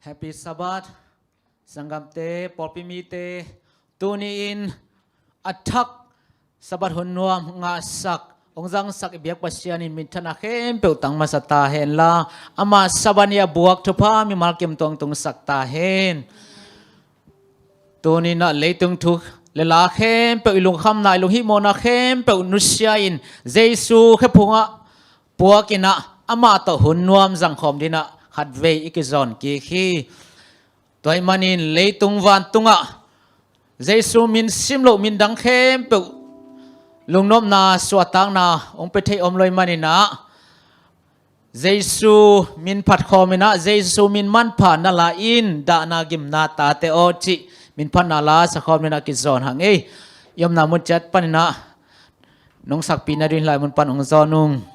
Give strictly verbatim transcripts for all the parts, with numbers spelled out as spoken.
Happy Sabbath, sanggamte, pawlpi mite. Tuni-in a thak Sabbath hun nuam ngahsak, hong zangsak i biak Pasian in minthanna khempeuh tang masa ta hen la, ama Sabbath ni a buak thupha mimal kim tuang tungsak ta hen. Tuni-in ah leitung thu le la khempeuh, i lungkhamna, i lunghihmawhna khempeuh nusia in Jesu khephungah puak in ah amah tawh hun nuam zangkhawm dingin ah khatvei i kizawn kik hi. Tua ahih manin leitung vantungah Jesu min simloh min dang khempeuh lungnopna, suahtakna hong pia thei om lo ahih manin ah Jesu min phat khawm in ah, Jesu min manpha na la in, dahna gimna tate aw cih min phatna la sa khawm in ah kizawn hang ei. I omna mun ciat panin ah nong sakpih nading lai mun pan hong zawn ung.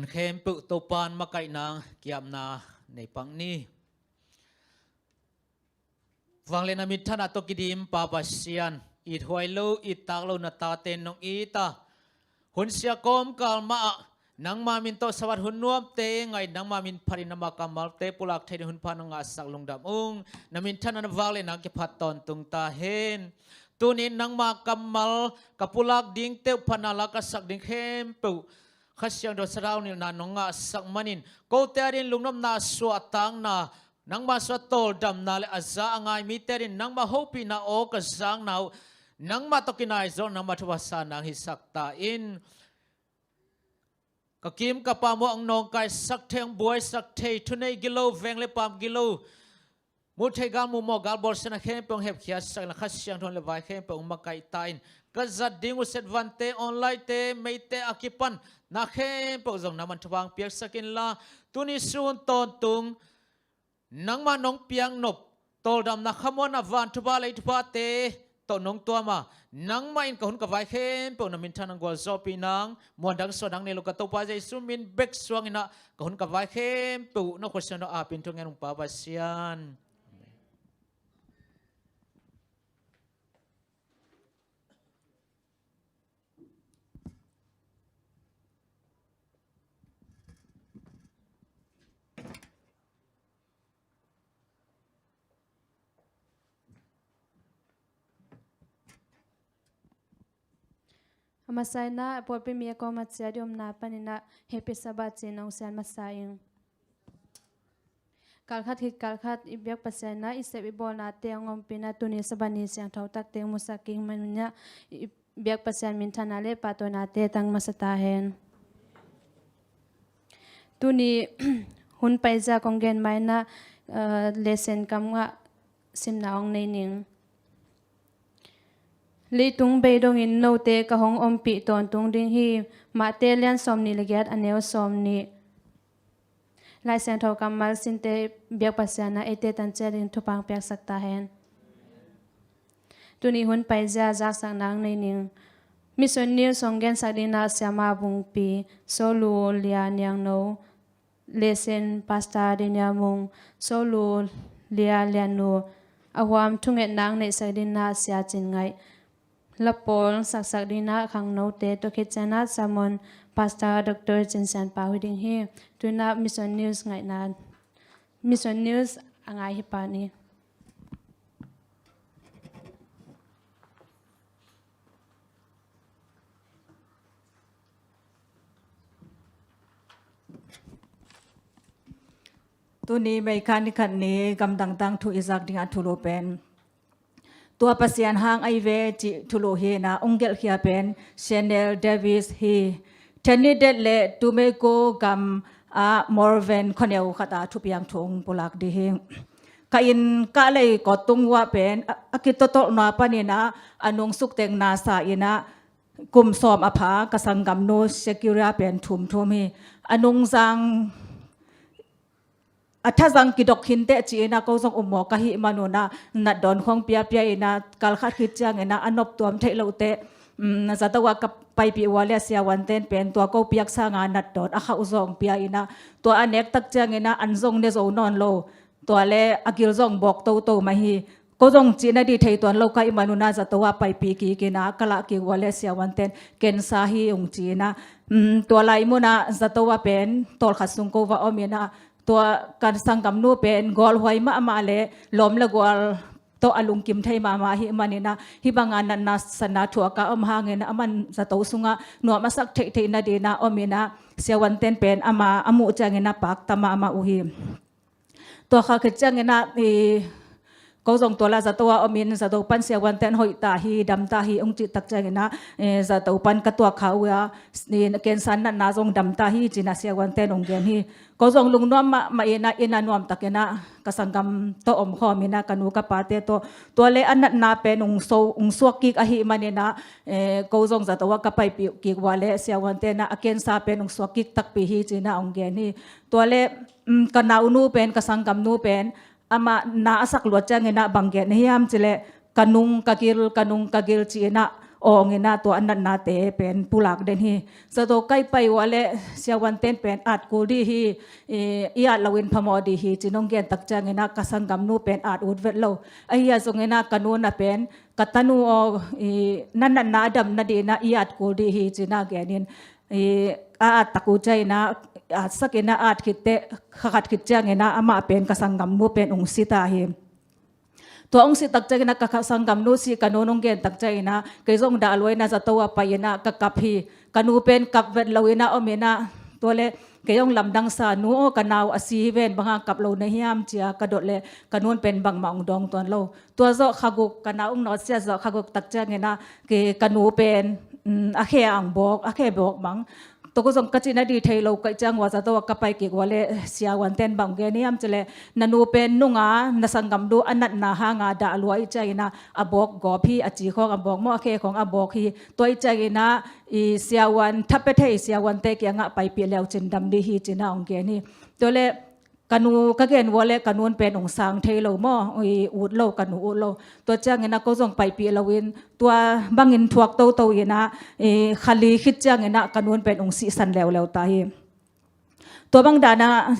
Khempeuh Topa'n makaihna, kiamna nei pak ni. Vanglian a minthanna tawh kidim Pa Pasian, ithuai lo, itak lo na tate nong it a, hun sia kawmkal mah ah nangma min tawh Sabbath hun nuamte ngaih, nangma min phatin nangma kammalte pulak thei ding hun pha nong ngahsak lungdam ung. Na minthanna na vanglianna kiphat tawntung ta hen. Tuni-in nangma kammal ka pulak dingte uh phatna la ka sak ding khempeuh Kha Siangtho sathau nilhna nong ngahsak manin, kote adingin lungnopna, suahtakna, nangma suah tawldamna le a za a ngai mite adingin nangma hopihna aw ka zakna uh, nangma tawh kinai zawh, nangma thupha sa nang hisak ta in. Ka kim ka pam uh hong nawngkaisak thei, hong buaisak thei, thunei gilo, veng le paam gilo, muh theih gal, muh mawh gal, bawlsiatna khempeuh hong hepkhiatsak inla, Kha Siangtho le vai khempeuh hong makaih ta in. Ka zat ding uh set vante, online-te, meite a kipan na khempeuh zong nangman thupha hong piaksak inla, tuni sun tawntung nangmah nong piaknop tawldamna, khamuanna, van thupha, lei thuphate tawh nong tuam a, nangmah in ka hun ka vai khempeuh na minthanna hong gualzawhpih nang. Muan dang suah dang nei lo ka Topa Jesu min bek suang inla, ka hun ka vai khempeuh na khuasia nong apin thungen ung Pa Pasian. A masa inla, pawlpi mi a kawm a ciah i omna panin ah Happy Sabbath ci-in hong sian masa ing. Kalkhat khit kalkhat i biak Pasian inla, i sep i bawlnate hong ompih inla, tuni Sabbath ni siangtho takte hong musak kik manin ah, i biak Pasian minthanna le pahtawinate tang masa ta hen. Tuni hun paizia kong gen ma inla, eh, lesson kam ngah simna hong nei ning. Leitung bei dongin note ka hong ompih tawntung ding hi. Mate lian sawmnih le giat, a neu sawmnih. Lai Siangtho kammal sinte biak Pasian ah eite tan ciat ding thupha hong piaksak ta hen. Tuni hun paizia zaksakna hong nei ning. Mission News hong gensak ding inla, Siama Bungpi, Solu Lia Niangno, lesson Pastor Daniel Mung, Solu Lia Liannu, a huam thungetna hong neihsak ding inla Sia Cin Ngaih, lapawl saksak ding inla khangnote, tua khit ciang inla sermon Pastor Doctor Cin Sian Pau hi ding hi. Tu inla Mission News ngaihna, Mission News a ngai hi pah ni. Tuni May kha ni khat ni gamdang tangthu i zak dingah thulu pen, Tua Pasian Hang Ahi Ve cih thulu hi inla, hong gelhkhia pen Chanel Davis hi. Trinidad le Tobago gam ah Morven khuaneu khat ah thupiang thu hong pulak ding hi. Ka inn kah lei kawttung uh ah pen a, a kitotolhna panin ah a nungsuk teng nasa inla, kum sawm a pha ka sanggamnu Shakira pen thum thum hi. A nungzang, a thazang kidok khin teh ci-in ah ko zong um mawk ka hih manun ah natdawn khawng piapia inla, kalkhat khit ciangin ah a noptuam theih loh teh, um, zato ah ka paipih uh ah le siavuante'n pen tua ko piak sanga natdawn a khauh zong pia inla, tua a nek tak ciangin ah an zong ne zo nawn lo. Tua le a gil zong bawk toto mah hi. Ko zong cih nading thei tuan lo ka hih manun ah zato ah paipih kik inla, ka lah kik uh ah le siavuante'n cancer hi hong ci inla, um, tua lai mun ah zato ah pen tawlkhat sung ko va om inla, tua ka sanggamnu pen gualhuai mahmah le lawm le gual tawh a lungkim thei mahmah ahih manin ah, hih banga natna satna thuak a om hangin ah, aman zato sungah nuam a sak theihtheih nading ah om inla, siavuante'n pen ama a muh ciangin ah pakta mahmah uh hi. Tua kha khit ciangin ah, i, ko zong tua lah zato ah om in, zato pan siavuante'n hoih ta hi, dam ta hi hong cih tak ciangin ah, eh, zato pan ka tuak kha uh a, i, cancer natna zong dam ta hi ci-in ah siavuante'n hong gen hi. Ko zong lungnuam mahmah inla, inn ah nuamtak inla ka sanggam tawh omkhawm inla, ka nu ka pate tawh. Tua le a natna pen hong so, hong suak kik ahih manin ah, eh, ko zong zato ah ka paipih kik uh ah le siavuante'n ah a cancer pen hong suak kik takpi hi ci-in ah hong gen hi. Tua le, um, ka naunu pen, ka sanggamnu pen, amah na a sak luat ciangin ah bang gen na hiam cih leh, ka nung ka gil, ka nung ka gil ci-in ah awng in ah tua a natnate pen pulak den hi. Zato ka pai uh leh siavuante'n pen at kul dih hi, i, i at loin phamawh dih hi ci-in hong gen tak ciangin ah ka sanggamnu pen at ut vet lo. Ahi zongin ah ka nu'n ah pen ka tanu aw, i, na natna a dam nadingin ah i at kul dih hi ci-in ah gen in, i, a at tak uh ciangin ah, atsak in ah at khit teh, kha khat khit ciangin ah amah pen ka sanggamnu pen ong si ta hi. Tua ong si tak ciangin ah ka, ka sanggamnu si ka nu'n ong gen tak ciangin ah kei zong dah lua in ah zato ah pai in ah ka kap hi. Ka nu pen kap vet lo in ah om in ah, tua leh kei ong lamdang sa, "Nu aw, ka nau a si hi ven, bang hang kap lo na hiam?" ci-a ka dot leh ka nu'n pen bangmah ong dawng tuan lo. Tua zawh kha guk, ka nau ong nawtsiat zawh kha guk tak ciangin ah kei, ka nu pen, um, a khe ong bawk, a khe bawk mang. Tua zong ka cih nading thei lo ka hih ciang ua zato ah ka pai kik uh leh siavuante'n bang gen hiam cih leh, "Na nu pen nung a na sanggamnu a natna hang a dah lua ahih ciangin ah a bawk gawp hi, a ci khawng a bawk maw, a khe khawng a bawk hi. Tua ahih ciangin ah i siavuan, tha pia thei siavuante kiangah paipih le uh cin dam dih hi," ci-in ah ong gen hi. Tua leh ka nu, ka gen uh leh ka nu'n pen ong sang thei lo maw, i, ut lo, ka nu ut lo. Tua ciangin ah ko zong paipih loin tua bangin thuak toto in ah, i, kha li khit ciangin ah ka nu'n pen ong sihsan leuleu ta hi. Tua bang dan ah,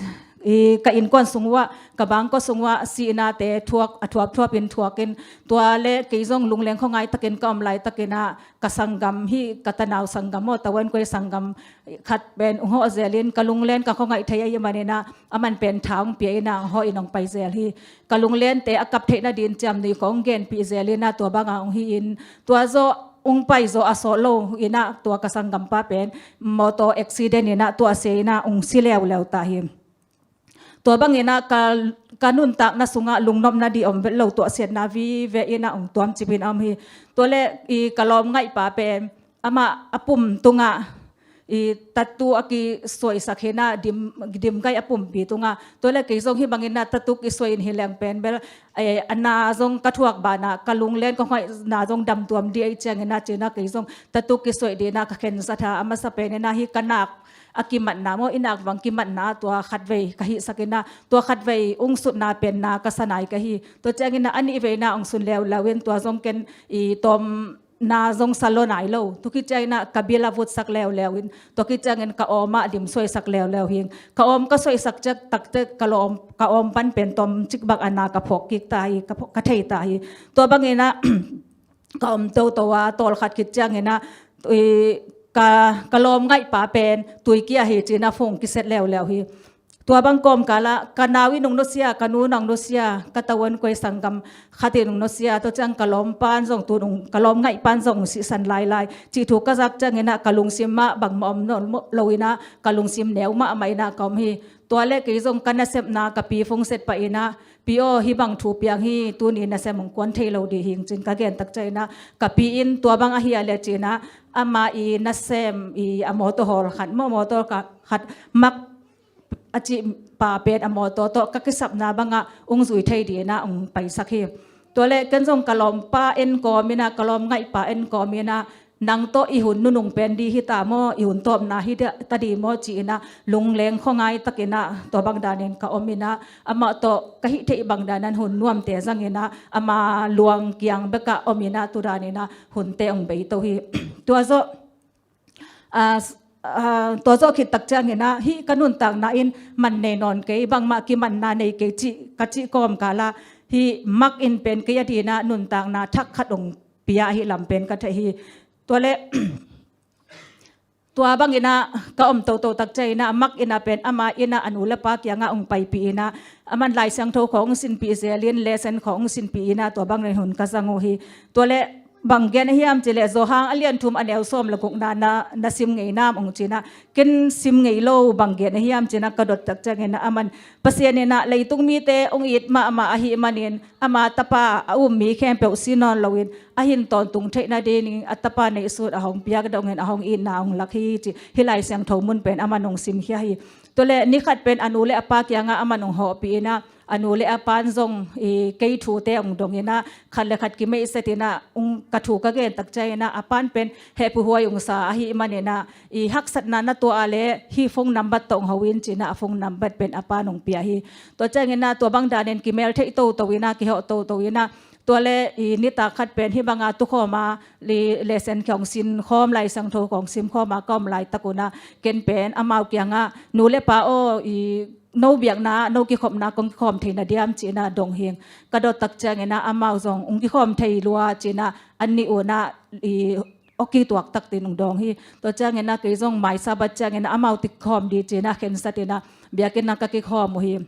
i, ka innkuan sung uah, ka bangkua sung uah sihnate thuak, a thuapthuap in thuak in, tua leh kei zong lungleng khuangai takin ka om laitakin ah ka sanggam hi, ka tanau sanggam aw, Tavuankuai sanggam khat pen ong hawh zel in, ka lunglen ka khuangaih thei ahih manin ah aman pen tha ong pia in ah hawh in ong pai zel hi. Ka lunglente a kap theih nadingin ciamnuih khawng ong genpih zel in ah tua bang a ong hi in, tua zawh ong pai zawh a sawt lo in ah tua ka sanggampa pen motor accident in ah tua sia in ah ong si leuleu ta hi. Tua bangin ah ka, ka nuntakna sungah lungnopna ding om vet lo, tuahsiatna vive in ah ong tuamcip in ah om hi. Tua leh i ka lawmngaihpa pen amah a pum tungah i tattoo a kisuaisak hi in ah, dim, dimgaih a pumpi tungah. Tua leh kei zong hih bangin ah tattoo kisuai in hi leng pen bel, eh, a na zong ka thuak banah ka lunglen ka khuangaihna zong dam tuam ding ahih ciangin ah ci-in ah kei zong tattoo kisuai dingin ah ka khensat a, a masa pen in ah hih ka nak a kimatna maw, i nak vang kimatna tua khatvei ka hihsak in ah, tua khatvei ong sutna pen na ka sa nai ka hi. Tua ciangin ah a nihvei na ong sun leuleu in tua zong ken i tawmna zong sa lua nai lo. Tua khit ciangin ah ka bil a vutsak leuleu in, tua khit ciangin ka awm ah dim suaisak leuleu hi. Ka awm ka suaisak ciang tak teh ka lawm, ka awm pan pen tawmcik bang a na ka phawk kik ta hi, ka phawk, ka thei ta hi. Tua bangin ah ka om toto a, tawlkhat khit ciangin ah, i, ka, ka lawmngaihpa pen tui kia hi ci-in ah phone kiset leuleu hi. Tua bang kawmkal ah ka nau in ong nusia, ka nu in ong nusia, ka Tavuankuai sanggam khat in ong nusia, tua ciang ka lawmpa in zong tu-in ong, ka lawmngaihpa in zong ong sihsan lailai cih thu ka zak ciangin ah ka lungsim ah bangmah om nawn lo in ah ka lungsim neu mahmah in ah ka om hi. Tua leh kei zong ka nasepna ka pi phone set pah in ah, "Pi aw, hih bang thu piang hi, tuni nasem ong kuan thei lo ding hi," ci-in ka gen tak ciangin ah ka pi in, "Tua bang ahi a leh," ci-in ah ama i nasem i a motor hawl khat maw, motor ka khat, Mark a cih pa pen a motor tawh ka kisapna bangah ong zui thei dingin ah ong paisak hi. Tua leh ken zong ka lawmpa en kawm in ah, ka lawmngaihpa en kawm in ah, "Nang tawh i hun nunung pen ding hi ta maw, i hun tawpna hi ta ding maw?" ci-in ah lungleng khuangai takin ah tua bang danin ka om in ah, amah tawh ka hih theih bang danin hun nuamte zangin ah ama luang kiang bekah om in ah tu danin ah hunte ong beito hi. Tua zawh, a, a, tua zawh khit tak ciangin ah hih ka nuntakna in man nei nawn kei, bangmah kimanna nei kei cih ka cih kawmkal ah hih Mark in pen kei adingin ah nuntakna thak khat ong pia ahih lam pen ka theih hi. Tua leh tua bangin ah ka om toto tak ciangin ah Mark in ah pen ama in ah a nu le pa kiangah ong paipih in ah, aman Lai Siangtho khawng ong sinpih zel in, lesson khawng ong sinpih in ah tua bangin hun ka zang uh hi. Tua leh bang gen ahiam cih leh, Johan a lian thum a neu sawm le gukna na, na sim ngei nam ong ci-in ah, ken sim ngei lo, bang gen ahiam ci-in ah ka dot tak ciangin ah aman, Pasian in ah leitung mite ong it mahmah ahih manin ama tapa a um mi khempeuh si nawn loin a hin tawntung theih nadingin a tapa neihsun a hong piak dongin a hong itna ong lak hi ci, hih Lai Siangtho mun pen aman ong simkhia hi. Tua leh ni khat pen a nu le a pa kiangah aman ong hawhpih in ah, a nu le a pa'n zong i kei thute ong dong in ah, khat le khat kimeihset in ah, ong ka thu ka gen tak ciangin ah a pa'n pen hehpihhuai ong sa ahih manin ah, i haksatna na tuah a leh hih phone nambat tawh ong ho in ci-in ah a phone nambat pen a pa'n ong pia hi. Tua ciangin ah tua bang danin kimel theih toto in ah, kihawh toto in ah, Tua le i nitak khat pen hih banga tukhawm a, i lesson khawng sin khawm, Lai Siangtho khawng sim khawm a ka om laitak un ah, ken pen amau kiangah, "Nu le pa aw, i no biakna, no kikhopna kong kikhawm thei na diam?" ci-in ah dong hi ing. Ka dot tak ciangin ah amau zong, "Ong kikhawm thei lua," ci-in ah an nih un ah i awki tuak taktak in ong dawng hi. Tua ciangin ah kei zong mai Sabbath ciangin ah amau kikhawm ding ci-in ah khensat in ah biakinn ah ka kikhawm uh hi.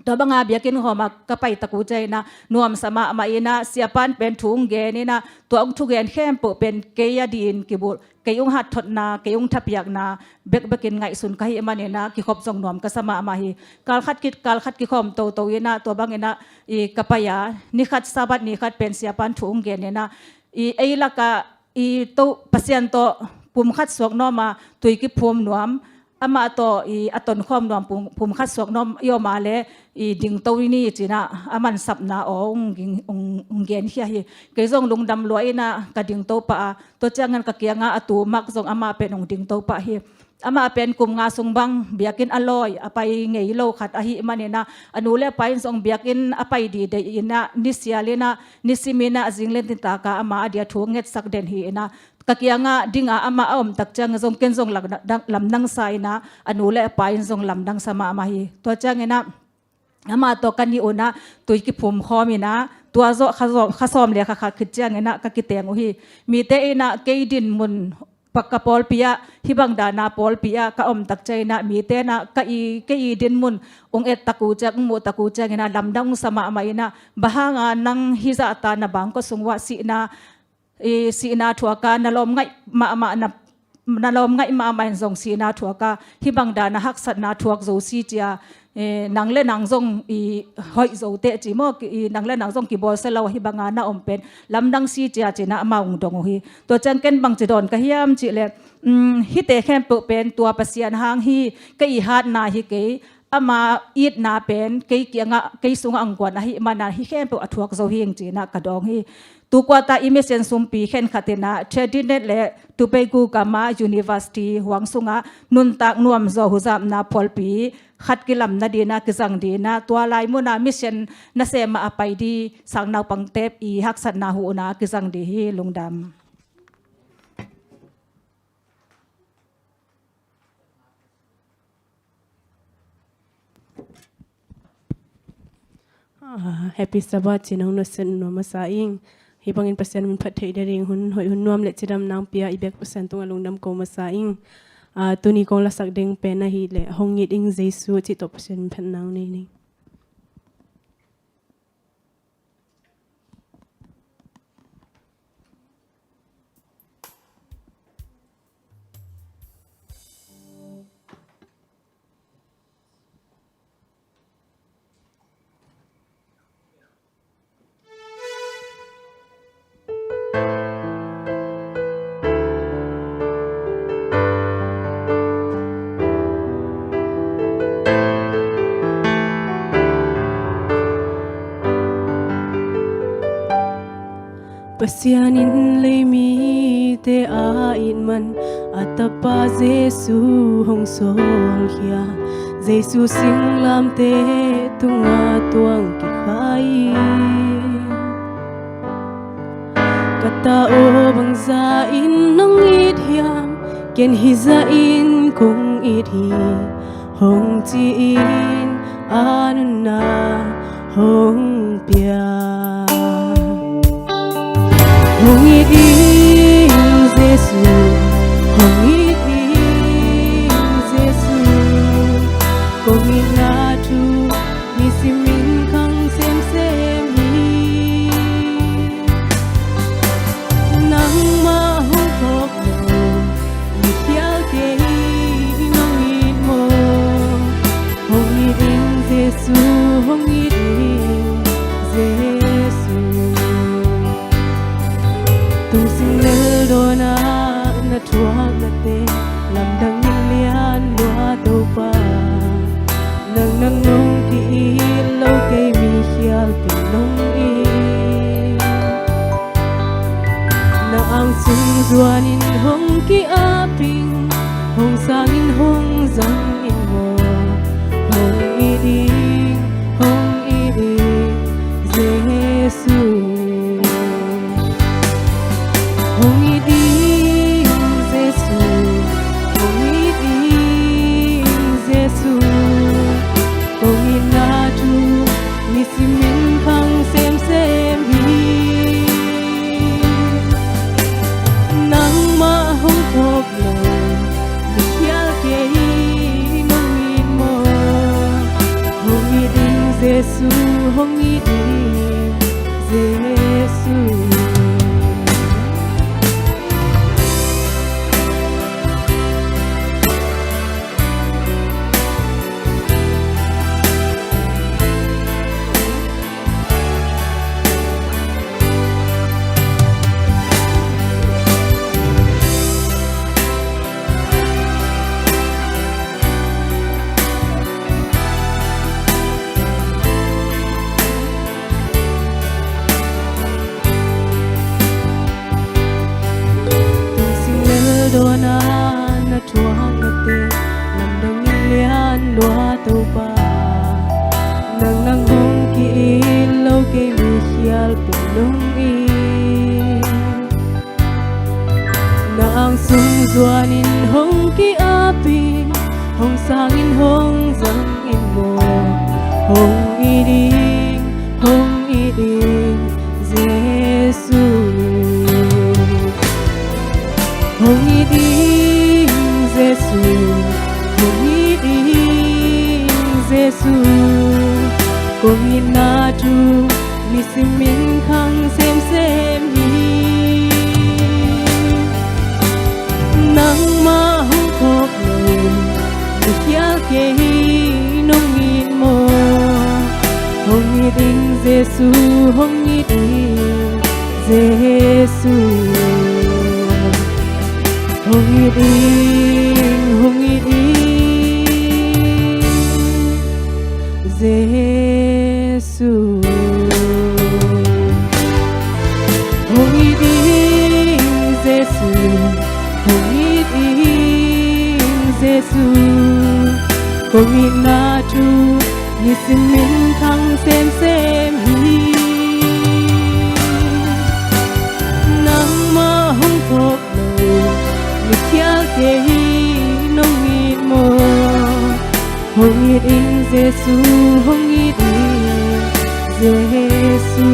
Tua banga biakinn khawm a ka pai tak uh ciangin ah nuamsa mahmah in ah, siapa'n pen thu ong gen in ah, tua ong thugen khempeuh pen kei adingin kibulh, kei ong hatthotna, kei ong thapiakna bekbekin ngaihsun ka hih manin ah kikhop zong nuam ka sa mahmah hi. Kal khat ki, kal khat kikhawm toto in ah, tua bangin ah i ka pai a, ni khat, Sabbath ni khat pen siapa'n thu ong gen in ah, i ei lakah i to, Pasian tawh pumkhat suak nuam a, tui kiphum nuam, amah tawh i a tonkhawm nuam pum, pumkhat suak nuam i om a le, i dingto ni ci-in ah a mansapna aw ong ging, ong, ong genkhia hi. Kei zong lungdam lua in ah ka dingto pah a, tua ciangin ka kiangah a tu Mark zong amah pen ong dingto pah hi. Amah pen kum nga sung bang biakinn a lawi, a pai ngei lo khat ahih manin ah, a nu le a pa in zong biakinn a pai ding deih in ah, nisial in ah, nisimin ah, zing le nitak a amah adia thu ngetsak den hi in ah, ka kiangah ding a amah a om tak ciangin zong ken zong lamdang, lamdang sa in ah, a nu le a pa in zong lamdang sa mahmah hi. Tua ciangin ah amah tawh ka nih un ah tui kiphum khawm in ah, tua zawh kha sawm, kha sawm le kha khat khit ciangin ah ka kiteng uh hi. Mite in ah kei dinmun, pa, ka pawlpi ah, hih bang dan a pawlpi ah ka om tak ciangin ah mite in ah ka i, kei i dinmun ong et tak uh ciang, ong muh tak uh ciangin ah lamdang ong sa mahmah in ah, "Bang hang a nang hih zahta na bangkua sung uah sihna, i sihna thuak a, na lawm ngaih mahmah, na, na lawm ngaih mahmah in zong sihna thuak a, hih bang dan a haksatna thuak zo si," ci-a, eh, nang le nang zong i hoih zo teh ci maw, i nang le nang zong kibawlsia lo, hih banga na om pen lamdang si, ci-a ci-in ah amah ong dong uh hi. Tua ciang ken bangci dawn ka hiam cih leh, um, hihte khempeuh pen tua Pasian hang hi, kei i hatna hi kei, ama itna pen kei kiangah, kei sungah ong guan ahih manin ah hih khempeuh a thuak zo hi ing ci-in ah ka dawng hi. Tu kuata i mission sumpi khenkhat in ah Trinidad le Tobago gam a university huang sungah nuntak nuamzaw huzapna phualpi khat kilam nadingin ah, kizang dingin ah, tua lai mun ah mission nasem ah a pai ding sangnaupangte i haksatna huhna kizang ding hi. Lungdam. Ah, Happy Sabbath ci-in hong nusia nuam masa ing. Hih bangin Pasian min phat theih ding, hun hoih hun nuam le cidamna hong pia i biak Pasian tungah lungdam ko masa ing. Ah, tuni kong lasak ding pen ahih leh Hong it ing Jesu cih tawh Pasian min phatna hong nei ning. Pasian in leimite a it man, a Tapa Jesu hong sawlkhia. Jesu singlamteh tungah tuang kikhai. Ka ta aw, bangzah in nong it hiam, ken hizah in kong it hi, hong ci-in a nunna hong pia. Hong it ing Jesu, hong it ing Jesu, kong itna thu nisimin khang semsem hi. Nangmah hong phawk lo, mi khial kei nong it maw? Hong it ing Jesu, hong it ing Jesu. Tungsing lel dawnah na thuaknate lamdang in lian lua Topa. Nang, nang nong ki-it lo kei mi khial pen nong it. Na ang sung zuanin hong ki-ap ing, hong sang in hong zang in maw? Hong it ing, hong it ing, Jesu. Nang sung zuanin hong ki-apin, hong sangin hong zangin maw, hong it ing, hong it ing Jesu. Hong it ing Jesu, hong it ing Jesu. Kong itna thu nisim in khang semsem hi. Nangmah hong phawk lo, na khial kei hi, nong it maw. Hong it ing Jesu, hong it ing Jesu. Hong it ing, hong it ing Jesu. Hong it ing Jesu, hong it ing Jesu. Kong itna thu nisim in khang semsem hi. Nangmah hong phawk lo, na khial kei hi, nong it maw. Hong it ing Jesu, hong it ing Jesu.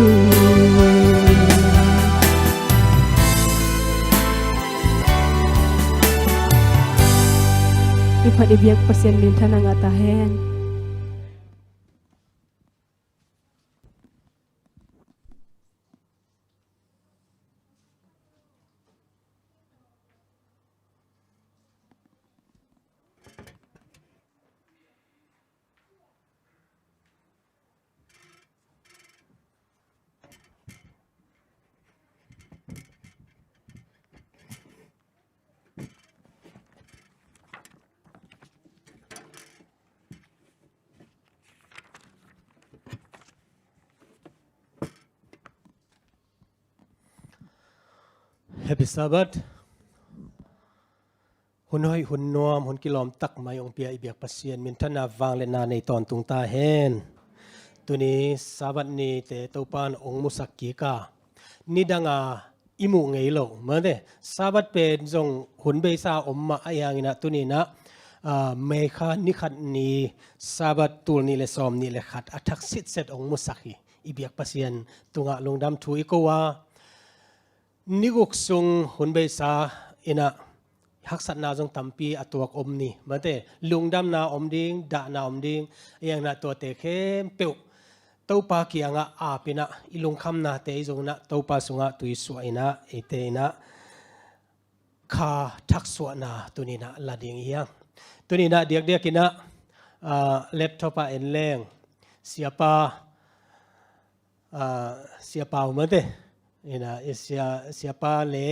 I phat i biak Pasian minthanna ngah ta hen. Happy Sabbath. Hun hoih, hun nuam, hun kilawm tak mai hong pia i biak Pasian minthanna vangliatna nei tawntung ta hen. Tuni Sabbath nite Topa'n hong musak kik a, nidanga i muh ngei lo mate. Sabbath pen zong hun beisa om mah ahih hangin ah tuni-in ah, aa, May kha ni khat ni Sabbath tul nih le sawm nih le khat a thak sitset hong musak hi. I biak Pasian tungah lungdam thu i ko a, ni guk sung hun beisa in ah haksatna zong tampi a tuak om ni mate. Lungdamna om ding, dahna om ding, ahih hangin ah tuate khempeuh Topa kiangah ap in ah, i lungkhamnate i zong in ah Topa sungah tui suah in ah, eite in ah kha thaksuahna tuni-in ah la ding hi hang. Tuni-in ah diakdiakin ah, aa, laptop ah en leng, Siapa, aa, Siapa uh mate. In ah, i Sia, Siapa le,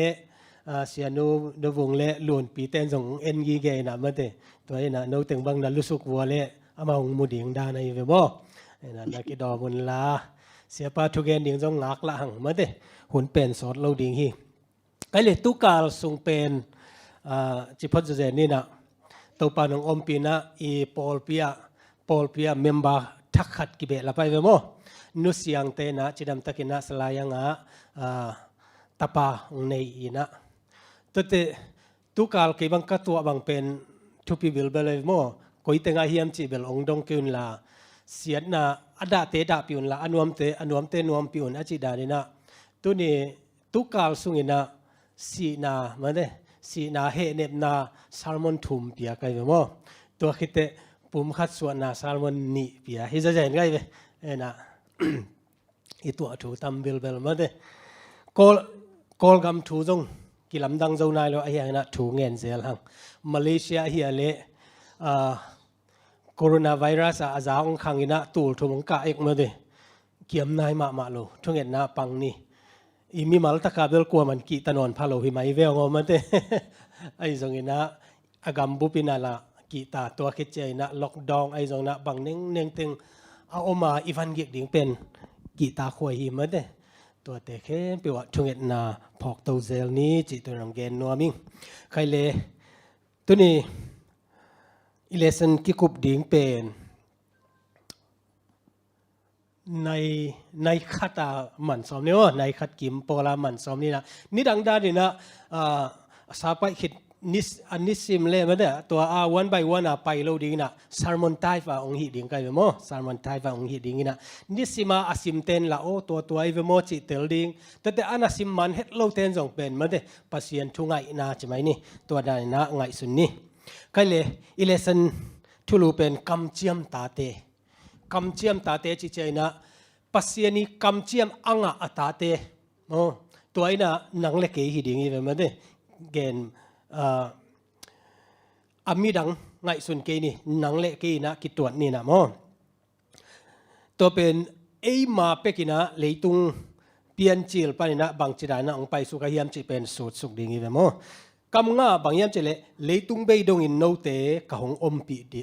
aa, Sianu, Nu Vung le Lunpi ten zong en gige in ah mate. Tua in ah, no teng bang na lusuk vua le, amah hong mu ding dan ahi ve maw. In ah, na kidawm un la. Siapa thugen ding zong ngak lah hang mate. Hun pen sawt lo ding hi. Ai le tukal sung pen, aa, ci phot zawzen ni in ah, Topa nong ompih in ah i pawlpi ah, pawlpi ah member thak khat kibehlap ahi ve maw. Nu Siangte in ah cidam takin ah Salai Anga, aa, tapa hong nei in ah. Tuate tukal kei bang ka tuah bang pen thupi bilbel ahi ve maw. Koi tengah hiam cih bel hong dong kei un la, siatna a dahte dahpih un la, a nuamte, a nuamte nuampih un a cih dan in ah. Tuni tukal sungin ah sihna mate, sihna hehnepna sermon thum pia ka hi ve maw. Tua khit teh pumkhat suahna sermon nih pia hi zazen ka hi ve. En ah, i tuah thu tam bilbel mate. Kawl, Kawlgam thu zong kilamdang zo nai lo, ahih hangin ah thu ngen zel hang. Malaysia ahi a leh, aa, coronavirus ah a za hong khang in ah tul thum hong kah ek mate. Kiam nai mahmah lo, thungetna pang ni. I mimal takah bel kuaman kihta nawn pha lo hi mai ve hong om mate. Ahi zongin ah a gambup in ah la kihta, tua khit ciangin ah lockdown ahi zongin ah bang nengneng teng a om a i van gik ding pen kihta khuai hi mate. Tuate khempeuh ah thungetna phawkto zel ni cih tu-in hong gen nuam ing. Khai le, tuni i lesson kikup ding pen nai, nai khat a man sawm ni aw, nai khat kim pawl a man sawm ni na. Nidang dan in ah, ah, sa paih khit ni, a nisim le mate, tua a one by one a pai lo ding in ah, sermon type a hong hih ding ka hi ve maw, sermon type a hong hih ding in ah, nisim a a simten la aw, tua tua hi ve maw cih tel ding. Tuate a na sim man het loten zong pen mate, Pasian thu ngaihna ci mai ni, tua dan in ah ngaihsun ni. Ka hi le, i lesson thulu pen kamciam tate. Kamciam tate cih ciang in ah, Pasian i kamciam a ngah a tate. Maw, tua in ah nang le kei hi ding hi ve mate. Gen, ah, a midang ngaihsun kei ni, nang le kei in ah kituat ni na maw. Tua pen eima pek in ah leitung piancil pan in ah bangci dan in ah hong paisuk a hiam cih pen sutsuk ding hi ve maw. Kam nga bang hiam cih leh, leitung bei dongin note ka hong ompih di,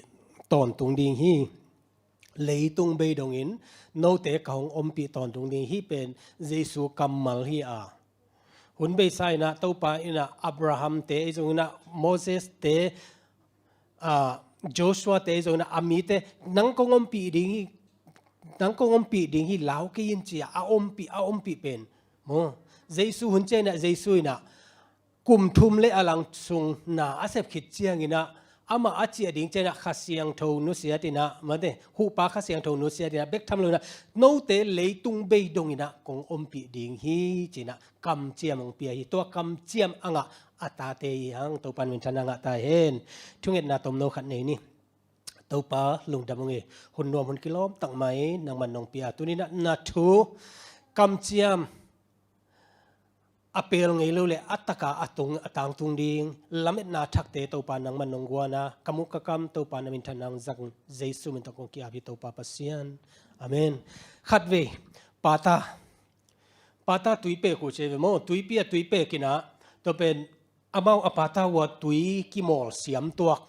tawntung ding hi. Leitung bei dongin note ka hong ompih tawntung ding hi pen Jesu kammal hi a. Hun beisa in ah Topa in ah Abraham te, ahi zongin ah Moses te, ah, Joshua te, ahi zongin ah a mite, nang kong ompih ding hi, nang kong ompih ding hi, lau kei in ci a, a ompih, a ompih pen. Maw, Jesu hun ciang in ah, Jesu in ah, kum thum le a lang sung na a sep khit ciang in ah, amah a ciah ding ciang in ah Kha Siangtho nusiat in ah, mate, huhpa Kha Siangtho nusiat in ah, bek tham lo in ah, note leitung bei dongin ah kong ompih ding hi ci in ah, kamciam hong pia hi. Tua kamciam a ngah a tate hi hang, Topa in minthanna ngah ta hen. Thungetna tomno khat nei ni. Topa lungdam ung e, hun nuam hun kilawm tak mai nangman nong pia, tuni in ah na thu kamciam a pel ngei lo le a taka a tung, a tangtung ding lametna thakte Topa nangman nong guan a, ka muk ka kam Topa na minthanna hong zang, Jesu min tawh kong ki-ap hi Topa Pasian. Amen. Khatvei, pata, pata tui pek uh ci ve maw, tuipi a tui pek in ah, tua pen amau a pata uh a tui kimawl siam tuak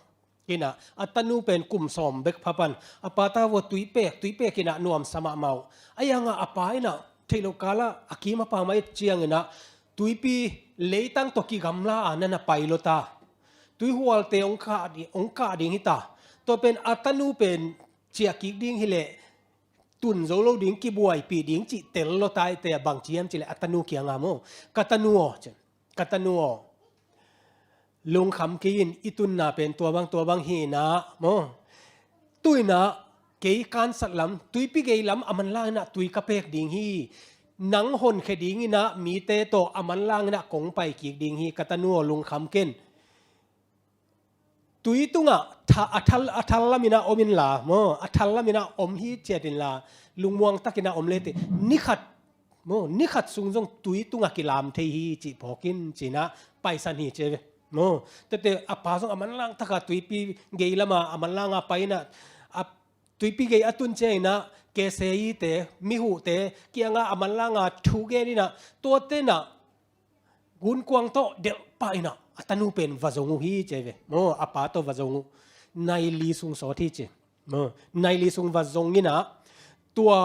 in ah, a tanu pen kum sawm bek pha pan a pata uh a tui pek, tui pek in ah nuamsa mahmah uh. A yang ah a pa in ah theih loh kal ah a kim a pam a et ciang in ah, tuipi leitang tawh kigamla a na na pai lo ta. Tuihualte hong kah di, hong kah ding hi ta. Tua pen a tanu pen ciah kik ding hi leh tun zo lo ding, kibuaipih ding cih tel lo ta, i te a bang ci hiam cih leh a tanu kiang ah maw, ka tanu aw, ci, ka tanu aw, lungkham kei in, i tunna pen tua bang tua bang hi in ah maw. Tu in ah kei kansat lam, tuipi gei lam a manlang in ah tui ka pek ding hi. Nang honkhia ding in ah mite tawh a manlang in ah kong pai kik ding hi, ka tanu aw, lungkham ken. Tui tungah tha-, a thal, a thal lam in ah om inla maw, a thal lam in ah om hi ciat inla, lungmuang tak in ah om le teh, ni khat maw, ni khat sung zong tui tungah kilam thei hi cih phawk in ci in ah paisan hi ci ve maw. Tuate a pa zong a manlang tak a tuipi gei lam ah a manlang a pai in ah, a tuipi gei a tun ciang in ah, K C I te, mihuhte kiang ah a manlang a thu gen in ah, tuate in ah gunkuang tawh delh pah in ah a tanu pen va zong uh hi ci ve maw, a pa tawh va zong uh. Nai li sung sawt hi ci maw, nai li sung va zong in ah, tua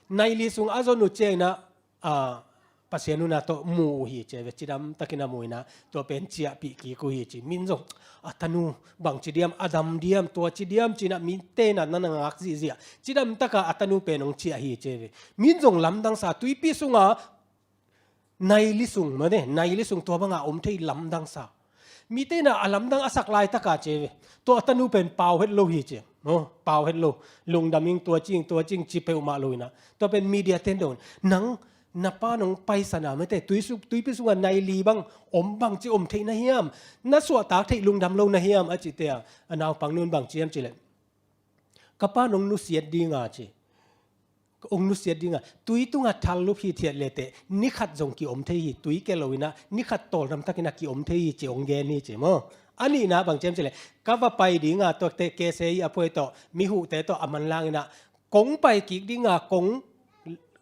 nai li sung a zon uh ciang in ah, a, Pasian nunna tawh mu uh hi ci ve, cidam tak in a mu in ah, tua pen ciahpih kik uh hi ci. Min zong, a tanu bang ci diam, a dam diam, tua ci diam ci in ah mite in ah na na ngak zihziah, cidam tak a a tanu pen hong ciah hi ci ve. Min zong lamdang sa, tuipi sung ah nai li sung, mate, nai li sung tua bang a om thei lamdang sa. Mite in ah a lamdang a sak laitak a ci ve, tua a tanu pen pau het lo hi ci. Maw, pau het lo. Lungdam ing, tua ci ing, tua ci ing ci peuhmah lo in ah, tua pen media ten dong, nang na pa nong paisan a, mate, tui su-, tuipi sung ah nai li bang om, bang ci om theih na hiam, na suahtak theih lungdam lo na hiam a cih teh a, a naupang nu in bang ci hiam cih leh, ka pa nong nusiat ding a ci. Hong nusiat ding a, tui tungah thal lup hithiat le teh, ni khat zong ki-om thei hi, tui kia lo in ah, ni khat tawldam tak in ah ki-om thei hi ci hong gen hi ci maw. A nihna bang ci hiam cih leh, ka va pai ding a, tuate K C I a phuai tawh, mihuhte tawh a manlang in ah, kong pai kik ding a, kong,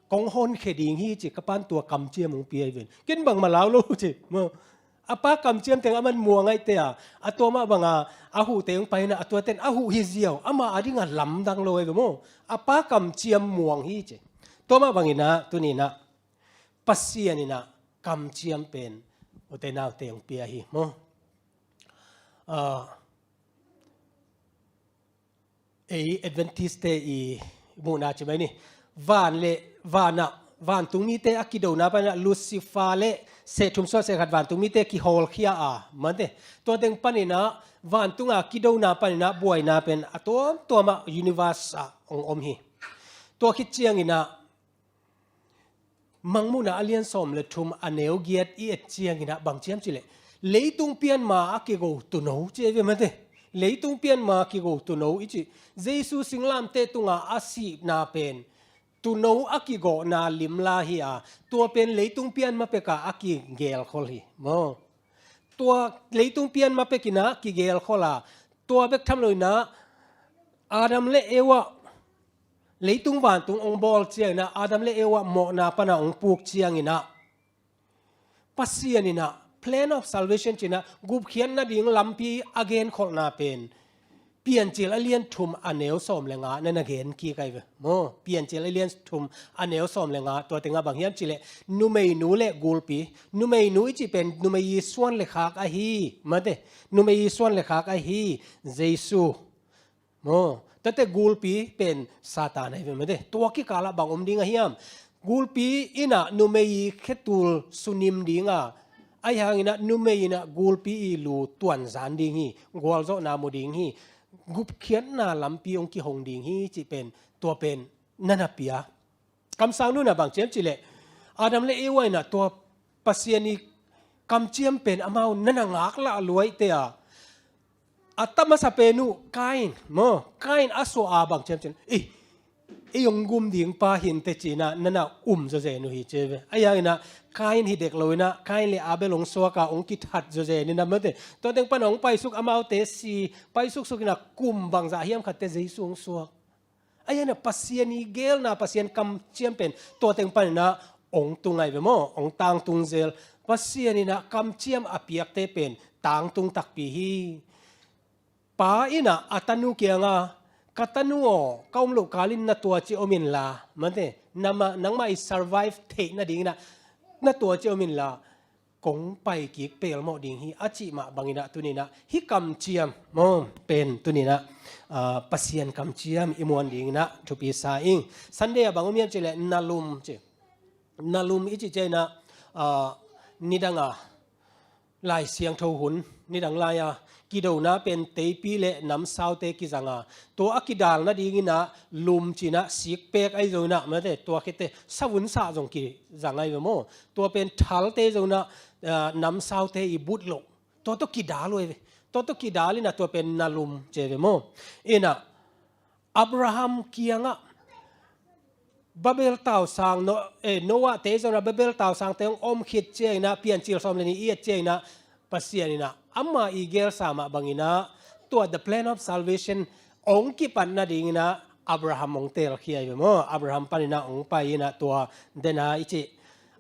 kong honkhia ding hi ci, ka pa'n tua kamciam hong pia hi ven. Ken bangmah lau lo ci maw. A pa kamciam teng aman muang ahih teh a, a tua mah bang a, a huhte hong pai in ah, a tuate'n a huh hi ziau, amah a ding a lamdang lo hi ve maw. A pa kamciam muang hi ci. Tua mah bang in ah, tuni in ah, Pasian in ah kamciam pen ute naute hong pia hi maw. Ah, ei Adventist te i muhna ci mai ni. van le vanah vantung mite a kidona paninah Lucifer le seh thum suah seh khat vantung mite kihawlkhia a, mate, tua teng paninah vantunga kidona paninah buaina pen a tuamtuamah universe ah hong om hi. Tua khit cianginah Mangmuhna a lian sawm le thum a neu giat i et cianginah bang ciam cileh, leitung pianma a kigo tuuno ci ei ve, mate. Leitung pianma a kigo tuuno i cih, Jesu singlamteh tunga a sihna pen tuuno a kigawhna limla hi a, tua pen leitung pianma peka a kigelkhol hi maw. Tua leitung pianma pekinah kigelkhol a, tua bek tham loinah Adam le Eva leitung vantung hong bawl cianginah, Adam le Eva mawhna pana hong puk cianginah, Pasian inah plan of salvation cinah gupkhiatna ding lampi a genkholhna pen Piancil a lian thum a neu sawm le nga nana gen kik ahi ve maw. Piancil a lian thum a neu sawm le nga, tua tengah bang hiam cileh, numeinu le gulpi, numeinu i cih pen numei i suan le khak ahi, mate, numei i suan le khak ahi Jesu maw. Tate gulpi pen Satan ahi ve, mate. Tua kikalah bang om ding a hiam? Gulpi inah numei khetul sunim dinga, ahi hanginah numei inah gulpi i lu tuanzan ding hi, gualzawhna mu ding hi, gupkhiatna lampi hong kihong ding hi cih pen, tua pen nana pia. Kamsang nunah bang ciam cileh, Adam le Eva inah tua Pasian i kamciam pen amau nana ngaklah luaite a, a tamasa pen uh Kain maw, Kain a suah a bang ciam cileh, ei, ei hong gum ding pa hinte cinah nana um zawzen uh hi ci ei ve. Ahi hanginah Kain hi dek loinah Kain le Abel hong suaka hong kithat zawzen inah, mate. Tua teng pana hong paisuk, amaute si paisuksukinah kum bangzah hiam khatte Jesu hong suak. Ahi hanginah Pasian i gelna, Pasian kamciam pen tua teng paninah hong tung ahi ve maw, hong tangtung zel. Pasian inah kamciam a piakte pen tangtung takpi hi. Pa inah a tanu kianga, ka tanu aw, ka um loh kalin na tuaci om inla, mate, nama, nangmah i survive theih nadinginah na tuaci om inla, kong pai kik pelmawh ding hi a cih mah banginah tuninah hih kamciam maw pen tuninah, ah, Pasian kamciam i muan dinginah thupi sa ing. Sunday ah bang om hiam cileh, nalum ci. Nalum i cih cianginah, ah, nidanga Lai Siangtho hun, nidang lai-a kidona pen teipi le namsaute kizanga, tua a kidal nadinginah lum cinah sikpek ahi zonginah, mate, tua khitte savun sah zong kizang ahi ve maw. Tua pen thalte zonginah, ah, namsaute i but loh, tua tawh kidal uh ahi ve. Tua tawh kidal inah tua pen nalum ci ei ve maw. Inah Abraham kiangah Babel tausang, No-, eh, Noah te zonginah Babel tausangte hong om khit cianginah, Piancil sawm le nih i et cianginah, Pasian inah ama i gelsa mah banginah tua the plan of salvation hong kipat nadinginah Abraham hong telkhia ahi ve maw. Abraham paninah hong pai inah tua dena i cih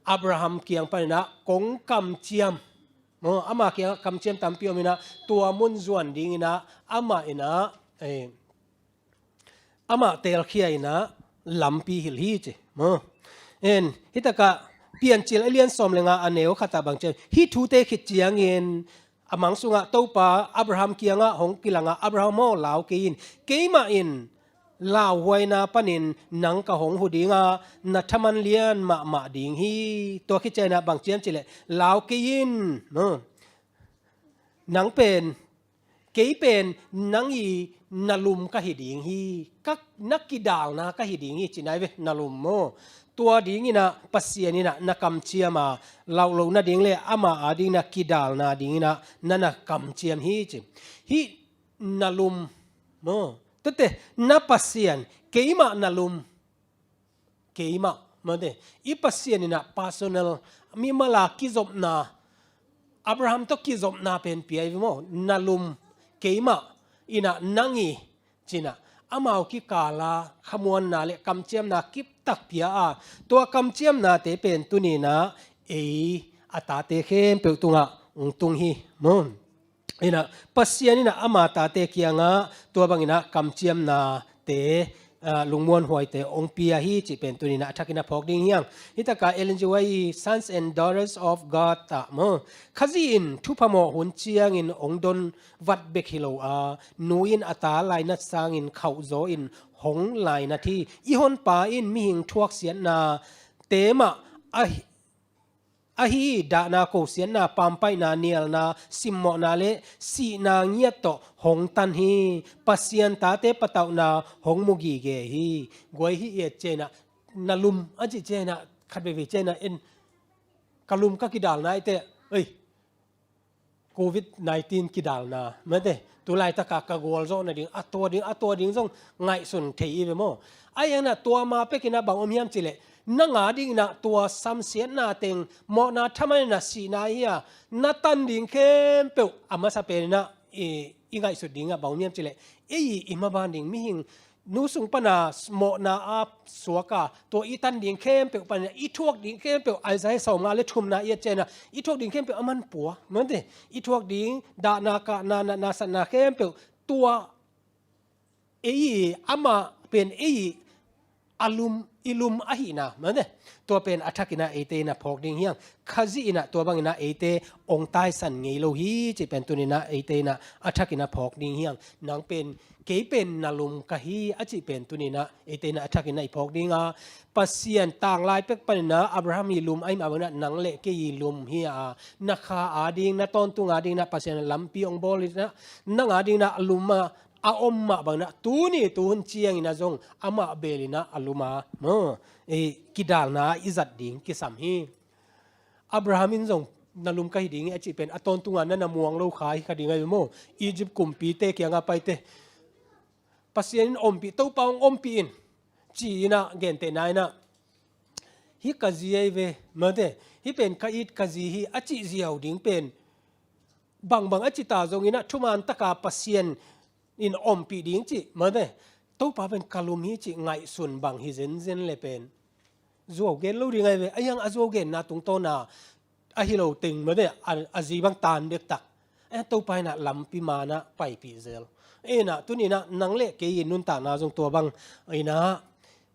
Abraham kiang paninah kong kamciam maw, ama kiangah kamciam tampi om inah tua mun zuan dinginah amah inah, eh, amah telkhia inah lampi hilh hi ci maw. En, hitakah Piancil a lian sawm le nga a neu khatah bang ciam, hih thute khit ciangin a mang sungah Topa Abraham kiangah hong kilangah, Abraham aw, lau kei in, keimah in lauhuaina panin nang ka hong hu dinga, na thaman lian mahmah ding hi. Tua khit cianginah bang ciam cileh, lau kei in, maw, nang pen, kei pen nang i nalum ka hi ding hi, ka, na kidalna ka hi ding hi, ci nai ve, nalum maw. Tua dinginah Pasian inah na kamciam a, lauh loh nading le ama adinginah kidalna dinginah nana kamciam hi ci. Hih nalum maw, tate, na Pasian, keimah nalum, keimah, mate, i Pasian inah personal, mimala kizopna, Abraham tawh kizopna pen pia ahi ve maw. Nalum, keimah inah nang i cinah, amau kikala khamuanna le kamciamna kiptak pia a, tua kamciamnate pen tuninah ei a tate khempeuh tungah hong tung hi maw. Inah Pasian inah ama tate kiangah tua banginah kamciamnate, ah, lungmuanhuaite hong pia hi cih pen tuninah a thakin a phawk ding hi hang. Hitakah Ellen G. White i Sons and Daughters of God ah maw, Khazih in thupha mawh hun ciangin hong don vat bek hi lo a, nu in a ta lainat sangin khauhzaw in hong lainat hi. I honpa in mihing thuaksiatna te mah a ahi, dahna, kosiatna, pampaihna, nialna, simmawhna le sihna ngiat tawh hong tan hi. Pasian tate patauhna hong mu gige hi. Guai hi i et ciangin ah, na lum a cih ciangin ah, khat veivei ciangin ah, en, ka lum ka kidalna i teh, ei, covid nineteen kidalna, mate, tu laitaka ka gualzawh nading, a tua ding, a tua ding zong ngaihsun thei i ve maw? Ahi hangin ah tua ma pekin ah bang om hiam cih leh, nang a dingin ah tua samsiatna teng, mawhna, thaman in ah sihna hi a, na tan ding khempeuh a masa penin ah i, i ngaihsut ding ah bang om hiam cih leh, ei i maban ding mihing nu sung pana mawhna a suak a, tua i tan ding khempeuh panin ah, i thuak ding khempeuh, Isaiah sawmnga le thumna i et ciangin ah, i thuak ding khempeuh a man pua, mate, i thuak ding dahna, kahna, natna, satna khempeuh, tua ei, amah pen ei a lum, i lum ahihna, mate, tua pen a thakin ah eite in ah phawk ding hi hang. Khazih in ah tua bangin ah eite hong taisan ngei lo hi cih pen tuni-in ah eite in ah a thakin ah phawk ding hi hang. Nang pen, kei pen na lum ka hi a cih pen tuni-in ah eite in ah a thakin ah i phawk ding a, Pasian tanglai pek panin ah Abraham i lum ahih mah bangin ah nang le kei i lum hi a, na kha a ding, na tawntung a dingin ah Pasian lampi hong bawl in ah, nang a dingin ah a lum a, a om mah bangin ah tuni tuhun ciangin ah zong amah belin ah a lum a, maw, ei, kidalna i zat ding kisam hi. Abraham in zong na lum ka hi ding hi a cih pen a tawntung a na na muang lo kha hi kha ding ahi ve maw? Egypt kumpite kiangah paite, Pasian in ompih, Topa hong ompih in, ci-in ah gentehna in ah, hih ka zi ahi ve, mate, hih pen ka it ka zi hi a cih ziau ding pen, bangbang a cih ta zongin ah thuman taka Pasian in ompih ding cih, mate, Topa pen ka lum hi cih ngaihsun bang hi zenzen le pen zuau gen lo ding ahi ve. Ahi hang a zuau genna tungtawn a, ahi lo teng, mate, a, a zi bang tan dektak, a, Topa in ah lampi man ah paipih zel. In ah tuni-in ah nang le kei i nuntakna zong tua bangin ah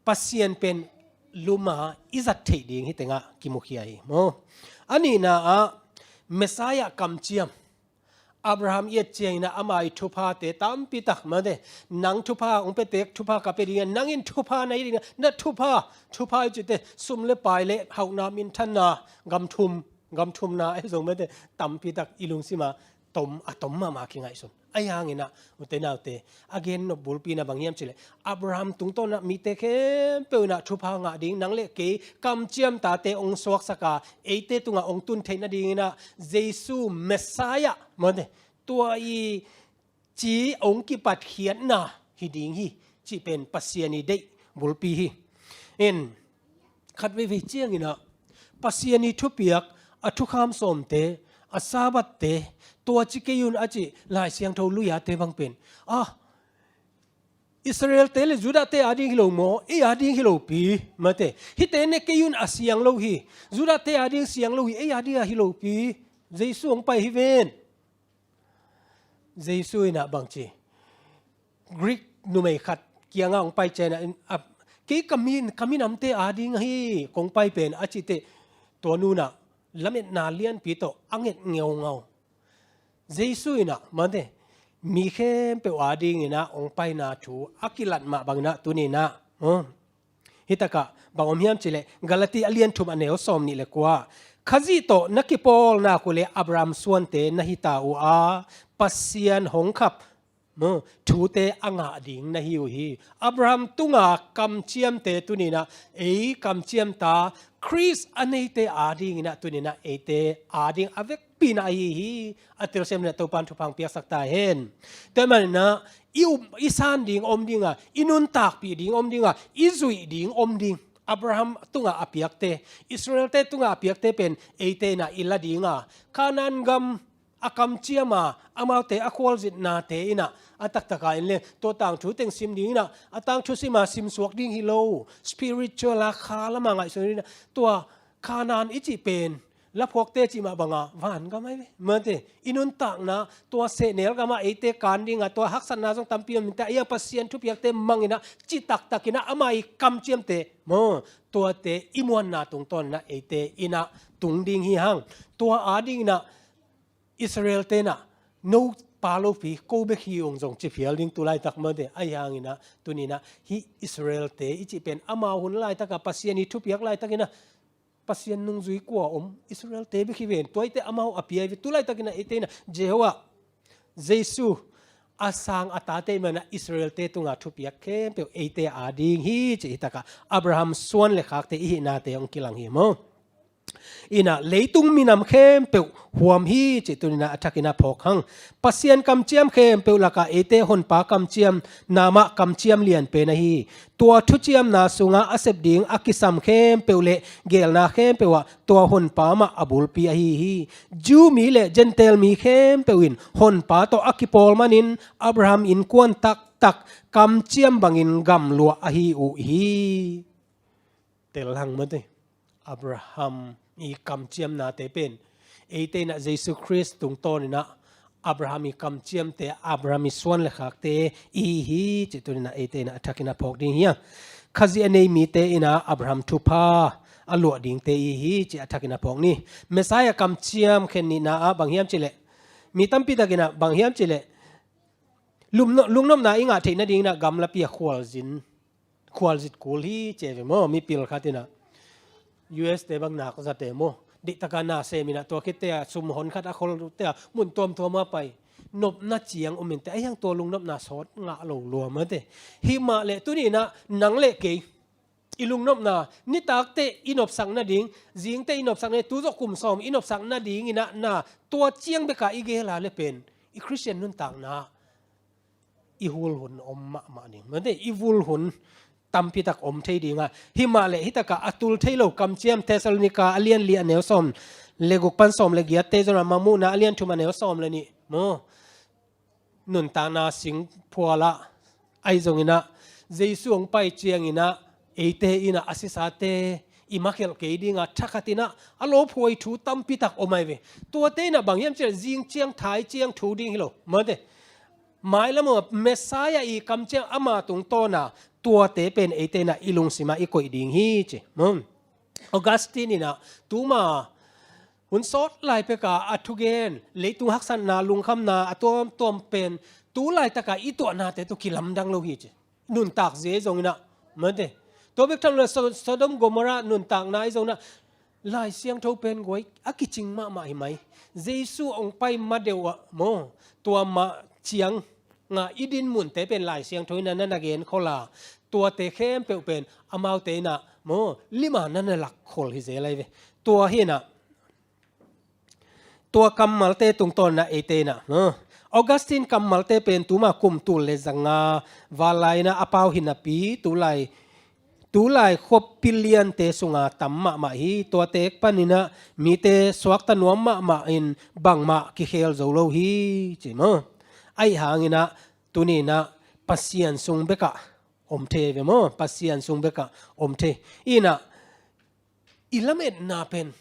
Pasian pen lum a i zat theih ding hi tengah kimukhia hi, maw? A nihna ah Messiah kamciam. Abraham i et ciangin ah ama i thuphate tampi tak, mate, nang thupha hong pia tek, thupha ka pia ding a, nang in thupha na hi ding a, na thupha, thupha i cihte, sum le pai le hauhna, minthanna, gam thum, gam thumna ahi zong, mate, tampi tak i lungsim a tom, a tom mahmah kingaihsun. Ahi hangin ah, ute naute, a gen nop bulpi in ah bang hiam cih leh, Abraham tungtawn ah mite khempeuh in ah thupha ngah ding, nang le kei kamciam tate hong suaksak a, eite tungah hong tun theih nadingin ah Jesu Messiah, mate, tua i ci hong kipatkhiatna hi ding hi cih pen Pasian i deih bulpi hi. In, khat veivei ciangin ah Pasian i thupiak, a thukham sawmte, a Sabbath-te, tua ci kei un a cih Lai Siangtho lui-ate bang pen, ah, Israel-te le Judah-te a ding hi lo maw, ei a ding hi lopi, mate, hihte ne kei un a siang lo hi. Judah-te a ding siang lo hi, ei a ding a hi lopi. Jesu hong pai hi ven. Jesu in ah bang ci, Greek numei khat kiangah hong pai ciangin ah, kei ka mi, ka minamte a ding hi kong pai pen a cih teh, tua nu in ah lametna lianpi tawh a nget ngeungau. Jesu in ah, mate, mi khempeuh a dingin ah hong paina thu a kilat mah bangin ah tuni-in ah, oh, hih takah bang om hiam cih leh, Galati a lian thum a neu sawmnih le kua, Khazih tawh na kipawlnak uh leh Abraham suante na hi ta uh a, Pasian hong khap, maw, thute a ngah ding na hi uh hi. Abraham tunga kamciamte tuni-in ah ei kamciam ta, Khrist a neite a dingin ah tuni-in ah eite a ding a vekpi in ah ahi hi. A telsiam in ah Topa'n thupha hong piaksak ta hen. Tua ahih manin ah i up, i san ding om ding a, i nuntakpih ding om ding a, i zuih ding om ding. Abraham tungah a piakte, Israel-te tungah a piakte pen eite in ah i la ding a, Kanaan gam a kamciam a, amaute a khualzinate in ah, a taktak a en leng, tua tangthu teng sim ding in ah, a tangthu sim a simsuak ding hi lo, spiritual a kha lam a ngaihsun ding in ah, tua Kanaan i cih pen laphuakte cih mah bang a vangam ahi ve. Mate, i nuntakna, tua sehnel gam ah eite kan ding a, tua haksatna zong tampi om in teh, ahi hang Pasian thupiakte mang in ah, ci taktak in ah ama i kamciamte, maw, tuate i muanna tungtawn in ah eite in ah tung ding hi hang. Tua a dingin ah Israel-te in ah, no, pa lopi ko bek hi ung zong ci phial ding tu laitak mate. Ahi hanginah tuninah hih Israel-te i cih pen amau hun laitaka Pasian i thupiak laitakinah Pasian nungzui kua om Israel-te bek hi ven. Tuaite amau a pia hi ve. Tu laitakinah eite inah Jehovah Jesu a sang a tate manah Israel-te tunga thupiak khempeuh eite a ding hi ci hi taka Abraham suan le khakte i hihnate hong kilang hi maw? Inah leitung minam khempeuh huam hi ci tuninah a thakinah phawk hang. Pasian kamciam khempeuh lakah eite honpa kamciam namah kamciam lianpen ahi. Tua thuciamna sungah a sep ding a kisam khempeuh le gelna khempeuh ah tua honpa mah a bulpi ahi hi. Jew mi le Gentile mi khempeuh in honpa tawh a kipawl manin Abraham innkuan taktak kamciam bangin gamluah ahi uh hi. Tel hang mate. Abraham i kamciamnate pen eite inah Jesu Khrist tungtawninah Abraham i kamciamte, Abraham i suan le khakte i hi hi ci tuninah eite inah a thakinah phawk ding hi a. Khazih a nei mite inah Abraham thupha a luah dingte i hi hi ci a thakinah phawk ni. Messiah kamciam khen nihna ah bang hiam cileh mi tampi takinah bang hiam cileh lungnopna i ngah theih nadinginah gamlapi a khualzin khualzit kul hi ci ve maw? Mipil khat inah U S te bang nak zate maw? Dihtaka na seminah tua khitte a sum hon khat a kholte a mun tuamtuam a pai. Nopna ciang om inte ahiang tua lungnopna sawt ngah lo lua mate. Himah le tuninah nang le kei i lungnopna nitakte i nopsak nading, zingte i nopsak nading, tuzawh kum sawm i nopsak nadinginah na tua ciang beka i gela le pen i Khristian nuntakna i vul hun om mahmah ding mate. I vul hun tampitak om thei dinga himah le hitaka a tul thei lo kamciam Thessalonika a lian li a neu sawm le guk pan sawm le giatte zona Mangmuhna a lian thum a neu sawm le nih maw? Nuntakna singphualah ahi zonginah Jesu hong pai cianginah eite inah a sisate i makhelh kei dinga thakhatinah a lawphuai thu tampitak om ahi ve. Tuate inah bang hiam ciah zing ciang thai ciang thu ding hi lo mate. Mailam uh Messiah i kamciam ama tungtawna tuate pen eite inah i lungsima i koih ding hi ci. Augustine inah tuma hun sawt lai peka a thugen leitung haksatna lungkhamna a tuamtuam pen tu laitaka i tuahnate tu kilamdang lo hi ci. Nuntak zia zonginah mate. Tua bek tham lo Sodom Gomorrah nuntakna i zonginah Lai Siangtho pen guai a kicing mahmah hi mai. Jesu hong pai ma deuh ah maw tua mah ciang nga i din munte pen Lai Siangtho inah na na gen khola tuate khempeuh pen amaute inah maw lima na na lak khol hi zel ahi ve. Tua hinah tua kammalte tungtawn inah eite inah Augustine kammalte pen tuma kum tul le zanga val lai inah a pau hinapi tulai tulai khuapi liante sunga tam mahmah hi. Tuate paninah mite suakta nuam mahmah in bangmah kikhel zo lo hi ci maw? Ahi hanginah tuninah Pasian sung bekah om thei ve maw? Pasian sung bekah om thei. Inah i lametna pen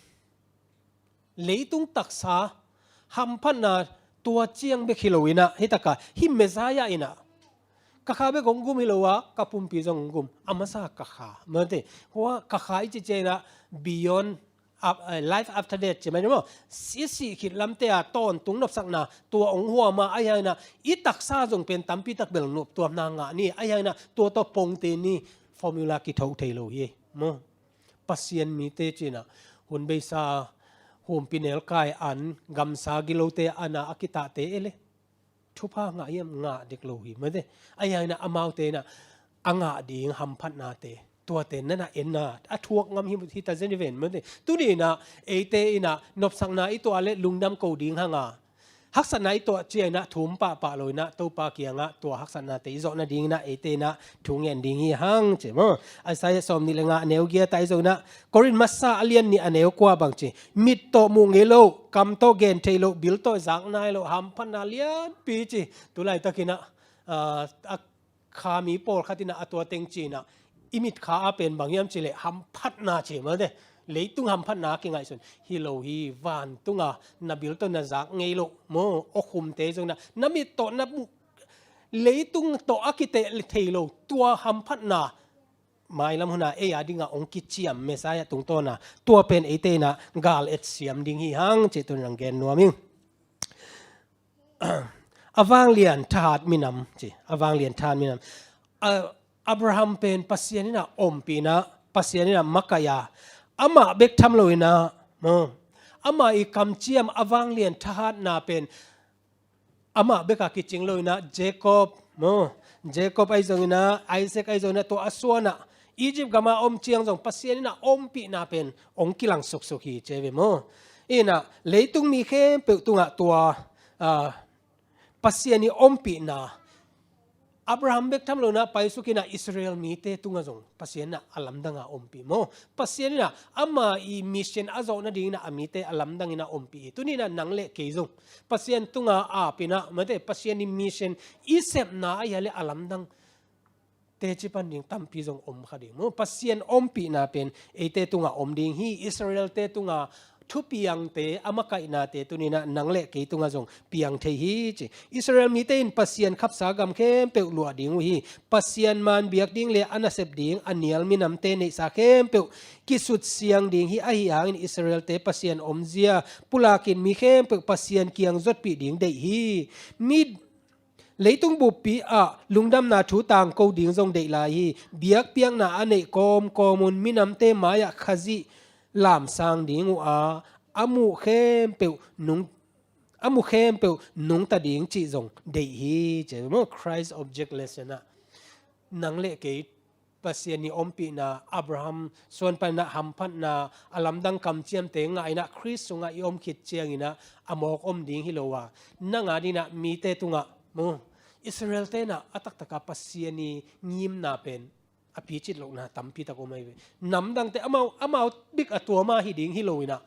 leitung taksa hamphatna tua ciang bek hi loinah hitaka hih Messiah inah ka kha bek hong gum hi lo a ka pumpi zong hong gum a masa ka kha mate. Hua ka kha i ci cianginah beyond life after death ci mai maw? I sih khit lamte a tawntung nopsakna tua hong huama ahi hanginah i taksa zong pen tampitak bel noptuamna ngah ni ahi hanginah tua tawh pongte ni formula kithoh thei lo hi maw? Pasian mite cinah hun beisa humpi nelkai an gamsa gilote ana a kitahte ele thupha ngah hiam? Ngah dek lo hi mate. Ahi hanginah amaute inah a ngah ding hamphatnate tuate nana enna a thuak ngam hi hita zen hi ven mate. Tuninah eite inah nopsakna i tuah le lungdam ko ding hanga haksatna i tuah cianginah thum pahpah loinah Topa kiangah tua haksatnate i zawh nadinginah eite inah thu ngen ding hi hang ci maw? Isaiah sawm nih le nga a neu giat ah i zonginah Korin masa a lian nih a neu kua bang ci mit tawh muh ngei lo, kam tawh gen thei lo, bil tawh zak nai lo hamphatna lianpi ci. Tulaitakinah a kha mi pawlkhat inah a tua teng cinah i mitkha a pen bang hiam cileh hamphatna ci mate. Leitung hamphatna a kingaihsun hi lo hi. Vantunga na bil tawh na zak ngei lo maw? Awkhumte zonginah na mit tawh na muh leitung tawh a kiteh thei lo tua hamphatna mailam huna ei a dinga hong kiciam Messiah tungtawna tua pen eite inah gal et siam ding hi hang ci tuninah gen nuam ing. A vanglian thahat minam ci, a vanglian thahat minam. A, Abraham pen Pasian in a ompih in a, Pasian in a makaih a, amah bek tham lo in a, maw, amah i kamciam a vanglian thahatna pen amah bek a kicing lo in a, Jacob, maw, Jacob ahi zongin a, Isaac ahi zongin a, tua a suan a Egypt gam a om ciang zong Pasian in a ompihna pen hong kilang suksuk hi ci ve maw. In a, leitung mi khempeuh tungah tua, a, Pasian i ompihna, Abraham bek tham lo in a paisuk in a Israel mite tungah zong Pasian in a a lamdang a ompih maw. Pasian in a ama i mission a zawh nading in a a mite a lamdang in a ompih hi. Tuni in a nang le kei zong Pasian tungah ap in a, mate, Pasian i mission i sepna a hia le a lamdang teci pan ding tampi zong om kha ding maw. Pasian ompihna pen eite tungah om ding hi. Israel-te tungah thupiangte, a makaihnate tuni in a nang le kei tungah zong piang thei hi ci. Israel mite in Pasian khapsa gam khempeuh luah ding uh hi. Pasian man biak ding le a nasep ding a nial minamte neihsa khempeuh kisutsiang ding hi. Ahi hangin Israel-te Pasian omzia pulakin mi khempeuh Pasian kiang zotpih ding deih hi. Mi leitung buppi ah lungdamna thu tangko ding zong deih lai hi. Biakpiakna a neih kawmkawm un minamte mai-ah Khazih lamsang ding uh a, a muh khempeuh nung, a muh khempeuh nungta ding cih zong deih hi. Ci maw, Christ object lesson ah nang le kei Pasian i ompihna, Abraham suan panin a hamphatna, a lamdang kamciamte ngah in a Khrist sungah i om khit ciangin a, a mawk om ding hi lo a, nang a ding in a mite tungah maw, Israel-te in a a taktak a Pasian i ngimna pen a picit lohna tampi tak om ahi ve. Namdangte amau, amau bek a tuam a hi ding hi lo in a,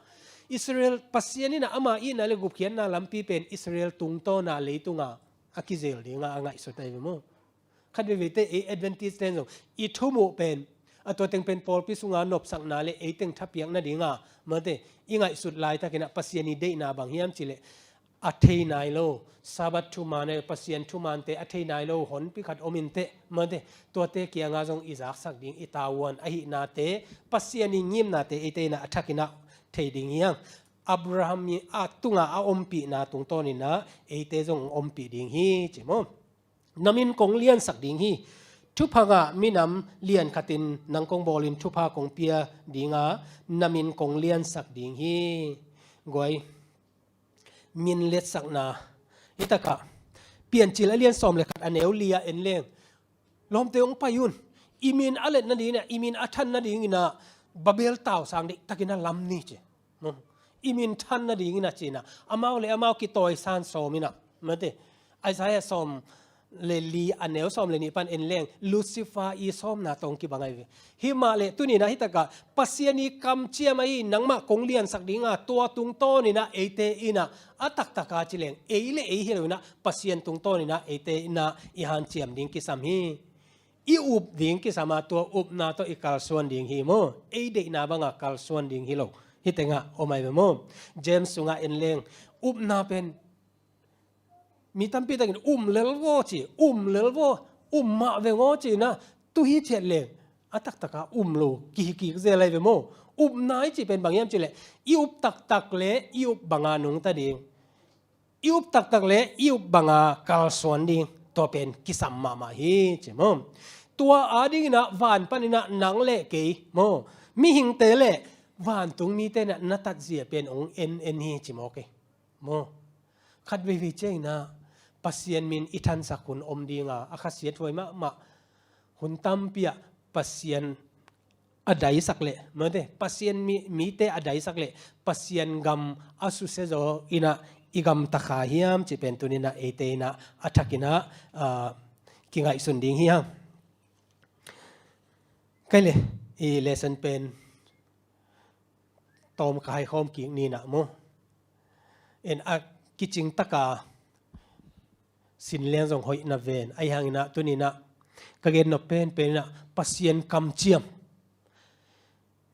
Israel, Pasian in a ama itna le gupkhiatna lampi pen Israel tungtawn a leitung a a kizel ding a a ngaihsut ahi ve maw. Khat veivei te ei Adventist ten zong i thumuh pen, a tua teng pen pawlpi sunga nopsakna le ei teng thapiak nading a, mate, i ngaihsut laitak in a Pasian i deihna bang hiam cih leh a thei nai lo, Sabbath thuman, Pasian thumante a thei nai lo honpi khat om in teh, mate, tuate kiangah zong i zaksak ding i tavuan ahihnate, Pasian i ngimnate eite in a a thak in a thei ding hi hang. Abraham i a tungah a ompihna tungtawn in a eite zong ompih ding hi ci maw. Na min kong liansak ding hi. Thupha ngah minam lian khatin nang kong bawlin thupha kong pia ding a, na min kong liansak ding hi. Guai, min liatsakna. Hi takah Piancil a lian sawm le khat a neu li ah en leng, lawmte hong pai un, i min a let nading in a, i min a than nading in a Babel tausang deihtakin a lam ni ci. I min than nading in a ci in a, amau le amau kitawisan sawm in a, mate, Isaiah sawm le li a neu sawm le nih pan en leng Lucifer i sawmna tawh kibang ahi ve. Hi mah le tuni in a hi takah Pasian i kamciam ahi, nangmah kong liansak ding a, tua tungtawn in a eite in a, a taktak a ci leng ei le ei hi lo in a Pasian tungtawn in a eite in a i hanciam ding kisam hi. I up ding kisam a, tua upna tawh i kalsuan ding hi maw. Ei deihna bang a kalsuan ding hi lo. Hi teng ah om ahi ve maw. James sungah en leng, upna pen mi tampi takin um lel vaw ci, um lel vaw, um mah veng aw ci in a, tu hi ciat leng a taktak a um lo kihi kik zel ahi ve maw. Upna i cih pen bang hiam cih leh i up taktak le i up bang a nungta ding, i up taktak le i up bang a kalsuan ding, tua pen kisam mahmah hi ci maw. Tua a ding in a van pan in a nang le kei maw, mihingte le vantung mite in a na tatzia pen hong en en hi ci mawk hi maw. Khat veivei ciang in a Pasian min i thansak hun om ding a, a khasiathuai mahmah. Hun tampi ah Pasian a daisak leh, mate, Pasian mi, mite a daisak leh Pasian gam a susia zaw in a i gamta kha hiam cih pen tuni in a eite in a a thak in a, ah, kingaihsun ding hi hang. Kei le, i lesson pen tawm ka haikhawm kik ni in a maw. En a kicing tak a sin leng zong hoih na ven. Ahi hang in a tuni in a ka gen nop penpen in a Pasian kamciam,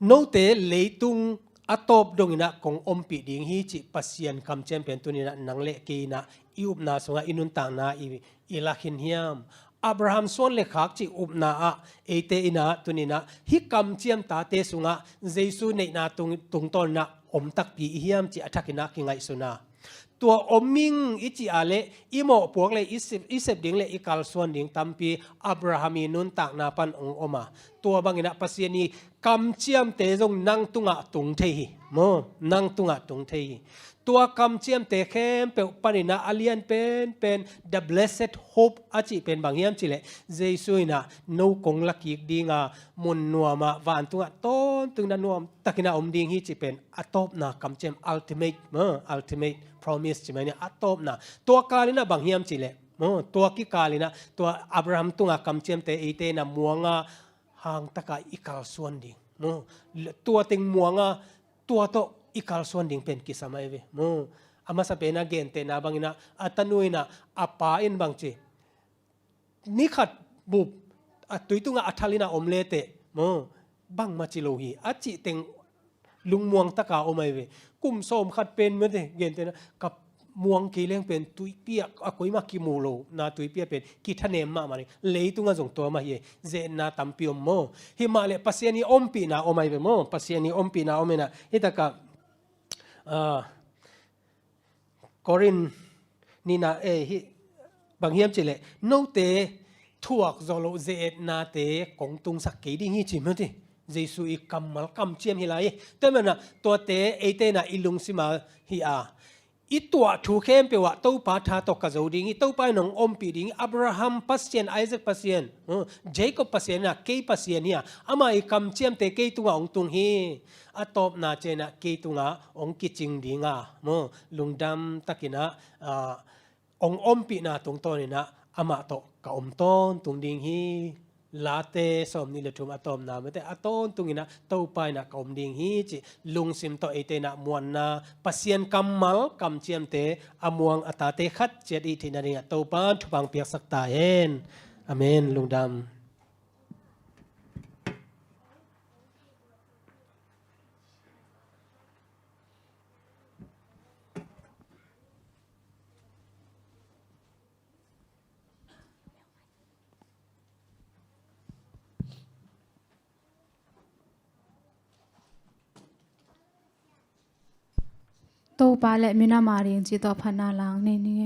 note leitung a tawp dong in a kong ompih ding hi cih Pasian kamciam pen tuni in a nang le kei in a i upna sungah, i nuntakna i, i la khin hiam? Abraham suan le khak cih upna ah eite in a tuni in a hih kamciam tate sungah Jesu neihna tung, tungtawn in a om takpi i hiam cih a thak in a kingaihsun a, Tua om ing i cih a leh i mawhpuak le i sep, i sep ding le i kalsuan ding tampi Abraham i nuntakna pan hong om a, tua bangin ah Pasian i kamciamte zong nang tungah tung thei hi maw, nang tungah tung thei hi. Tua kamciamte khempeuh panin ah a lian penpen, the blessed hope a cih pen bang hiam cih leh Jesu in ah no kong la kik ding a, mun nuam ah vantungah tawntungin ah nuam takin ah om ding hi cih pen a tawpna kamciam, ultimate, maw, ultimate promise ci mai ni, a tawpna. Tua kalin ah bang hiam cih leh maw, tua kikalin ah tua Abraham tunga kamciamte eite in ah muang a, hang taka i kalsuan ding maw, tua teng muang a, tua tawh i kalsuan ding pen kisam ahi ve maw. A masa pen a gentehna bangin ah a tanu in ah a pa in bang ci, ni khat bup a tui tungah a thal in ah om leteh maw, bangmah ci lo hi a cih teng lungmuang taka om ahi ve. Kum sawm khat pen mate gentehna ka muang kei leng pen tuipi ah a koimah kimu lo na, tuipi ah pen kithanem mahmah ding. Leitungah zong tua mah hi e, ze-etna tampi om maw. Himah leh Pasian i ompihna om ahi ve maw, Pasian i ompihna om in ah. Hi takah, ah, Korin nihna, eh, hi, bang hiam cih leh note thuak zawh loh ze-etnate kong tungsak kei ding hi ci mate. Jesu i kammal kamciam hi lai hi. Tua manin ah tuate eite in ah i lungsim a hi a, i tuah thu khempeuh ah Topa tha tawh ka zo ding hi, Topa in hong ompih ding hi, Abraham Pasian, Isaac Pasian, uh, Jacob Pasian in ah kei Pasian hi a, ama i kamciamte kei tungah hong tung hi. A tawpna ciangin ah kei tungah hong kicing ding a maw, lungdam takin ah, ah, hong ompihna tungtawnin ah amah tawh ka om tawntung ding hi. Late sawmnih le thum a tawpna mate, a tawntungin ah Topa in ah ka om ding hi cih lungsim tawh eite in ah muanna, Pasian kammal kamciamte a muang a tate khat ciat i theih nadingin ah Topa in thupha hong piaksak ta hen. Amen. Lungdam. Topa le minam ading ci tawh phatna la nei ni.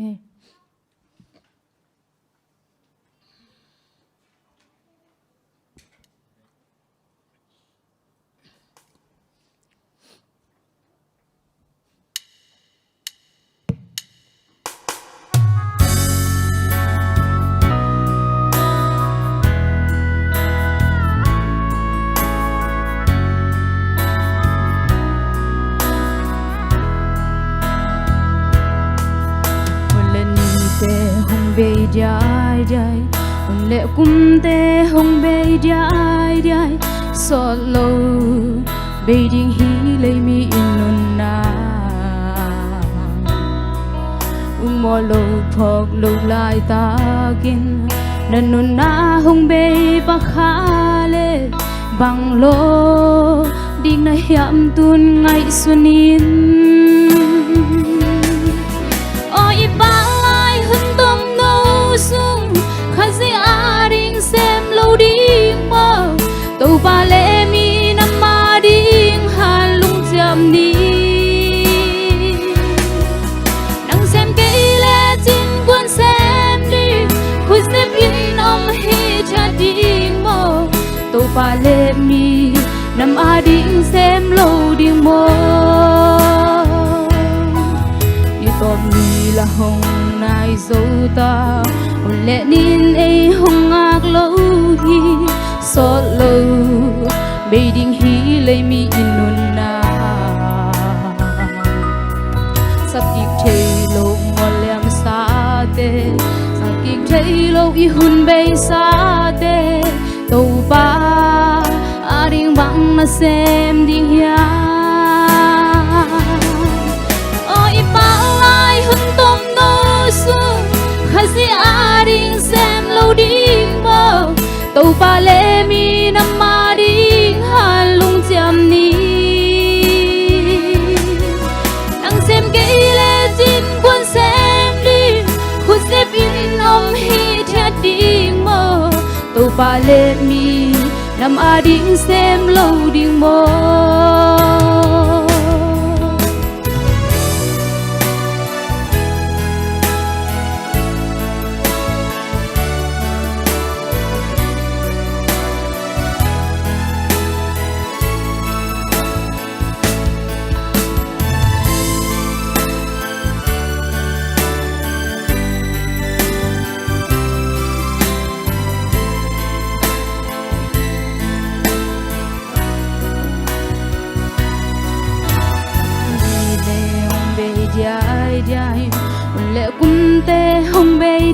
Hun le nite hong bei diaidiai, hun le kumte hong bei diaidiai, sawt lo bei ding hi lei mi i nunna. Ungmawh lo phawk lo laitakin na nunna hong bei pakha le bang lo ding na hiam tun ngaihsun in. Aw i pah lai hun tomno sung Khazih ading sem lo ding maw? Topa le minam ading hanlung ciam ni. Nang sem kei lecin kuan sem ding? Khut zep in om hithiat ding maw? Topa le minam ading sem lo ding maw? I tawp ni la hong nai zo ta, hun le nin ei hong ngak lo hi. Sawt lo bei ding hi lei mi i nunna. Sapkik thei lo mualliam sate, sapkik thei lo i hun bei sate, Topa ading bang na sem ding hiam? Aw i pah lai hun tomno sung Khazih ading sem lo ding maw? Topa le minam ading hanlung ciam ni. Nang sem kei lecin kuan sem ding? Khut zep in om hithiat ding maw? Topa le minam ading sem lo ding maw?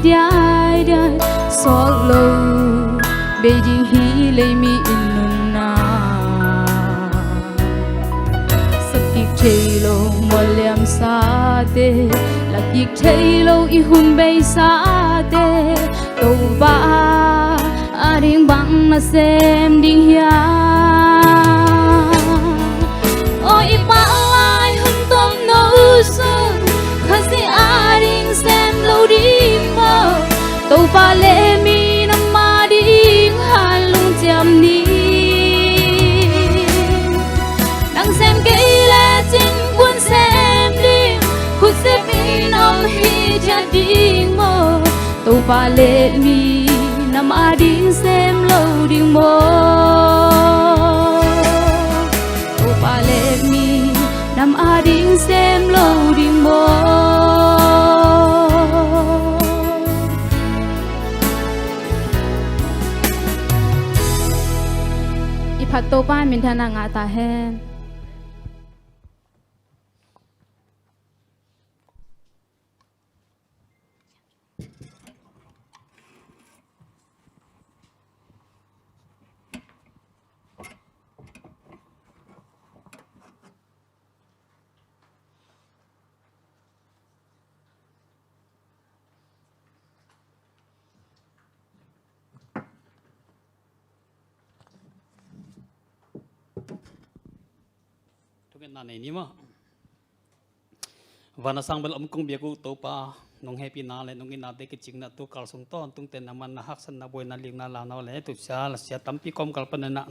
Diaidiai sawt lo bei ding hi lei mi in nunna. Sapkik thei lo mualliamsate, lakik thei lo i hun beisate, Topa ading bang na sem ding hiam? Aw i pah lai hun tomno sung, Khazih ading sem lo ding maw? Topa le mi nam ading han lungciam ni. Nang sem kei lecin kuan sem ding, khutsip in om hi ciat ding maw? Topa le mi nam ading sem lo ding maw? Topa le mi nam ading sem lo ding maw? I phat Topa minthanna ngah ta hen. Thungetna nei ni maw? Van a sang bel om kong biak uh Topa, nong hehpihna le nong itnate kicingna tu kal sung tawntungte nangman na haksatna buaina likna lana le tusia lasia tampi kawmkal panin ah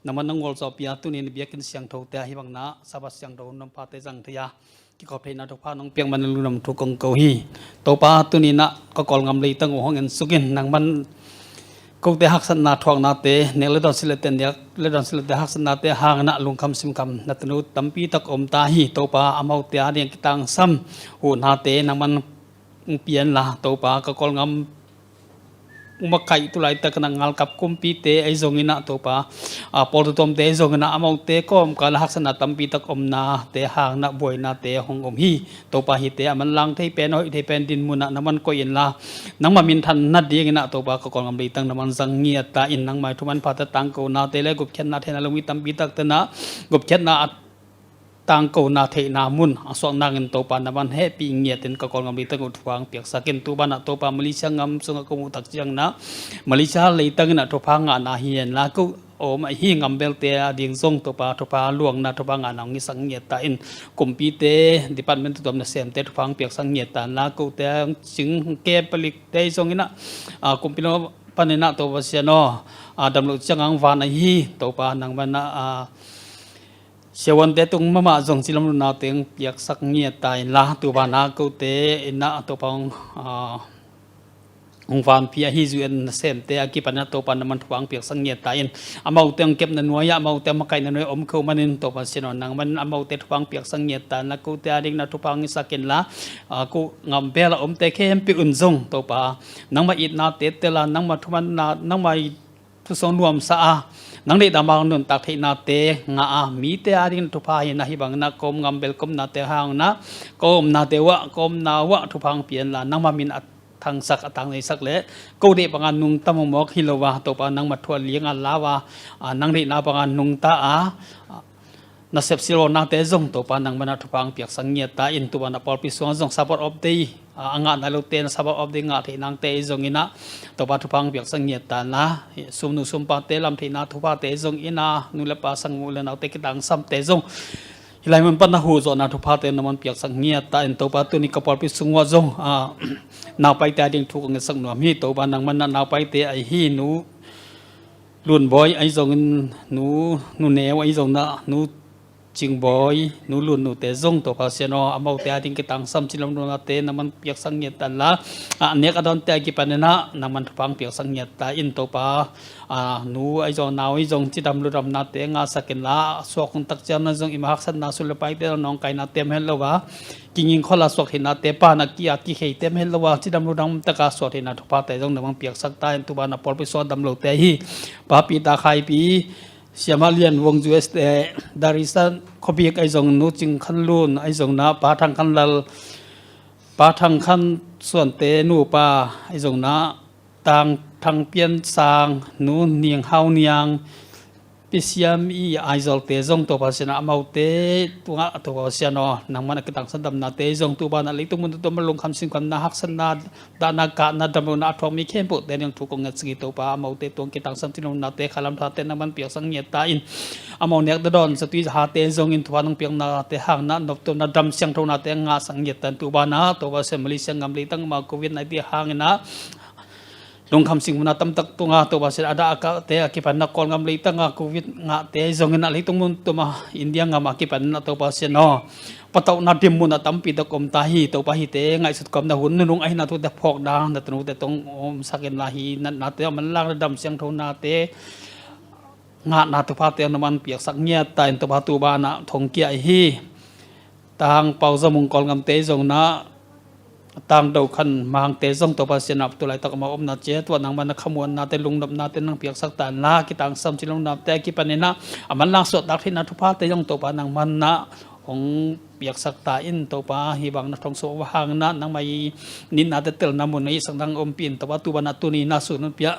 nangman na ngolzawhpih a tuni-in biakinn siangthote ah hih bangin ah Sabbath siangtho hun pate zang thei a kikhop theihna thupha nong piak manin lungdam thu kong ko hi. Topa tuni-in ah ka Kawlgam leitang uh hong ensuk in nangman kote haksatna thuaknate, nek le dawn silh lete nek le dawn silh lete haksatnate hangin ah lungkham simkham na tanu tampi tak om ta hi. Topa amaute ading kitangsam huhnate nangman pia inla Topa ka Kawlgam makaih tu laitak in ah ngalkap kumpite ahi zongin ah Topa, a, pawl tuamtuamte ahi zongin ah amaute kawmkal ah haksatna tampi tak omnate hangin ah buainate hong om hi. Topa hihte a manlang thei pen, a hoih thei pen dinmun ah na man koih inla nangmah minthan nadingin ah Topa ka Kawlgam leitang na man zang ngiat ta in nangmah i thuman phate tangkonate le gupkhiatna theihna lo mi tampi takte in ah gupkhiatna a tangkona theihna mun a suak nangin Topa na man hehpih ngiatin ka Kawlgam leitang uh thupha hong piaksak in. Tu banah Topa Malaysia gam sungah ka muh tak ciangin ah Malaysia leitang in ah thupha ngahna hi inla ko om ahi gam belte ading zong Topa thupha luangna thupha ngahna hong hisak ngiat ta in. Kumpite department tuamtuam nasemte thupha hong piaksak ngiat ta inla kote cing ke palikte ahi zongin ah, a, kumpi lo panin ah Topa Sian aw, a, damloh ciang hong van ahi Topa nangman ah, a, siavuante tung mahmah zong cilam lunna teng piaksak ngiat ta inla tu banah kote in ah Topa hong, a, hong vanpih ahi zu-in nasemte a kipan ah Topa na man thupha hong piaksak ngiat ta in. Amaute hong kepna nuai ah amaute hong makaihna nuai ah om kho manin Topa Sian aw nangman amaute thupha hong piaksak ngiat ta inla kote ading na thupha hong hisak inla, a, ko gam bel a omte khempeuh in zong Topa nangmah itnate tel a nangmah thumanna nangmah i thusong nuamsa a nang deihna bang nuntak theihnate ngah a mite ading na thupha hi in ah hih bangin ah kawm gam bel ka omnate hangin ah ka omnate uh ah ka omna uh ah thupha hong pia inla nangmah min a thangsak a tangneisak le ko deih banga nungta mawkmawk hi lo a Topa nangmah thu a liang a lau a, a, nang deihna banga nungta a, a, nasep silvawlnate zong Topa nangman ah thupha hong piaksak ngiat ta in. Tu banah pawlpi sungah zong Sabbath off day, a, a ngah nai lote in Sabbath off day ngah theih nangte ahi zongin ah Topa thupha hong piaksak ngiat ta inla sumnu sumpate lamtheihna thuphate ahi zongin ah nu le pa sang mu le naute kitangsamte zong hih lai mun pan a huhzawhna thuphate na man piaksak ngiat ta in. Topa tuni ka pawlpi sung uh ah zong, a, naupaite ading thu ka ngetsak nuam hi. Topa nangman ah naupaite ahi nu Lunbawi ahi zongin nu, Nu Neu ahi zongin ah Nu Cingbawi, Nu Lunnute zong Topa Sian aw amaute ading kitangsam cilam lunate na man piaksak ngiat ta inla, a, a nek a dawnte a kipanin ah nangman thupha hong piaksak ngiat ta in Topa, a, nu ahi zong nau ahi zong cidam ludamnate ngahsak inla a suak hun tak ciang na zong i mah haksatna sulpaite zong nawngkainate om het lo a kinging khol a suak theihnate pan a ki-at kikheite om het lo a cidam ludam taka suak theihna thuphate zong na man piaksak ta in. Tu banah pawlpi sungah damlote ahi Papi, Ta Khaipi, Siamah Lian Vung U S te, Darisa Khobik ahi zong, Nu Cing Khan Lun ahi zong na, Pa Thang Khan Lal, Pa Thang Khan Suante nupa i zong na, Tang Thang Pian Sang, Nu Ning Hau Niang, Pi Siam i Aizawl te zong Topa Pasian ah, amaute tungah Topa Pasian aw, nangman a kitangsam damnate zong tu banah leitung mun tung a lungkham sinkhawmna, haksatna, dahna, kahna, damlohna a thuak mi khempeuhte ning thu kong ngetsak hi Topa, amaute tung kitangsam thinlonate, khalam thate nangman piaksak ngiat ta in, amau nek dadawn zatui hate zong in thupha nong piaknate hangin ah noptuamna, dam siangthonate ngahsak ngiat ta in tu banah Topa Pasian Malaysia gam leitang mah Covid nineteen hangin ah lungkham sinkhawmna tamtak tungah Topa Pasian a dah a kahte a kipan ah Kawlgam leitang ah Covid ngahte zong in ah leitung mun tung a India gam a kipan ah Topa Pasian aw, patauhna dinmun a tampi tak om ta hi. Topa hihte ngaihsut kawmna hun nunung ahihna thute phawkna na tanute tawh omsak in la, hi natnate a manlangna, dam siangthonate ngahna thuphate nangman piaksak ngiat ta in Topa tu banah thongkia hi. Tang Pau Za Mung Kawlgamte zong na, Tang Do Khan Mangte zong Topa Pasian ah tu laitak amau omna ciat uah nangman na khamuannate, lungnopnate nang piaksak ta in la, kitangsam thinlonate a kipan in ah a manlang suahtak theihna thuphate zong Topa nangman na hong piaksak ta in Topa, hih bang na thong suah hangin ah nangmah i nitnate telna mun na i sak nang ompih in Topa tu banah tuni na sun hong pia.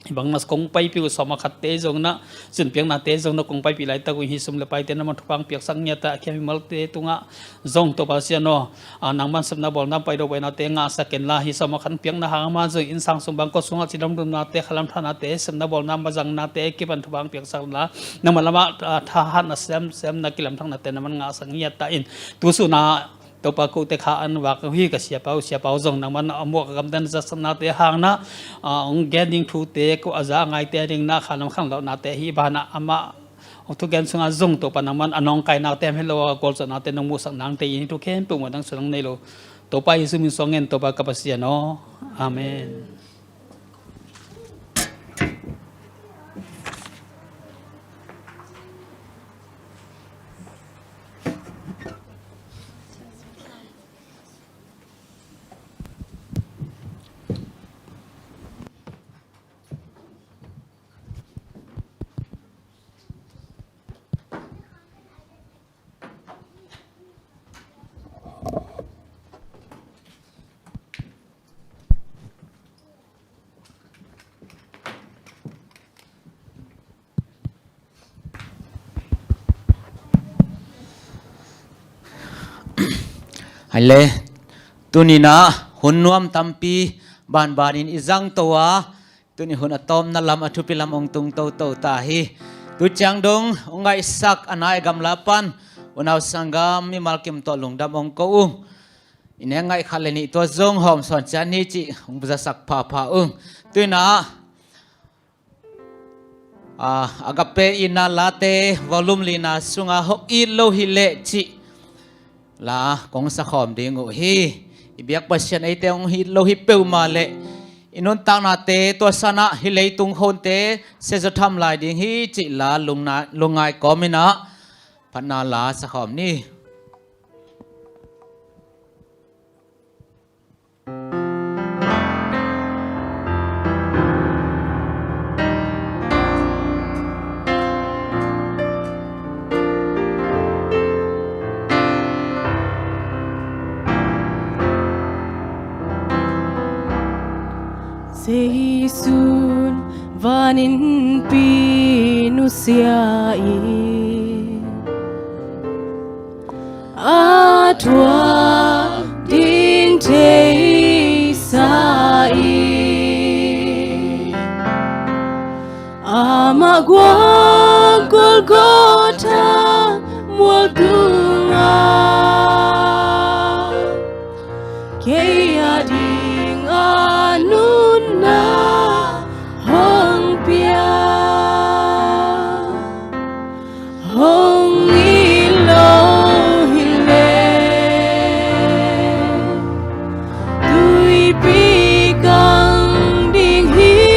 Hih bang na kong paipih uh sawm a khatte zong na, zunpiaknate zong na kong paipih laitak uh hih sum le paite nangman thupha piaksak ngiat ta, a khiam mimalte tungah zong Topa Pasian aw, a nangman sepna bawlna, paidawh buainate ngahsak in la, hih sawm a khat piakna hang amah zong innsang sung bangkua sungah cidamdamnate, khalam thanate, sepna bawlna mazangnate kipan thupha piaksak la, nangmah lamah a thahatna, semsemna, kilamdhangnate nangman ngahsak ngiat ta in. Tu sun ah Topa, kote kha an vak uh hi, ka siapa uh, siapa uh zong nangman a muak a gamdang zatsaknate hangin ah, a hong gen ding thute ko a za a ngaite a ding na khanam khanlawhnate hih banah amah hong thugen sungah zong Topa nangman a nawngkainate hem hi lo a gualzawhnate nong muhsak nangte in hih thu khempeuh muh nang su nang nei lo. Topa Jesu min suang ngen Topa ka Pasian aw. Amen. Hai le, tuni-in ah hun nuam tampi banbanin i zang to a, tuni hun a tawpna lam, a thupi lam hong tung toto ta hi. Tu ciang dong hong ngaihsak a nai gamla pan unau sanggam mimal kim tawh lungdam hong ko ung. I nek ngaih khat le nih tua zong hawm sawn ciat ni cih hong zasak phapha ung. Tu-in ah, a, Agape itna late volume lina sunga hong it lo hi leh cih la kong sakhawm ding uh hi. I biak Pasian eite hong it lo hi peuhmah leh i nuntaknate tua sanah hih leitung khonte siazaw tham lai ding hi cih la lungna-, lungngai kawmin ah phatna la sakhawm ni. Zeisun van innpi nusia in a thuak ding theisa in, amah guak Golgotha mual tungah kei a ding a nunna hong pia. Hong it lo hi leh tuipi kang ding hi.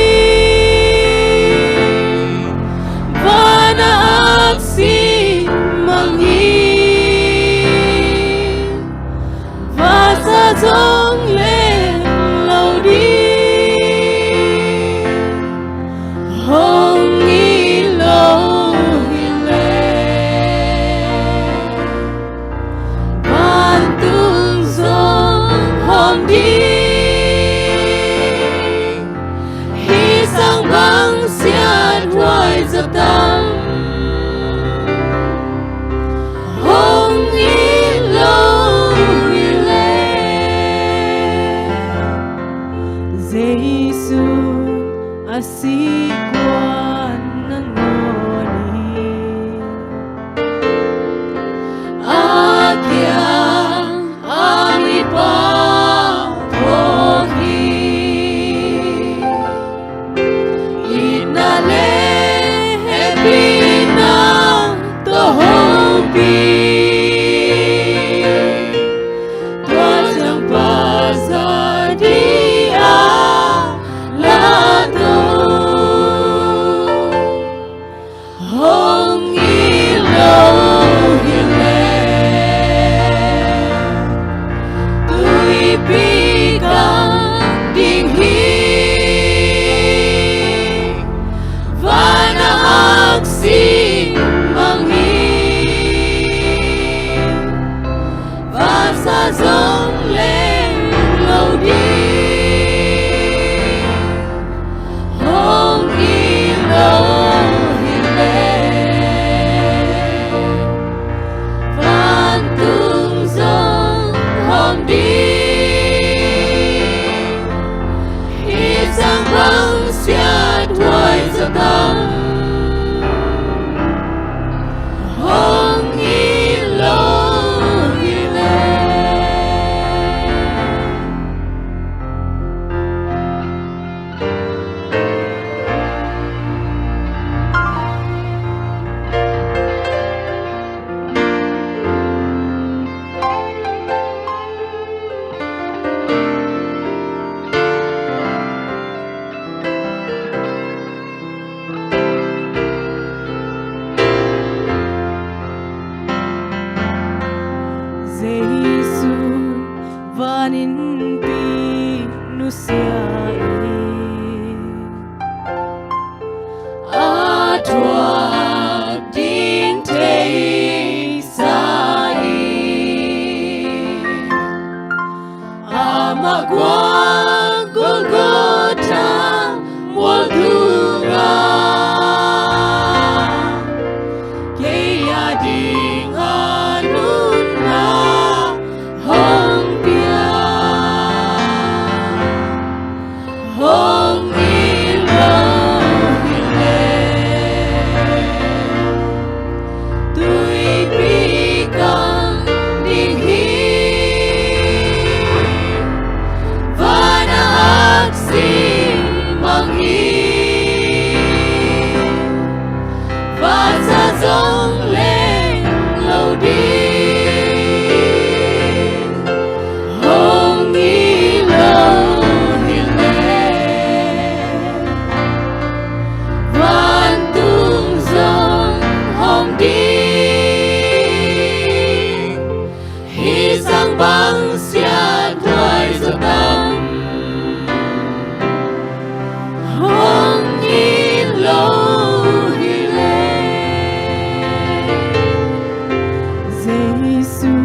Jesu van innpi nusia in, a thuak ding theisa in, amah kua Golgotha mual tungah kei a ding a nunna hong pia. Hong it lo hi leh, tuipi kang ding hi. Van a aksi mang hi, vansa zong leng lo ding. Hong it lo hi leh, vantung zong hong ding. Hih sang bang siathuai zaw tam. Hong it lo hi leh, Jesu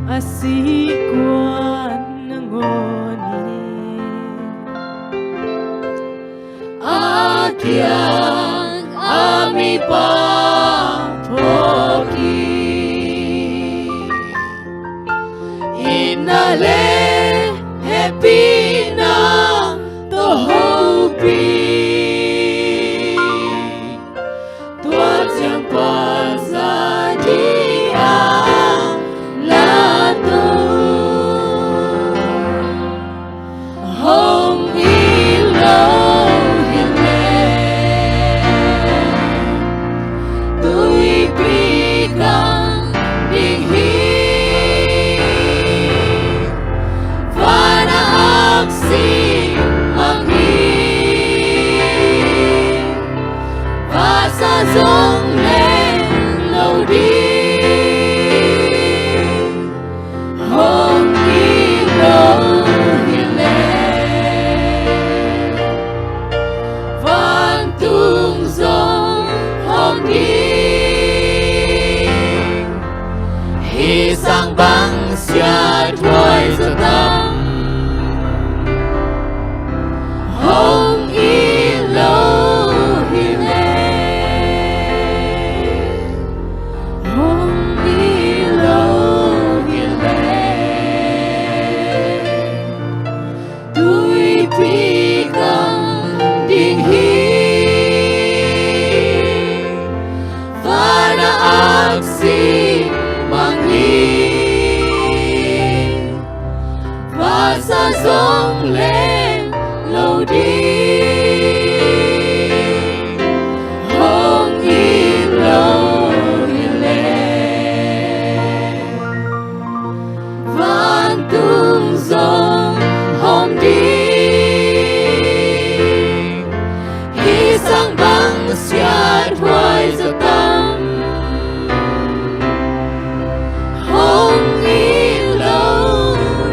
a sih kuan nangawn in, a kiang a mipa phawk hi. Itna le hehpihna tawh hopih, tua ciang Pasian ding a lattuh. Hong it lo hi leh, tuipi kang ding hi. Van a aksi mang hi, vansa zong leng lo ding. Hong it lo hi leh, vantung zong hong ding. Hih sang bang siathuai zaw tam. Hong it lo hi leh, hong it lo hi leh, tuipi kang ding hi. Van a aksi mang hi, vansa zong leng lo ding. Hong it lo hi leh, vantung zong hong ding. Hih sang bang siathuai zaw tam. Hong it lo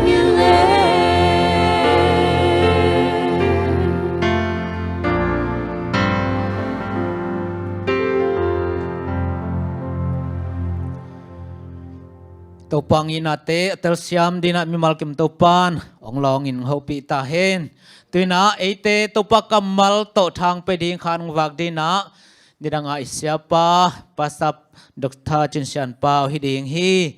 hi leh, Topa in a te a telsiam dingin ah mimal kim Topa in hong lawngin hopih ta hen. Tu-in ah eite Topa kammal tawh thang pia ding khan hong vak dingin ah nidang a i siapa Pastor Doctor Cin Sian Pau hi ding hi.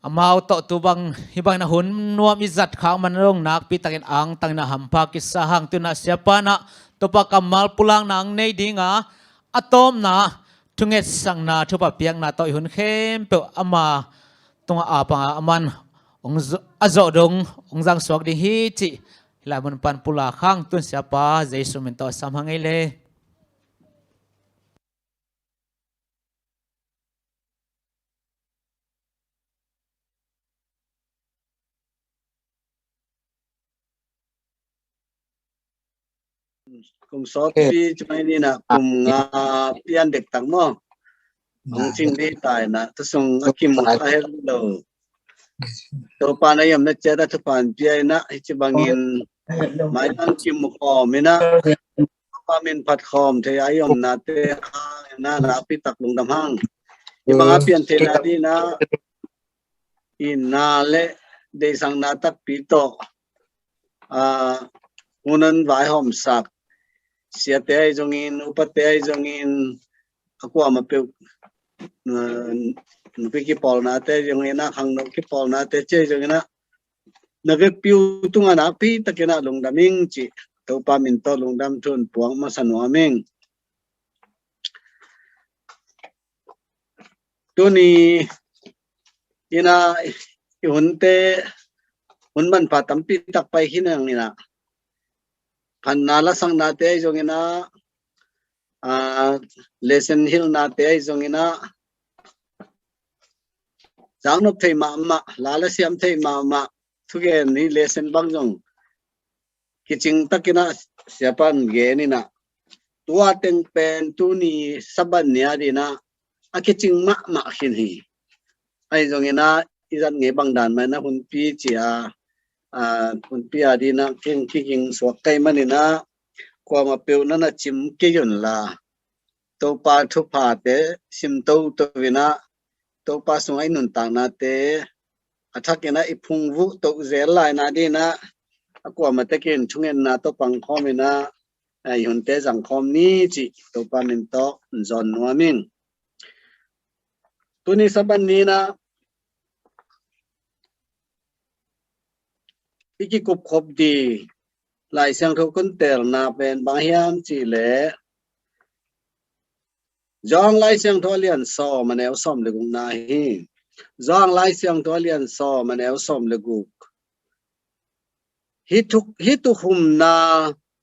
Amau tawh tu bang hih bangin a hun nuam i zat khak man dong nakpi takin angtangin a hampha kisa hang. Tu-in ah siapa in ah Topa kammal pulakna hong nei ding a, a tawpna thungetsakna thupha piakna tawh i hun khempeuh ama tungah a panga aman hong zo-, a zawh dong hong zangsuak ding hi cih hih lai mun pan pulak hang. Tu-in siapa Jesu min tawh sam hang ei le. Kum sawtpi ci mai ni na, kum nga pian dektak maw? hong cing dih ta in ah, tusung a kimu a het lo. Topa na yam na ciat a thupha pia in ah, hih ci bangin maitang kimu khawm in ah, Topa min phat khawm thei a i omnate hang in ah, nakpi tak lungdam hang. Hih bang a pian theihna dih in ah, i na le deihsakna takpi tawh, ah, hun hong vaihawmsak siate ahi zongin, upate ahi zongin, a kuamah peuh, ah, nupi kipawlnate ahi zongin ah, khangno kipawlnate ci ahi zongin ah, na vekpi uh tungah nakpi takin ah lungdam ing ci, Topa min tawh lungdam thu hong puak masa nuam ing. Tuni in ah i hunte, hun manpha tampi tak pai hi nang in ah, phatna lasaknate ahi zongin ah, ah, lesson hilhnate ahi zongin ah, zaknop thei mahmah, la la siam thei mahmah, thugen ni lesson bang zong kicing takin ah siapa in gen in ah, tua teng pen tuni Sabbath ni a dih in ah a kicing mahmah khin hi. Ahi zongin ah i zat ngei bang dan mah in ah hunpi ci a, ah, hunpi a dih in ah kiging suak kei manin ah, kuamah peuh na na cim kei un la, Topa thuphate sim toto in ah, Topa sungah i nuntaknate a thakin ah i phungvuh toh zel lai na dih in ah, a kuamah tekin thungetna tawh pangkhawm in ah, i hunte zangkhawm ni cih Topa min tawh hong zawn nuam ing. Tuni Sabbath ni in ah i kikupkhop ding Lai Siangtho kon teelna pen bang hiam cih leh, Johan Lai Siangtho a lian sawm a neu sawm le gukna hi. Johan Lai Siangtho a lian sawm a neu sawm le guk. Hih thuk, hih tukhumna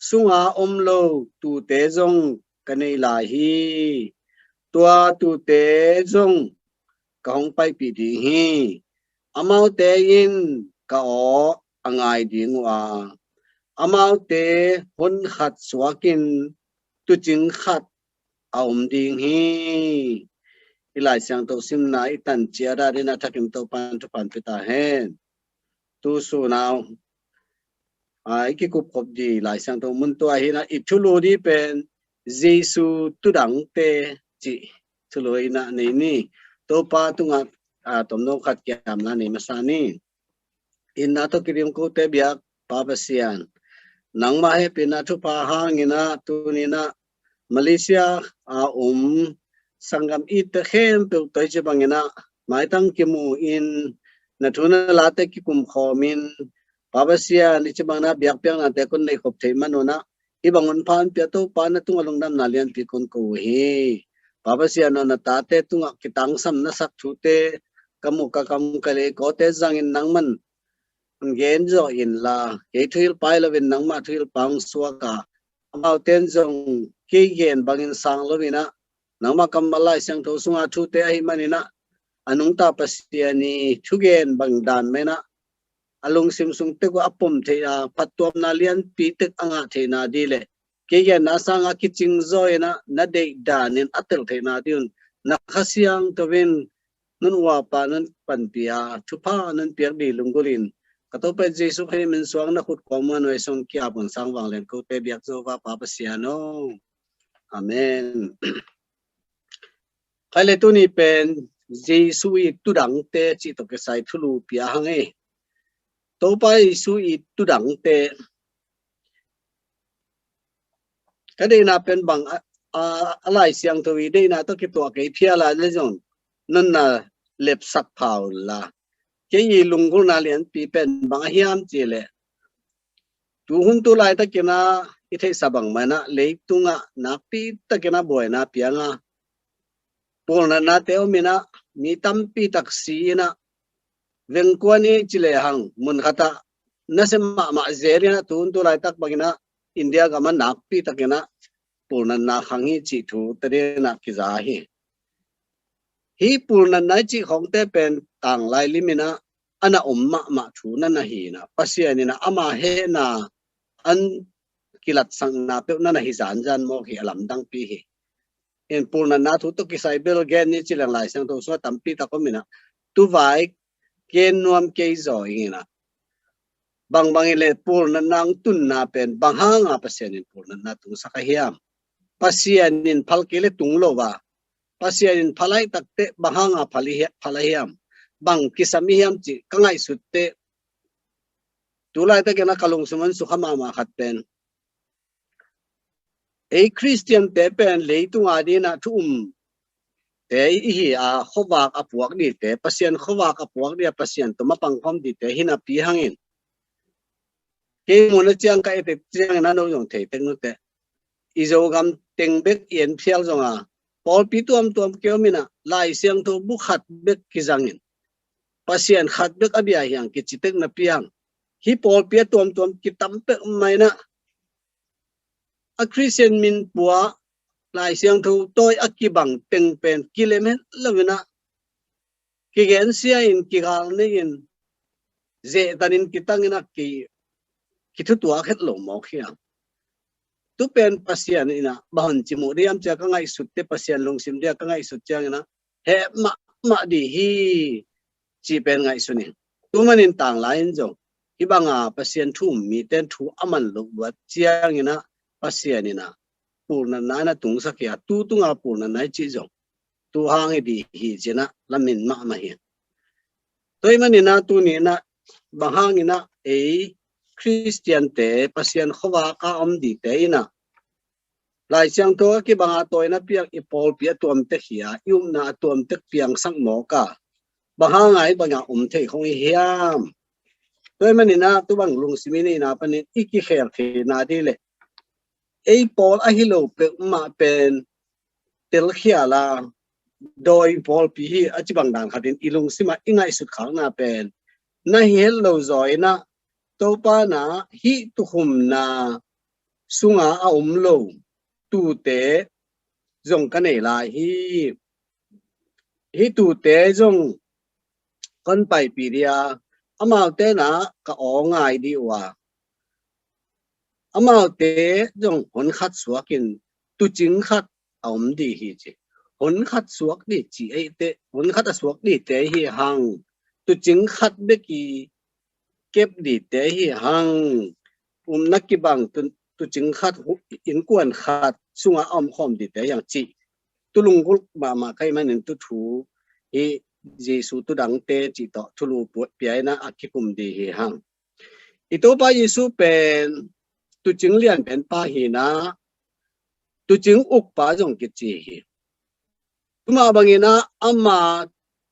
sunga om lo tuute zong ka nei lai hi. Tua tuute zong ka hong paipih ding hi. Amaute in ka aw a ngai ding uh a, amaute hun khat suakin tuucing khat a om ding hi. I Lai Siangtho simna i tan ciat a dih in ah thakin Topa in thupha hong pia ta hen. Tu sun a, ah, i kikupkhop ding Lai Siangtho mun tua hi in ah, i thulu ding pen Jesu Tudangte cih thulu in ah nei ni. Topa tungah, ah, tomno khat kiamna nei masa ni. Itna tawh kidim kote biak Pa Pasian, nangmah hehpihna thupha hangin ah tuni in ah Malaysia a om sanggam itte khempeuh tawh hih ci bangin ah maitang kimu in, na thu na late kikum khawm in, Pa Pasian, hih ci bangin ah biakpiaknate kon nei khop theih man un ah, hih bang hun pha hong pia Topa na tungah lungdamna lianpi kon ko uh hi. Pa Pasian aw, na tate tungah kitangsam na sak thute ka mu ka kam ka lei kawte zangin nangman gen zawh inla, kei thuhilhpa hi loin nangmah thuhilhpa hong suak a, amaute in zong kei gen bangin sang lo in ah, nangmah kammal Lai Siangtho sunga thute ahih manin ah, a nungta Pasian i thugen bang dan mah in ah, a lungsim sung tek uh a pom theih a, phattuamna lianpi tek a ngah theihna ding leh, kei genna sangin a kicing zaw in ah, na deih danin a tel theihna ding un, na Kha Siangtho in nong uapa, nong panpih a, thupha nong piak ding lunggulh in, ka Topa Jesu Khrih min suang na khut kuang muan uh a sung kiap un sang vanglian kote biak zo va Pa Pasian aw. Amen. Khai le tuni pen Jesu i Tudangte cih tawh kisai thulu pia hang e. Topa Jesu i Tudangte. Ka deihna pen bang a, a, a Lai Siangtho i deihna tawh kituak kei phial a le zong, nong na lepsak pha un la. Kei i lunggulhna lianpi pen bang a hiam cih leh, tu hun tu laitakin ah i theihsa bang mah in ah, leitungah nakpi takin ah buaina piang a, pulnatnate om in ah, mi tampi tak si in ah, vengkuan i ci lehang mun khat ah nasem mahmah zel in ah, tu hun tu laitak bangin ah India gam ah nakpi takin ah pulnatna khang hi cih thu tadin ah kiza hi. Hih pulnatna i cih khawngte pen tanglai lim in ah a na om mahmah thu na na hi in ah, Pasian in ah ama hehna a kilatsakna peuh na na hi zanzan mawk hi, a lamdangpi hi. in pulnatna thu tawh kisai bel gen ni ci leng Lai Siangtho sungah tampi tak om inah, tuvai gen nuam kei zaw ing inah, bangbang in le pulnatna hong tunna pen bang hanga Pasian in pulnatna tungsak a hiam? Pasian in phal kei le tung lo a, Pasian in phal laitakteh bang hanga phal i hia-, phal a hiam? Bang kisam i hiam cih ka ngaihsut teh, tu laitakin a ka lungsim hong sukha mahmah khat pen, ei Khristiante pen leitung a dinah thu umte i hi a, khuavak a puak dite, Pasian khuavak a puak dih a, Pasian tawh mapang khawm dite hi napi hangin, kei mun a ciang ka et tek ciangin a no zong thei tek nuteh, i Zogam teng bek i en phial zong a, pawlpi tuamtuam kiom inah Lai Siangtho bu khat bek kizangin, Pasian khat bek a bia hi hang kici tek napi hang, hih pawlpi a tuamtuam kitam pek mah inah, a Khristian min pua, Lai Siangtho tawi a kibang teng pen kilem het lo inah, kigensia in, kigal nei in, zehtan in, kitang inah, ki, kithutuak het lo mawk hiam? Tu pen Pasian inah bang hong ci muh dih hiam cia ka ngaihsut teh, Pasian lungsim dih a ka ngaihsut ciang inah, heh mahmah dih hi cih pen ngaihsun ing. Tu manin tanglai in zong hih banga Pasian thu um mite in thu a man loh luat ciang inah, Pasian inah pulnatna inah tungsak hi a, tu tunga pulnatna i cih zong tu hang hi dih hi ci inah lamin mahmah hi. Tua ahih manin ah tuni inah bang hang inah ei Khristiante Pasian khuavak a om dite inah Lai Siangtho a kibanga tawina piang i pawlpi a tuamtek hi a, i upna a tuamtek piangsak mawk a, bang hanga i banga um thei khong i hiam? Tua ahih manin ah tu bang lungsim i neihna panin i kikhel theihna dih leh, ei pawl ahi lo peuhmah pen telkhial a, dawi pawlpi hi a ci bang dan khatin i lungsim ah i ngaihsut khakna pen na hi het lo zaw inah, Topa na hih tukhumna sunga a om lo tuute zong ka nei lai hi. Hih tuute zong kon paipih dih a, amaute na ka aw ngai dih uh a, amaute zong hon khat suakin tuucing khat a om dih hi ci. Hon khat suak dih ci ei teh, hon khat a suak dihte hi hang, tuucing khat bek i kep dihte hi hang, upna kibang tu, tuucing khat, innkuan khat sungah a om khawm dihte hi hang cih tu lunggulh mahmah ka hih manin tu thu hi, Jesu tu dangte cih tawh thulu pia inah a kikum dih hi hang. I Topa Jesu pen tuucing lianpen pa hi inah, tuucing ukpa zong kici hi. Tua mah bangin ah ama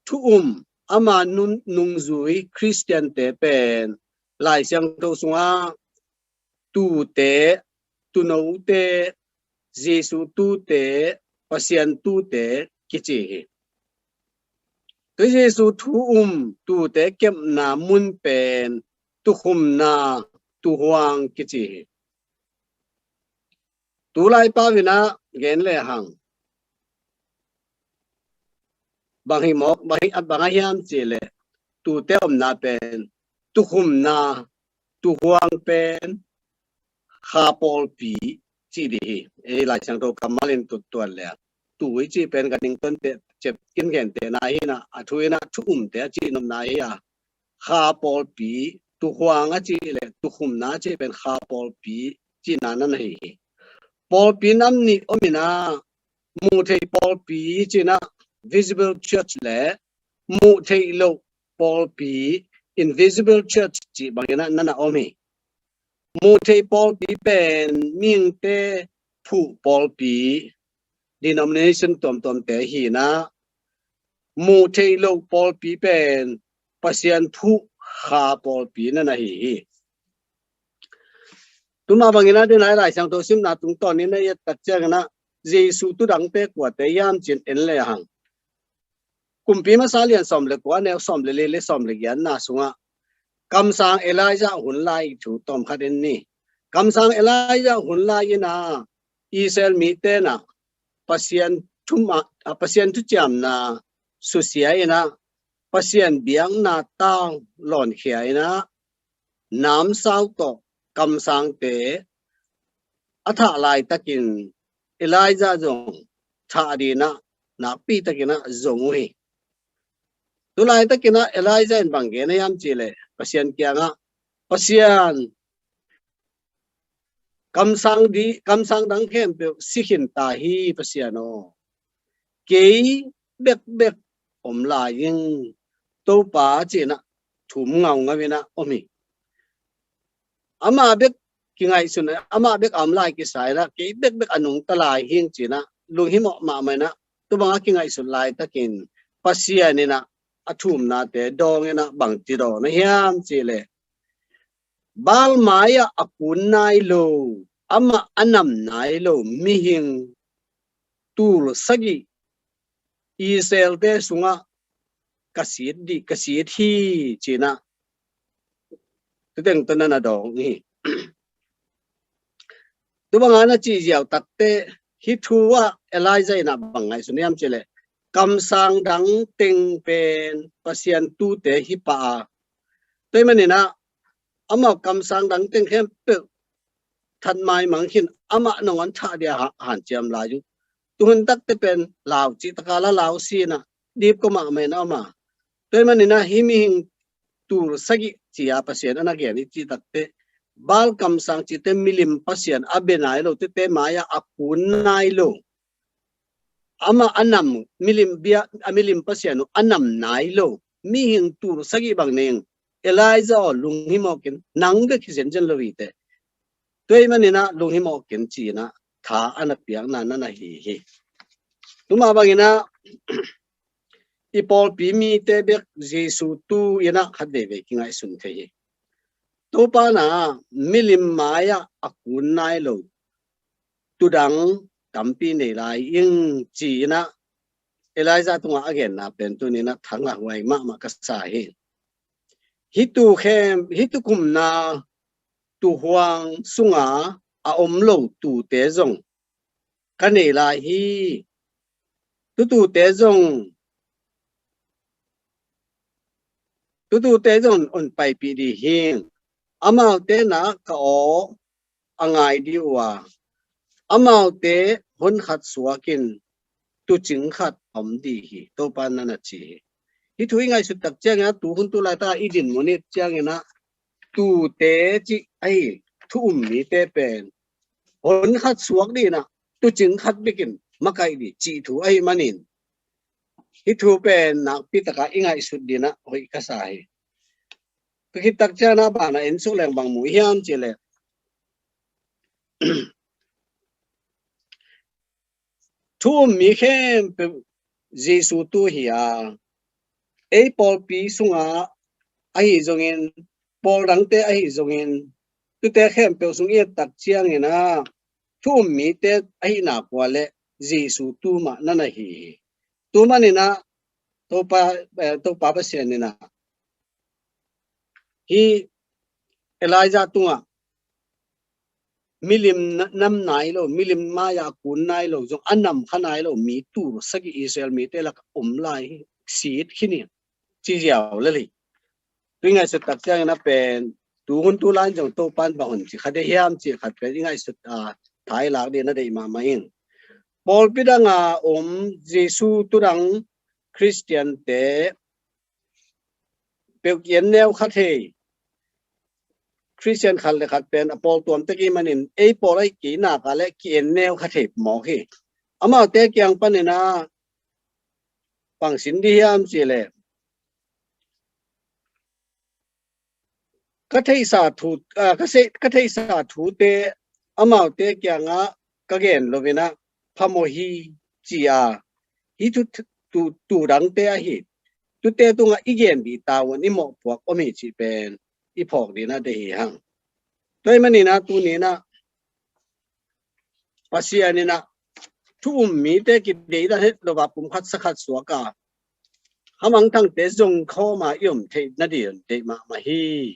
thu um, ama nun, nungzui Khristiante pen Lai Siangtho sungah tuute, tuunote, Jesu tuute, Pasian tuute kici hi. Tua Jesu thu um tuute kepna mun pen tuukhumna, tuuhuang kici hi. Tulai pau inah gen lehang, bang hi mawk, bang hi, bang a hiam cih leh, tuute omna pen tuukhumna, tuuhuang pen kha pawlpi cih dih hi. Ei Lai Siangtho kammal in tutuan leh, tu i cih pen ka nington teh, cep in gentehna hi inah, a thu inah thu umte a cih nopna hi a, kha pawlpi, tuuhuang a cih leh tuukhumna a cih pen kha pawlpi cihna na hi hi. Pawlpi nam nih om inah, muh theih pawlpi cih inah visible church le muh theih loh pawlpi, invisible church cih bang inah na na om hi. Muh theih pawlpi pen mihingte phuh pawlpi, denomination tuamtuamte hi inah, muh theih loh pawlpi pen Pasian phuh kha pawlpi na na hi hi. Tua mah bangin ah, tu-in ah Lai Siangtho simna tungtawn in ah i et tak ciangin ah, Jesu tu dangte kuate hiam ci-in en lehang, Kumpi Masa lian sawm le kua, neu sawm le li le sawm le giatna sungah kamsang Elijah hun lai thu tawmkhat en ni. Kamsang Elijah hun lai in ah Israel mite in ah Pasian thu ma-, ah, Pasian thuciamna susia in ah, Pasian biakna tau lawnkhia in ah, namsau tawh kamsangte a thah laitakin Elijah zong thah dinah nakpi takinah zong uh hi. Tulai takinah Elijah in bang gen a hiam cihleh Pasian kiangah, Pasian, kamsang di kamsang dang khempeuh si khin ta hi Pasian aw. Kei bekbek om lai ing Topa cinah thum ngaungau inah om hi. Amah bek kingaihsun, amah bek a om lai kisa inah kei bekbek a nungta lai hing cinah lunghimawh mahmah inah tubanga kingaihsun laitakin Pasian inah a thumnate dawng inah bangci dawn a hiam cihleh Baal mai-ah a kun nai lo, amah a nam nai lo mihing tul sagih Israel-te sungah ka sit dih, ka sit hi cinah tuteng tawh na na dawng hi. Tubanga na cih ziau takteh hih thu ah Elijah inah bang ngaihsun hiam cihleh kamsang dang teng pen Pasian tuute hi pah a, tua ahih maninah amau kamsang dang teng khempeuh that maimang khin amah nangawn thah dia hanciam lai uh. Tuhun takte pen lau cih taka la lau sinah dipkua mahmah inah om a, tua ahih maninah hih mihing tul sagih cia Pasian a na gen i cih takteh Baal kamsang cihte milim pasian a bia nai lo, tuate mai-ah a kun nai lo, amah a nam milim bia, a milim pasian uh a nam nai lo mihing tul sagih bang ning Elijah aw lunghimawh kin, nang bek hi zenzen lo hi teh. Tua ahih maninah lunghimawh kin cinah tha a na piakna na na hi hi. Tuma banginah i pawlpi mite bek Jesu tu inah khat veivei kingaihsun thei hi. Topa na milim mai-ah a kun nai lo tudang tampi nei lai ing ci inah Elijah tungah a genna pen tuninah thangah huai mahmah ka sa hi. Hih tu khem, hih tukumna tuhuang sunga a om lo tute zong ka nei lai hi. Tutute zong, tutute zong on paipih dih hi. Amaute na ka aw a ngai dih uh a, amaute honkhat suakin tucing khat om dih hi, Topa na na ci hi. Hih thu i ngaihsut tak ciangin a, tuhun tulaita i dinmun i ciangin a, tute cih ahi, thu um mite pen honkhat suak dih in a, tucing khat bekin makaih dih cih thu ahi manin, hih thu pen nakpi taka i ngaihsut dih in a hoih ka sa hi. Ka khit tak ciang a, bang a en suk leng bang mu hiam cih leh, thu um mi khempeuh Jesu tu hi a, ei pawlpi sunga ahi zongin, pawl dangte ahi zongin, tute khempeuh sung i et tak ciangin a, thu um mite ahihna kua leh Jesu tu mah na na hi hi. Tu manin a, Topa, eh, Topa Pasian in a, hih Elijah tungah milim na-, nam nai lo, milim mai-a kun nai lo, zong a nam kha nai lo mi tul sagih Israel mite lak om lai hi, sit khin hi, ci ziau lel hi. Tu i ngaihsut tak ciangin a pen, tu hun tu lai in zong Topa in bang hong ci kha ding hiam cih khat pen i ngaihsut a, thei lak ding na deih mahmah ing. Pawlpi dang a om Jesu tu dang Khristiante peuh ki-en neu kha thei. Khristian khat le khat pen a pawl tuam tek i manin, ei pawl ahi kei nak a leh ki-en neu kha thei mawk hi. Amaute kiang panin a, bang sin dih hiam cih leh, ka theihsa thu, ah, ka se-, ka theihsa thute amaute kiangah ka gen lo in a, phamawh hi ci a, hih thu, thu, thu dangte ahi, tute tungah i gen dih ta un i mawhpuak om hi cih pen i phawk ding na deih hi hang. Tua ahih manin a, tuni in a, Pasian in a, thu um mite kideidan het lo a, pumkhat sakhat suak a, hamang thangte zong khawm a i om theih na ding deih mahmah hi.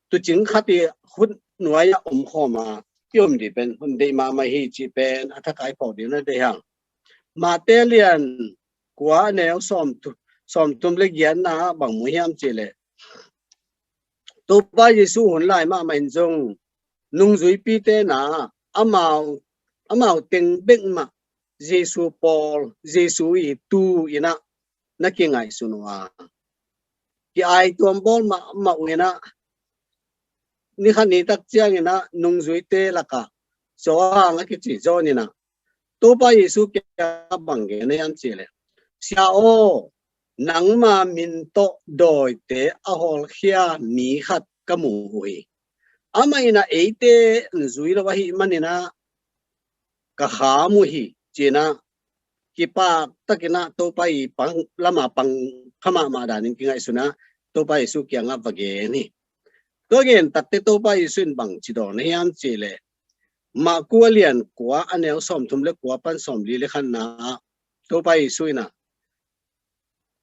Tucing khat i hun nuai a om khawm a i om dih pen hun deih mahmah hi cih pen a thak a i phawk ding na deih hang. Mate lian kua, a neu sawm thu-, sawmthum le giatna ah bang mu hiam cih leh, Topa Jesu hun lai mahmah in zong nungzuipite na, amau, amau teng bek mah Jesu pawl, Jesu i tu in ah na kingaihsun uh a, ki-aituam bawl mahmah uh in ah, ni khat ni tak ciangin ah nungzuite lakah Johan a kici John in ah Topa Jesu kiangah bang gen hiam cih leh, "Sia aw, nangma min tawh dawite a hawlkhia mi khat ka mu uh hi. Amah in ah eite in zui lo ahih manin ah ka kham uh hi," ci-in ah kipak takin ah Topa i pang, lamah pang kha mahmah danin kingaihsun ah Topa Jesu kiangah va gen hi. Tua gen takteh Topa Jesu in bang ci dawn hiam cih leh, Marku a lian kua a neu sawmthum le kua pan sawmli le khatna ah Topa Jesu in ah,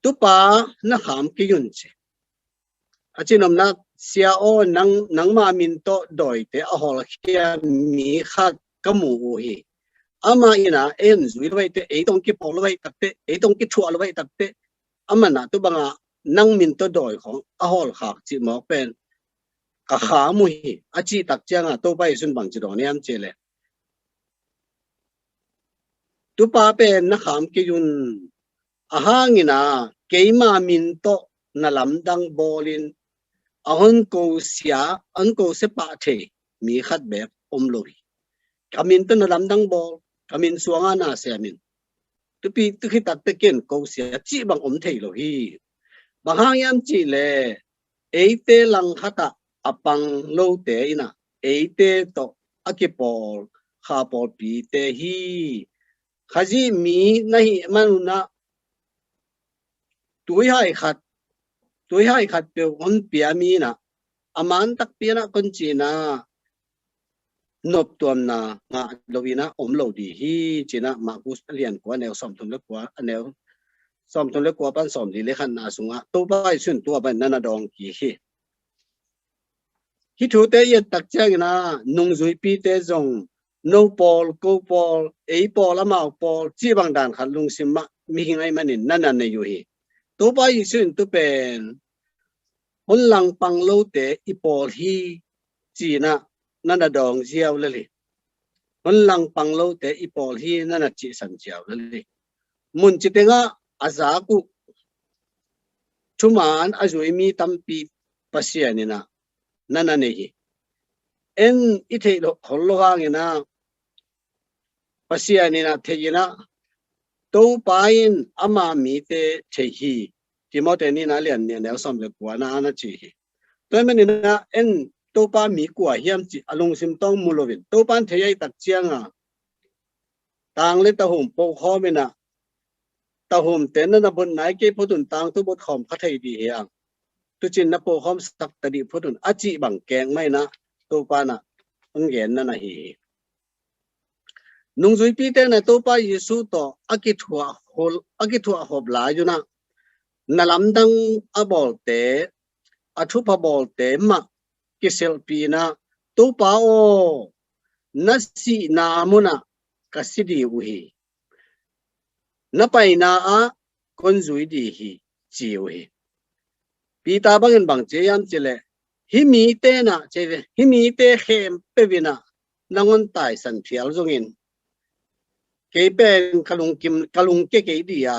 "Tupa, na kham kei un," ci. A cinopna, "Sia aw, nang, nangma min tawh dawite a hawlkhia mi khat ka mu uh hi. Amah in ah ei in zui lo ahih teh, ei tawh kipawl lo ahih takteh, ei tawh kithuah lo ahih takteh, amah in ah tu bangah nang min tawh dawi khawng a hawlkhak cih mawk pen ka kham uh hi," a cih tak ciangah Topa Jesu in bang ci dawn hiam cih leh, "Tupa pen na kham kei un. Ahang in ah keima min tawh na lamdang bawlin a hong kosia, a hong kosia pah thei mi khat beek om lo hi. Ka min tawh na lamdang bawl, ka min suangah na sem in, tupi tu khit takteh ken kosia cih bang om thei lo hi. Bang hang hiam cih leh eite langkhat ah a pang lote in ah eite tawh a kipawl kha pawlpite hi. Khazih mi na hih manun ah tuihai khat, tuihai khat peuh hong pia mi in ah a man takpi in ah kon ci-in ah noptuamna ngah lo in ah om lo ding hi," ci-in ah Marku a lian kua a neu sawmthum le kua, a neu sawmthum le kua pan sawmli le khatna sungah Topa Jesu in tua bang na na dawng kik hi. Hih thute i et tak ciangin ah nungzuipite zong, "No pawl, ko pawl, ei pawl, amau pawl," cih bang dan khat lungsim ah mihing ahih manin na na nei uh hi. Topa Jesu in tu pen, "Hong langpang lote i pawl hi," ci-in ah na na dawng ziau lel hi. "Hong langpang lote i pawl hi," na na cihsan ziau lel hi. Mun ci tengah a zak uh thuman a zui mi tampi Pasian in ah na na nei hi. En i theih lo, khol lo hangin ah Pasian in ah thei in ah Topa in ama mite thei hi. Timote nihna a lian nih a neu sawm le kuana ah na ci hi. Tua ahih manin ah en Topa mi kua hiam cih a lungsim tawh mu loin Topa in thei ahih tak ciangin tang le tahum pokhawm in ah, "Tahumte na na bot nai kei phot un, tangthu bot khawm kha thei ding hi hang. Tucin na pokhawm sak ta dih phot un," a cih bang kek mah in ah Topa in ah hong gen na na hi hi. Nungzuipite in ah Topa Jesu tawh a kithuah hol, a kithuah hop lai un ah na lamdang a bawlte, a thupha bawlte mah kiselhpih in ah, "Topa aw, na sihna munah ka si ding uh hi. Na paina ah kon zui ding hi," ci uh hi. Peter bangin bang ci hiam cih leh, "Hih mite in ah," ci ve, "hih mite khempeuh in ah nang hong taisan phial zongin kei pen ka lungkim, ka lungkia kei ding a,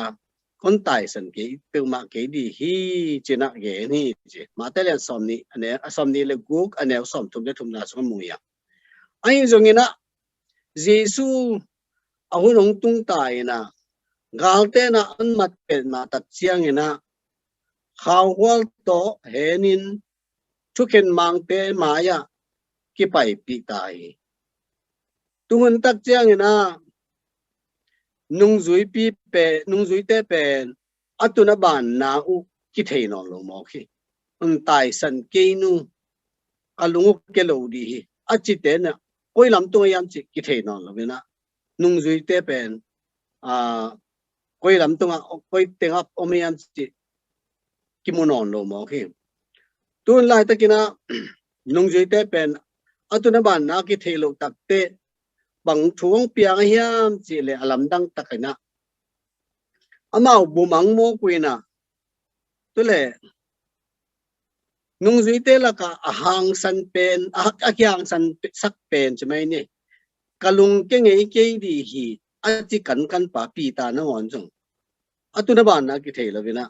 hong taisan kei peuhmah kei ding hi," ci-in ah gen hi ci. Matthai lian sawmnih a neu, a sawmnih le guk a neu sawmthum le thumna sungah mu hi a. Ahi zongin ah Jesu a hun hong tung ta in ah, galte in ah an mat peuhmah tak ciangin ah khauhual tawh henin thukhen mangte mai-ah kipaipih ta hi. Tuhun tak ciangin ah nungzuipi pen, nungzuite pen a tun a banna uh kithei nawn lo mawk hi. "Hong taisan kei un, ka lung uh kia lo ding hi," a cite in ah koi lam tung ah hiam cih kithei nawn lo in ah, nungzuite pen, aa, koi lam tungah, koi tengah om hiam cih kimu nawn lo mawk hi. Tun laitakin ah nungzuite pen a tun a banna kithei loh takteh bang thu hong piang a hiam cih leh a lamdang takin ah amau bumang mawk uh in ah, tu leh nungzuite lakah a hangsan pen, a, a kihangsan sak pen ci mai ni. "Ka lungkia ngei kei ding hi," a ci kankan pa Peter nangawn zong a tun a banna kithei lo inah,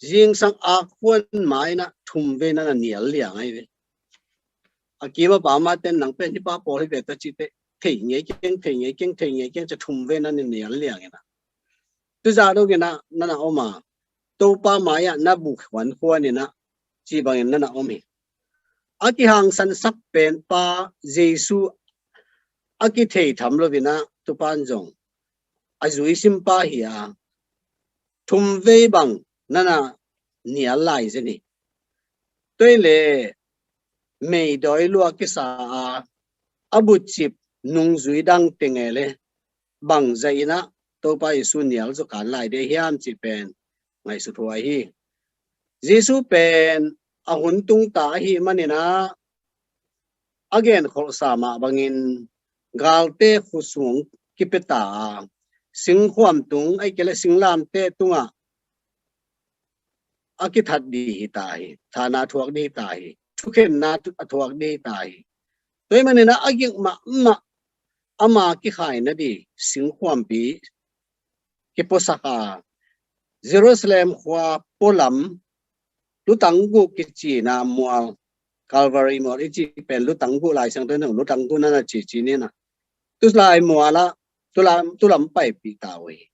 zingsang a khuan ma inah thum vei nana nial liang ahi ve. A kima pa ma ten nang pen hi pa pawl hi ve ta ci te, thei ngei keng, thei ngei keng, thei ngei keng, ca thum vei nana nial liang inah, tu za dong inah nana om a, Topa mai-ah na bu khuankhuan inah, ci bangin nana om hi. A kihangsansak pen pa Jesu a kithei tham lo inah tupan zong a zui sim pa hi a, thum vei bang nana nial lai zen hi. Tua hi le meidawi lua kisa a, a butcip nungzui dang tenge le bang zah inah Topa Jesu nial zaw kan lai de hiam cih pen ngaihsut huai hi. Jesu pen a hun tungta ahi maninah a genkholhsa mah bangin galte khut sung kipia ta a, singkhuam tung, ahih kei leh singlamteh tungah a kithat dih hi ta hi, thahna a thuak dih hi ta hi, thukhenna a thuak dih hi ta hi. Tua hi maninah a gik mahmah ama kikhaina dih singkhuampi kipuasak a, Jerusalem khua pualam lutang guh kici na mual, Calvary mual i cih pen lutang guh, Lai Siangtho in lutang guh nana cici ni na. Tulai mual ah, tulam, tulam paipih ta uh hi.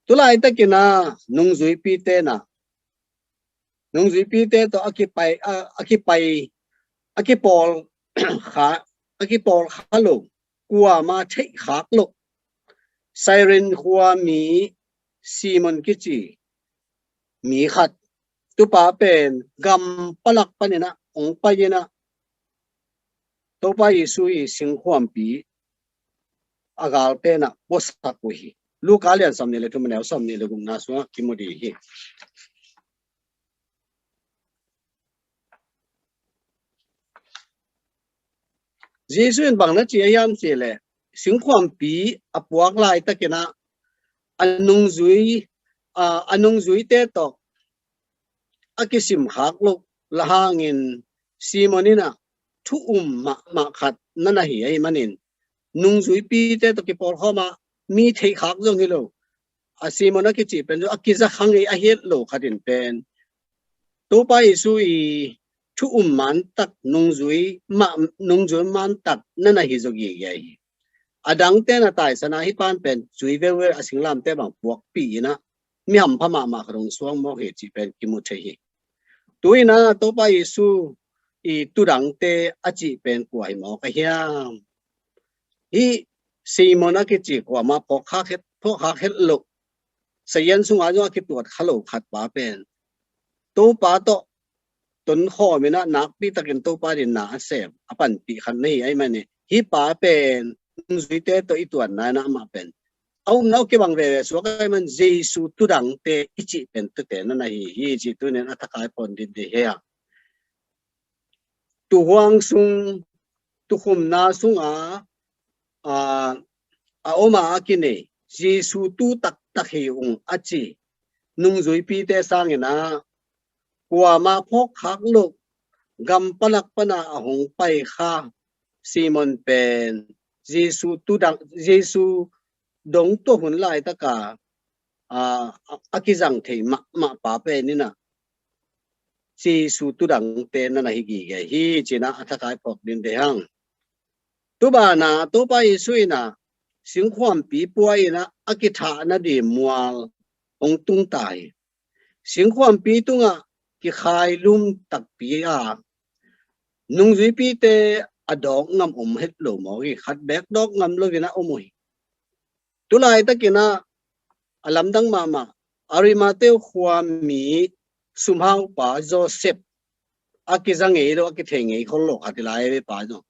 Tulai takin a nungzuipite na, nungzuipite tawh a kipai, a, a kipai, a kipawl kha, a kipawl kha lo, kuama theih khak lo, Cyrene khua mi Simon kici mi khat, tupa pen gam palak paninah ong pai inah Topa Jesu i singkhuampi a galte na puasak uh hi. Luka lian sawmnih le thum, a neu sawmnih le gukna sungah kimu dih hi. Jesu in bang na ci a hiam cih leh, singkhuampi a puak laitakin ah a nungzui, a, a nungzuite tawh a kisim khak loh la hangin Simon in ah thu um mahmah khat na na hi ahih manin, nungzuipite tawh kipawlkhawm a mi theih khak zong hi lo, a Simon a kici pen zong a kiza kha ngei a hi het lo khat in pen Topa Jesu i thu um mantak, nungzui mah, nungzui mantak na na hi zaw gige hi. A dangte na taisan a, hih pan pen zui veuve, a singlamte bang puakpih in ah mi hampha mahmah khat hong suak mawk hi cih pen kimu thei hi. Tu in ah Topa Jesu i tudangte a cih pen kua hi mawk a hiam? Hih Simon a kici kuamah phawk khak het, phawk khak het loh, sayan sungah zong a kituat kha lo khat pa pen Topa tawh tonkhawm in ah nakpi takin Topa din na a sem, a panpih khat na hi ahih manin, hih pa pen nungzuite tawh i tuatna in ah amah pen a umna uh kibang veve suak ahih manin Jesu tudangte i cih pen tuate na na hi hi cih tuni in a thakai phawk ding hi hang. Tuhuang sung, tukhumna sungah a, a om a, a kinei, Jesu tu taktak hi ung a ci nungzuipite sangin ah kuamah phawk khak loh, gam palak pan a a hong pai kha Simon pen Jesu tudang, Jesu dong tua hun laitak a, a, a kizang thei mahmah pa pen in ah Jesu tudangte na na hi gige hi cih in ah a thakai phawk ding hi hang. Tu ban ah Topa Jesu in ah singkhuampi pua in ah a kithahna ding mual hong tung ta hi. Singkhuampi tungah kikhailum takpi a, nungzuipite a dawk ngam om het lo mawk hi, khat beek dawk ngam lo in ah om uh hi. Tu laitakin ah a lamdang mahmah Arimathea khua mi sumhaupa Joseph, a kiza ngei lo, a kithei ngei khol lo khat hi lai ve pa zong.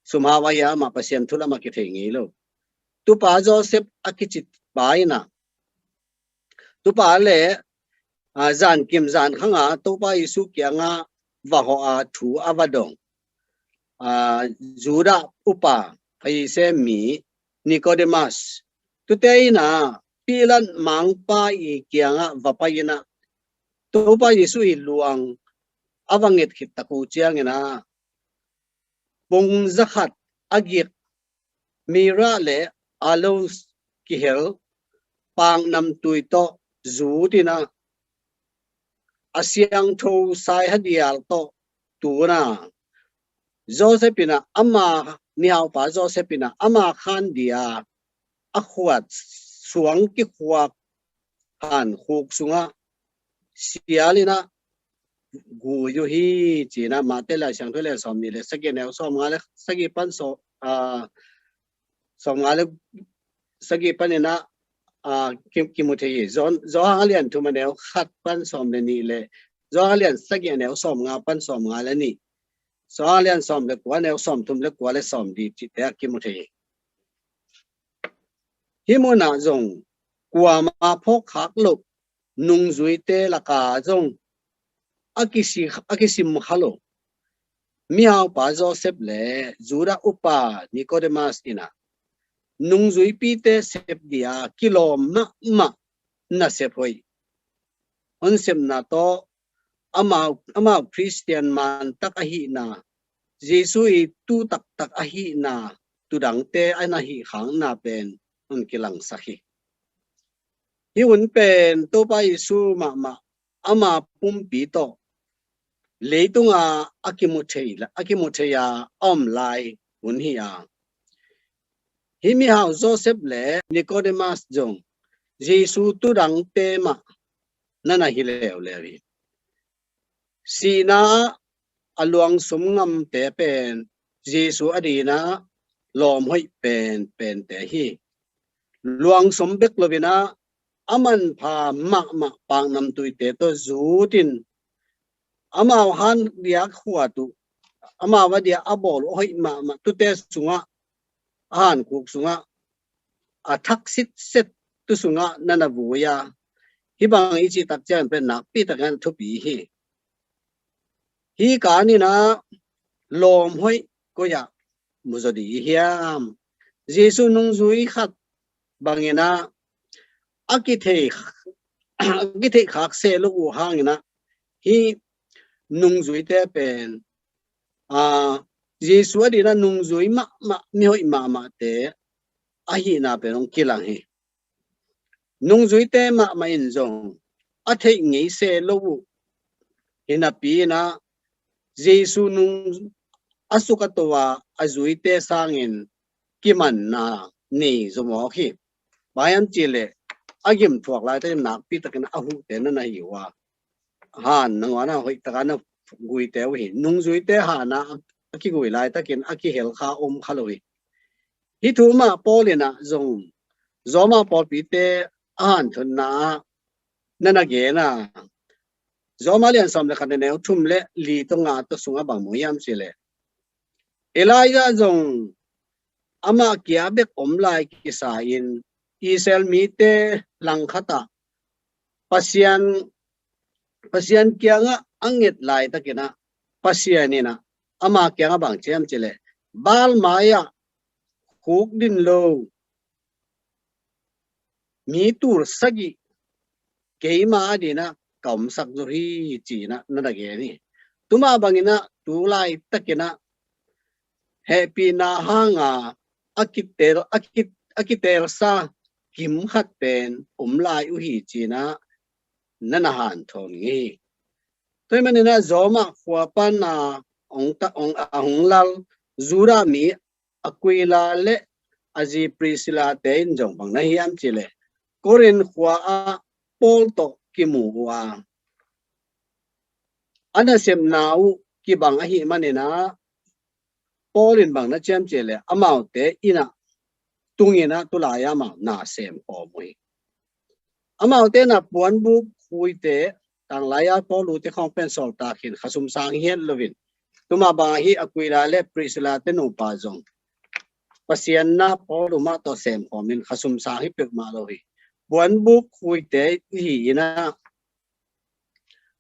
Sumhau ahi a, amah Pasian thu lam a kithei ngei lo. Tupa Joseph a kici pa in ah, tupa le, a, zankim zankhang a Topa Jesu kiangah va hawh a thu a va dong, a, Judah upa Pharisee mi Nicodemus, tuate in ah Pilat mangpa i kiangah va pai in ah Topa Jesu i luang a va nget khit tak uh ciangin ah pung zakhat a gik myrrha le aloes kihel paknamtui tawh zut in ah, a siangtho saihadial tawh tun a, Joseph in ah ama, mihaupa Joseph in ah ama khan dia a khuat suang kikhuak hankhuk sungah sial in ah gui uh hi, ci-in ah Mate Lai Siangtho lian sawmnih le sagih, a neu sawmnga le sagih pan sawm, ah, sawmnga le sagih panin ah, ah, ki-, kimu thei hi. Johan, Johan a lian thum, a neu khat pan sawm le nih le Johan a lian sagih, a neu sawmnga pan sawmnga le nih, Johan a lian sawm le kua, a neu sawmthum le kua le sawmli cihte ah kimu thei hi. Hih munah zong kuamah phawkkhak loh nungzuite lakah zong a kisi-, a kisim kha lo mihaupa Joseph le Judah upa Nicodemus in ah nungzuipite sep dia kilawm mahmah nasep hoih, hong sepna tawh amau, amau Khristian mantak ahihna, Jesu i tu taktak ahihna, tu dangte a na hih khakna pen hong kilangsak hi. Hih hun pen Topa Jesu mahmah ama pumpi tawh leitunga a kimu thei, a kimu thei a a om lai hun hi a, hih mihau Joseph le Nicodemus zong Jesu tu dangte mah na na hi leuleu hi. Sihna ah a luangsum ngamte pen Jesu adingin ah lawm hoih penpente hi. Luangsum bek lo-in ah a manpha mahmah paknamtuite tawh zut in, amau han dia khuat uh, amau a dia a bawl uh hoih mahmah tute sungah, a hankhuk sungah a thak sitset tu sungah na na vui a, hih bang i cih tak ciang pen nakpi takin a thupi hi. Hih kan in ah lawm hoih koi-ah mu zaw ding i hiam? Jesu nungzui khat bangin ah a kithei, a kitheih khak se lo uh hangin ah hih nungzuite pen, aa, Jesu adingin ah nungzui mahmah, mihoih mahmahte ahihna pen hong kilang hi. Nungzuite mahmah in zong a theih ngei se lo uh hi napi in ah Jesu nung a suk a to a a zuite sangin kimanna nei zaw mawk hi. Bang hiam cih leh a gim thuak laitakin nakpi takin a huhte na na hi uh a, han nangawn a hoih takin na guite uh hi. Nungzuite han a a kigui laitakin a kihel kha om kha lo hi. Hih thu mah Paul in ah zong Roma pawlpite a hanthotna ah na na gen a, Roma lian sawm le khat, a neu thum le li tawh nga tawh sungah bang mu hiam cih leh, Elijah zong amah kia bek om lai kisa-in Israel mite langkhat ah Pasian, Pasian kiangah a nget laitakin ah Pasian in ah ama kiangah bang ci hiam cih leh, Baal mai-ah khukdin lo mi tul sagih keima adingin ah ka omsak zaw hi, ci-in ah na na gen hi. Tua mah bangin ah tu laitakin ah hehpihna hanga a kitel, a ki, a kitelsa kim khat pen om lai uh hi, ci-in ah na na hanthawn ngei hi. Tua ahih manin ah Roma khua pan a hong ta, hong, a hong lal Judah mi Aquila le a zi Priscilla-te in zong bang na hiam cih leh, Korin khua ah Paul tawh kimu uh a, a nasepna uh kibang ahih manin ah Paul in bang na ci hiam cih leh amaute inn ah tungin ah tulai ah amau na sem khawm uh hi. Amaute in ah puanbuk khuite, tanglai-a Paul ute khawng pen sawltak hi-in khasum sang hi het loin, tua mah bang ahi Aquila le Priscilla-te nupa zong Pasian na Paul uh mah tawh sem khawmin khasum sang hi peuhmah lo hi. Puanbuk khuite hi-in ah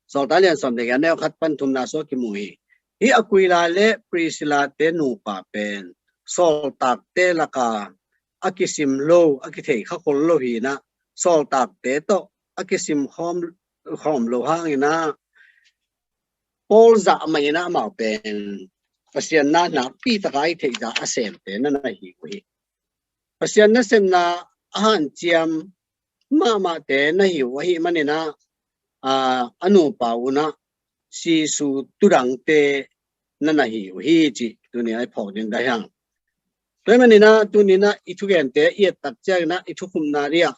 Sawltak lian sawm le giat, a neu khat pan thumna sungah kimu hi. Hih Aquila le Priscilla-te nupa pen sawltakte laka a kisim lo, a kithei kha khol lo hi-in ah, sawltakte tawh a kisim khawm, khawm lo hangin ah Paul zah mah in ah amau pen Pasian na nakpi taka i theih zah a semte na na hi uh hi. Pasian nasepna a hanciam mahmahte na hi uh ahih manin ah, a, a nupa un ah Jesu tudangte na na hi uh hi cih tuni a i phawk ding ka hi hang. Tua ahih manin ah tuni in ah i thugente i et tak ciangin ah i thukhupna ding ah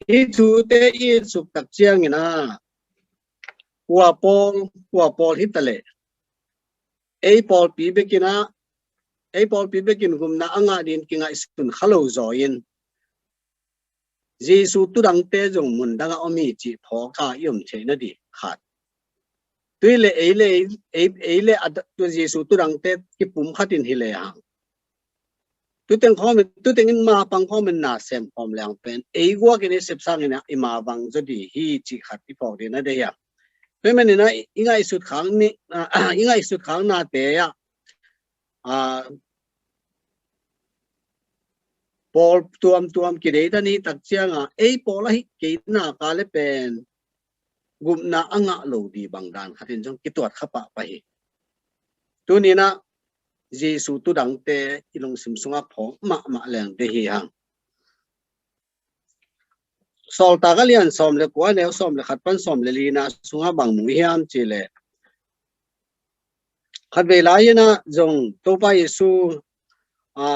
hih thute i et suk tak ciangin ah kua pawl, kua pawl hi ta leh ei pawlpi bekin ah, ei pawlpi bekin gupna a ngah dingin kingaihsun kha lo zaw in Jesu tudangte zong mundang ah om hi cih phawk a i om theihna ding khat. Tua leh ei le, ei, ei le a, tua Jesu tudangte kipum khat in hi lehang, tuteng khawm in, tuteng in ma pang khawm in na sem khawm lehang pen ei guak in i sep sangin ah i ma vang zaw ding hi cih khat i phawk ding na deih a. Tua ahih manin ah i ngaihsut khak ni, i ngaihsut khaknate ah, a, pawl tuamtuam kideih dan hi tak ciang a ei pawl ahi kei nak leh pen gupna a ngah lo ding bang dan khat in zong kituat kha pahpah hi. Tuni in ah Jesu tudangte i lungsim sungah phawk mahmah leng deih hi hang. Sawltak a lian sawm le kua, neu sawm le khat pan sawm le lina sungah bang mu hiam cih leh, khatvei lai in ah zong Topa Jesu, a,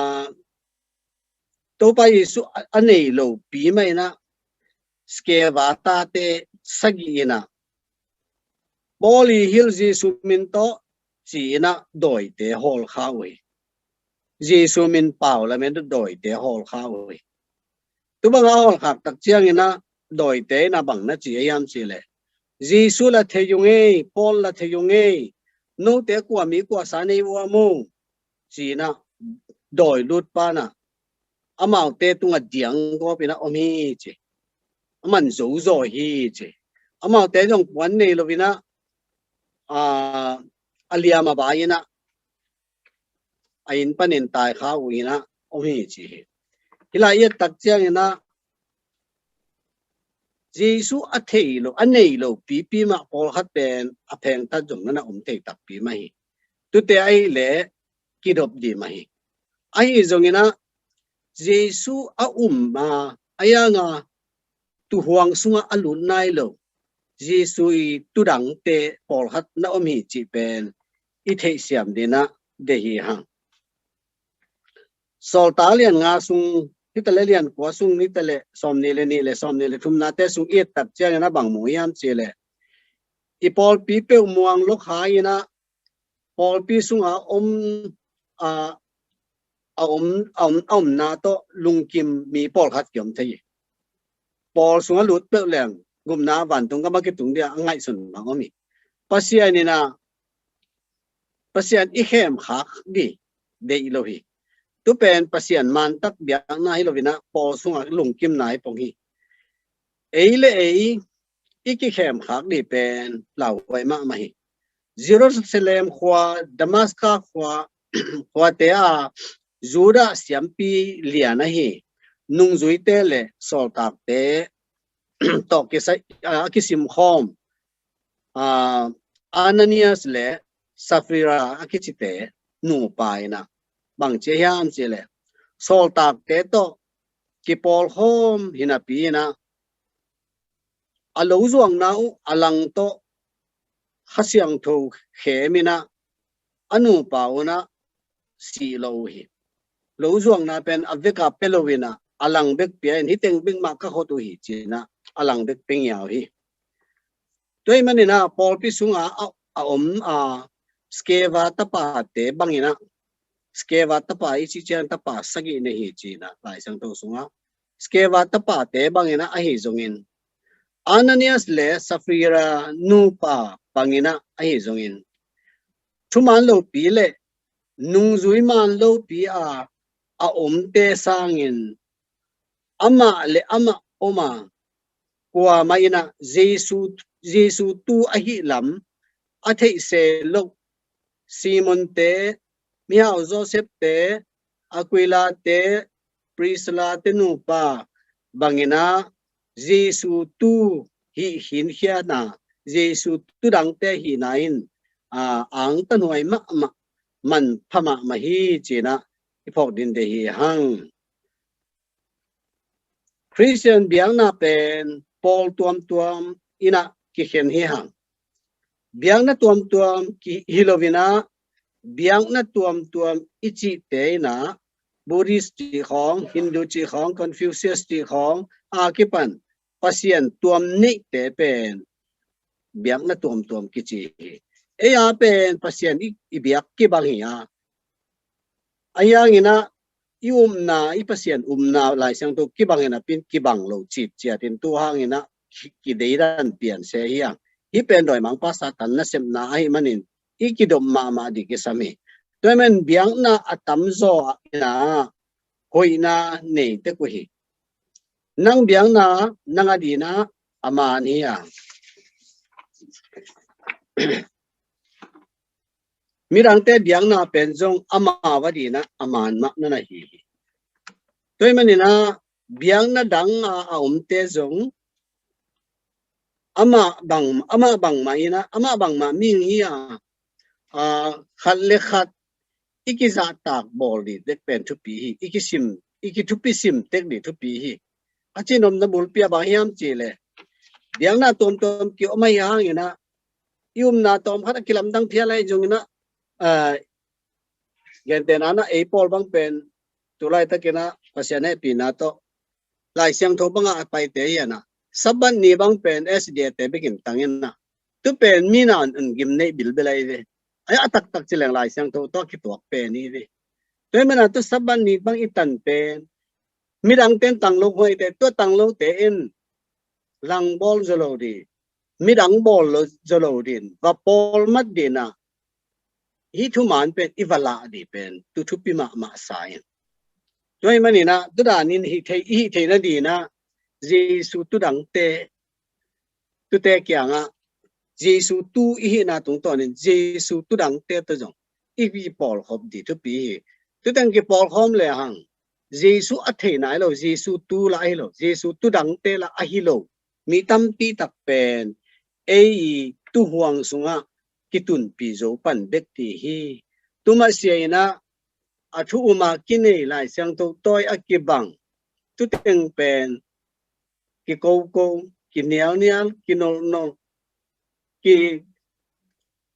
Topa Jesu a, a nei lopi mah in ah Skeva tate sagih in ah Paul i hilh Jesu min tawh ci in ah dawite hawl kha uh hi. Jesu min pau lamen dawite hawl kha uh hi. Tua bang a hawl khak tak ciangin ah dawite in ah bang na ci a hiam cih leh, Jesu la thei ung ei, Paul la thei ung ei, note kua mi kua sa nei uh a mu, ci in ah dawi lutpa in ah amaute tungah diang gawp in ah om hi ci. A man zo zaw hi ci. Amaute zong puan nei lo in ah, a, a liam a bai in ah a inn panin tai kha uh in ah om hi ci hi. Hih lai i et tak ciangin ah Jesu a thei lo, a nei lo pipi mah pawlkhat pen a phengthat zong na na om thei takpi mah hi. Tuate ahih leh kidop ding mah hi. Ahi zongin ah Jesu a um a, a yang a tuhuang sungah a lut nai lo Jesu i tudangte pawlkhat na om hi cih pen i theihsiam ding in ah deih hi hang. Sawltak lian nga sung hi ta leh, lian kua sung hi ta leh, sawmnih le nih le sawmnih le thumnate sung i et tak ciangin ah bang mu hiam cih leh, i pawlpi peuh muang lawk hai in ah pawlpi sungah om, a, a om, a om, a omna tawh lungkim mi pawlkhat kiom thei hi. Paul sungah lut peuh leng gupna vantung gam a kitung ding a ngaihsun bang om hi. Pasian in ah, Pasian i khemkhak ding deih lo hi. Tu pen Pasian mantak biakna hi lo in ah Paul sungah lungkimna hi pong hi. Ei le ei i kikhemkhak ding pen lauhuai mahmah hi. Jerusalem khua, Damaska khua, khuate a Judah siampi lian ahi nungzuite le sawltakte tawh kisai, a, a kisim khawm, a, Ananias le Safira a kicite nupa in ah bang ci hiam cih leh, sawltakte tawh kipawl khawm hi napi in ah a lo zuakna uh a lang tawh Kha Siangtho khem in ah a nupa un ah sih lo uh hi. Lo zuakna pen a vek a pia lo in ah a lang bek pia in, hih teng bek mah ka khot uh hi ci in ah a lang bek pia ngiau hi. Tua ahih manin ah pawlpi sungah a, a om a Skeva tapate bang in ah, Skeva tapa i cih ciang tapa sagih nei hi ci in ah Lai Siangtho sungah Skeva tapate bang in ah ahi zongin, Ananias le Safira nupa bang in ah ahi zongin, thuman lopi le nungzui man lopi a a omte sangin amah le amah om a, kuamah in ah Jesu, Jesu tu ahih lam a theih se lo Simonte, mihau Joseph-te, Aquila-te, Priscilla-te nupa bang in ah Jesu tu hih khinkhiatna, Jesu tudangte hihna in, a, angtanhuai mahmah, manpha mahmah hi ci in ah i phawk ding deih hi hang. Khristian biakna pen pawl tuamtuam in ah kikhen hi hang. Biakna tuamtuam hi lo in ah, biakna tuamtuam i cihte in ah, Buddhist cih khawng, Hindu cih khawng, Confucius cih khawng a kipan Pasian tuam neihte pen biakna tuamtuam kici hi. Ei a pen Pasian i, i biak kibang hi a, ahi hangin ah i upna, i Pasian upna Lai Siangtho kibang in ah pin kibang lo citciat in tu hangin ah ki, kideidan pian se hi hang. Hih pen dawimangpa Satan nasepna ahih manin i kidop mahmah ding kisam hi. Tua ahih manin biakna a tamzaw in ah hoihna nei tek uh hi. Nang biakna nang a ding ah a man hi a, midangte biakna pen zong amau a ding ah a man mah na na hi hi. Tua ahih manin ah biakna dang a, a omte zong amah bang, amah bangmah in ah, amah bangmah mihing hi a, a, khat le khat i kizahtak bawl ding tek pen thupi hi, i kisim, i kithupi sim tek ding thupi hi. A cihnopna bulpi ah bang hiam cih leh, biakna tuamtuam ki om ahi hangin ah, i upna tawm khat a kilamdang phial ahi zongin ah, a, gentehna in ah ei pawl bang pen tu laitakin ah Pasian hehpihna tawh Lai Siangtho bang ah a paite hi a, Sabbath ni bang pen S D A te bekin tang in ah, tu pen mi na in gim neih bilbel ahi ve. Ai a taktak ci leng Lai Siangtho tawh kituak pen hi ve. Tua ahih manin ah tu Sabbath ni bang i tan pen midangte in tang lo huaite, tua tang lote in langbawl zaw lo ding, midang bawl lo zaw lo ding, va pawl mat ding ah, hih thuman pen i va lah ding pen tu thupi mahmah sa in. Tua ahih manin ah tu danin hih thei, i hih theihna ding ah Jesu tu dangte, tute kiangah Jesu tu i hihna tungtawnin Jesu tu dangte tawh zong i, i pawlkhop ding thupi hi. Tu teng kipawlkhawm le hang Jesu a thei nai lo, Jesu tu lah ahi lo, Jesu tu dangte lah ahi lo mi tampi tak pen ei i tuhuang sungah kitunpi zo pan bek ding hi. Tu mah sia in ah a thu um a kinei Lai Siangtho tawi a kibang tu teng pen kikoko, kinialnial, kinolnol, ki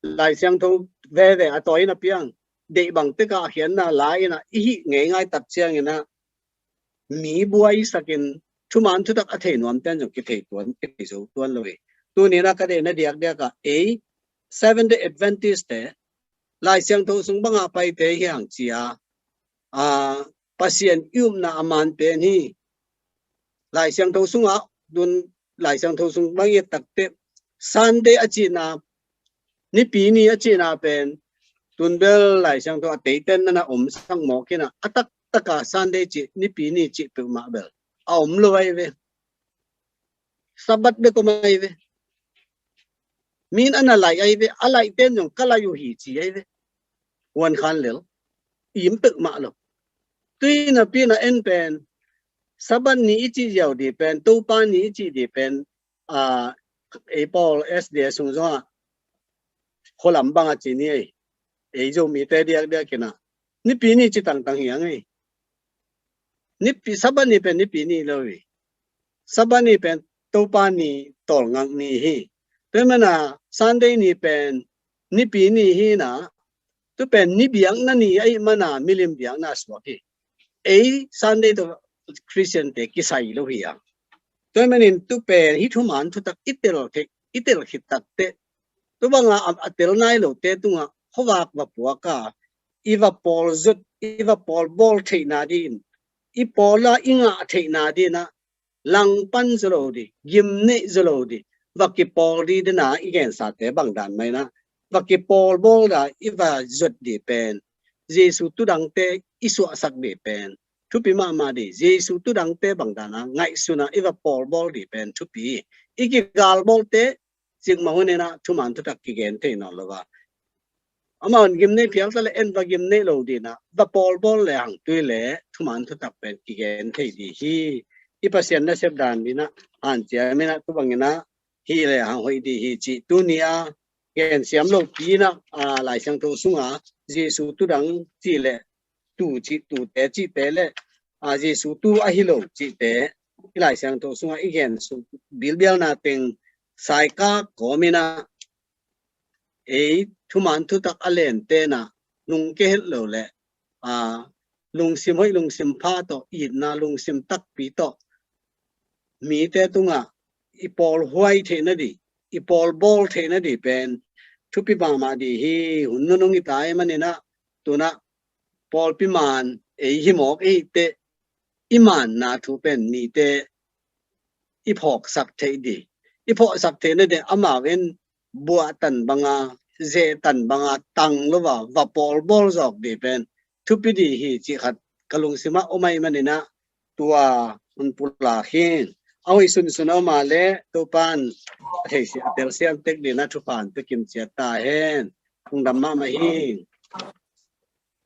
Lai Siangtho veve a tawi in a piang, deih bang tek a a khiatna la in ah i hih ngeingai tak ciangin ah mi buaisakin thuman thutak a thei nuamte in zong kithei tuan, kithei zo tuan lo hi. Tuni in ah ka deihna diakdiak ah ei Seventh Day Adventist te Lai Siangtho sung bang a paite hi hang ci a, a, Pasian i upna a man pen hi. Lai Siangtho sungah tun Lai Siangtho sung bang i et tak teh Sunday a cihna, Nipi ni a cihna pen tun bel Lai Siangtho a teiten na na om sak mawk in ah, a taktak a Sunday cih, Nipi ni cih peuhmah bel a om lo ahi ve. Sabbath bek om ahi ve. Min a na laih ahi ve, a laihte in zong ka laih uh hi ci ahi ve. Huan khan lel, im peuhmah lo. Tui napi in ah en pen Sabbath ni i cih ziau ding pen, Topa ni i cih ding pen, a, ei pawl S D A sung zong ah khualam bang a ci ni ei. Ei Zomite diakdiak in ah Nipi ni ci tangtang hi hang ei. Nipi, Sabbath ni pen Nipi ni lo hi. Sabbath ni pen Topa ni, tawlngak ni hi. Tua ahih manin ah Sunday ni pen Nipi ni hi in ah, tu pen ni biakna ni ahih manin ah milim biakna suak hi. Ei Sunday tawh Khristiante kisai lo hi a. Tua ahih manin tu pen hih thuman thutak i tel khit, i tel khit tak teh, tu bang a, a tel nai lote tungah khuavak va puak a, i va pawl zut, i va pawl bawl theihna dingin, i pawl a i ngah theihna dingin ah langpan zaw lo ding, gimneih zaw lo ding, va kipawl ding dan a i gensate bang dan mah in ah, va kipawl bawl dan a i va zuat ding pen, Jesu tu dangte i suahsak ding pen thupi mahmah ding, Jesu tu dangte bang dan a ngaihsun a i va pawl bawl ding pen thupi. I kigalbawlte cikmah hun in ah thuman thutak kigen thei nawn lo a, amau in gimneih phial ta leh en va gimneih lo ding in ah, va pawlbawl le hang tui le thuman thutak pen kigen thei ding hi. I Pasian nasep dan ding in ah hanciam in ah, tu bang in ah hih le hang hoih ding hi cih tuni a gensiam lopi in ah, a, Lai Siangtho sung a Jesu tu dang cih le tu cih, tute cihte le, a, Jesu tu ahi lo cihte i Lai Siangtho sungah i gen suk bilbialna teng saikak kawmin ah ei thuman thutak a lente in ah lungke het lo leh, aa, lungsim hoih lungsim pha tawh, itna lungsim takpi tawh mite tungah i pawl huai theihna dih, i pawl bawl theihna dih pen thupi mahmah dih hi. Hun nunung i ta ahih manin ah, tu-in ah pawlpi man ei hi mawk i hih teh, i manna thu pen mite i phawksak theih dih, i phawksak theihna dih, amau in buah tan banga, zeh tan banga tang lo a va pawl bawl zawk dih pen thupi dih hi cih khat ka lungsimah om ahih manin ah tua hun pulak hi. A hoih sunsun a om a leh Topa'n a theisiam a telsiam tek dingin ah thupha hong pia kimciat ta hen. Lungdam mahmah hi.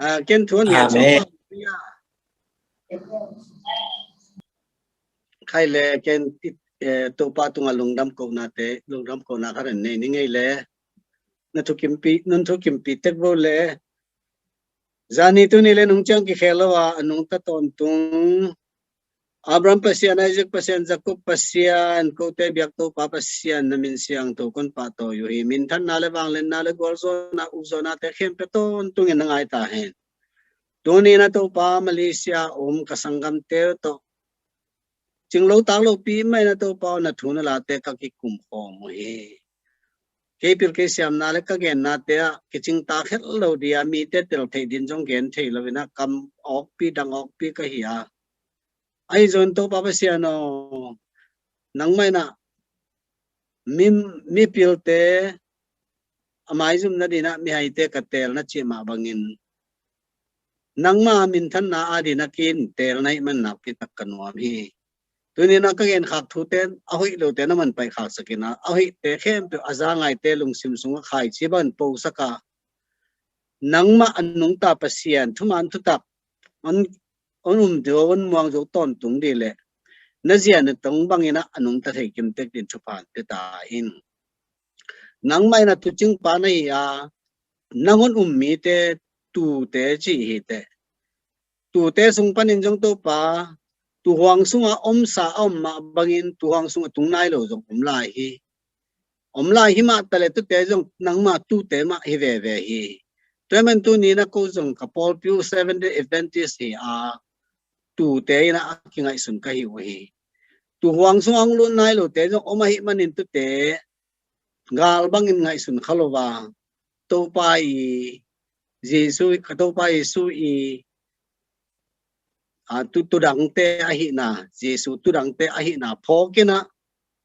Aa, ken thu hong ngen sawm pah hi a. Khai leh ken, eh, Topa tungah lungdam kohnate, lungdam kohna khat hong nei ni ngei leh. Na thukimpi, nong thukimpi tek vo leh. Zani tuni leh nung ciang kikhel lo a, a nungta tawntung Abraham Pasian, Isaac Pasian, Jacob Pasian, kote biak Topa Pasian, na min siangtho kong pahtawi uh hi. Minthanna leh vangliatna leh gualzawhna, ukzawhnate khempeuh tawntungin na ngai ta hen. Tuni-in ah Topa, Malaysia om ka sanggamte tawh cinglo taklopi mah in ah Topa aw, na thu na late ka kikum khawm uh hi. Kei pil kei siamna leh ka gennate ah kicingtak het lo dih a, mite tel theih dingin zong gen thei lo in ah kam awkpi dang awkpi ka hi a. Ahi zongin Topa Pasian aw, nangmah in ah mi, mipilte a maizum nadingin ah mihaite ka teel na cih mah bangin nangma minthanna adingin ah ka teel na hih manin nakpi tak ka nuam hi. Tuni-in ah ka genkhak thute a hoih lote na hong paikhaksak in ah, a hoihte khempeuh a za ngaite lungsim sungah khaici bangin posak a, nangmah a nungta Pasian, thuman thutak hong, hong um zo, hong muang zo tawntung dih leh na zia na tong bangin ah a nungta thei kimtek dingin thupha hong pia ta in. Nangmah in ah tuucingpa na hi a, nang hong um mite tuute ci hi teh. Tuute sung panin zong Topa, tuuhuang sungah omsa a om mah bangin tuuhuang sungah tung nai lo zong om lai hi. Om lai hi mah taleh tuute zong nangma tuute mah hi veve hi. Tua ahih manin tuni-in ah ko zong ka pawlpi uh Seventh Day Adventist hi a, tuute in ah a kingaihsun ka hi uh hi. Tuuhuang sungah hong lut nai lote zong om ahih manin tuute gal bangin ngaihsun kha lo a, Topa i Jesu, ka Topa Jesu i, a, tu, tudangte ahihna, Jesu tudangte ahihna phawk in ah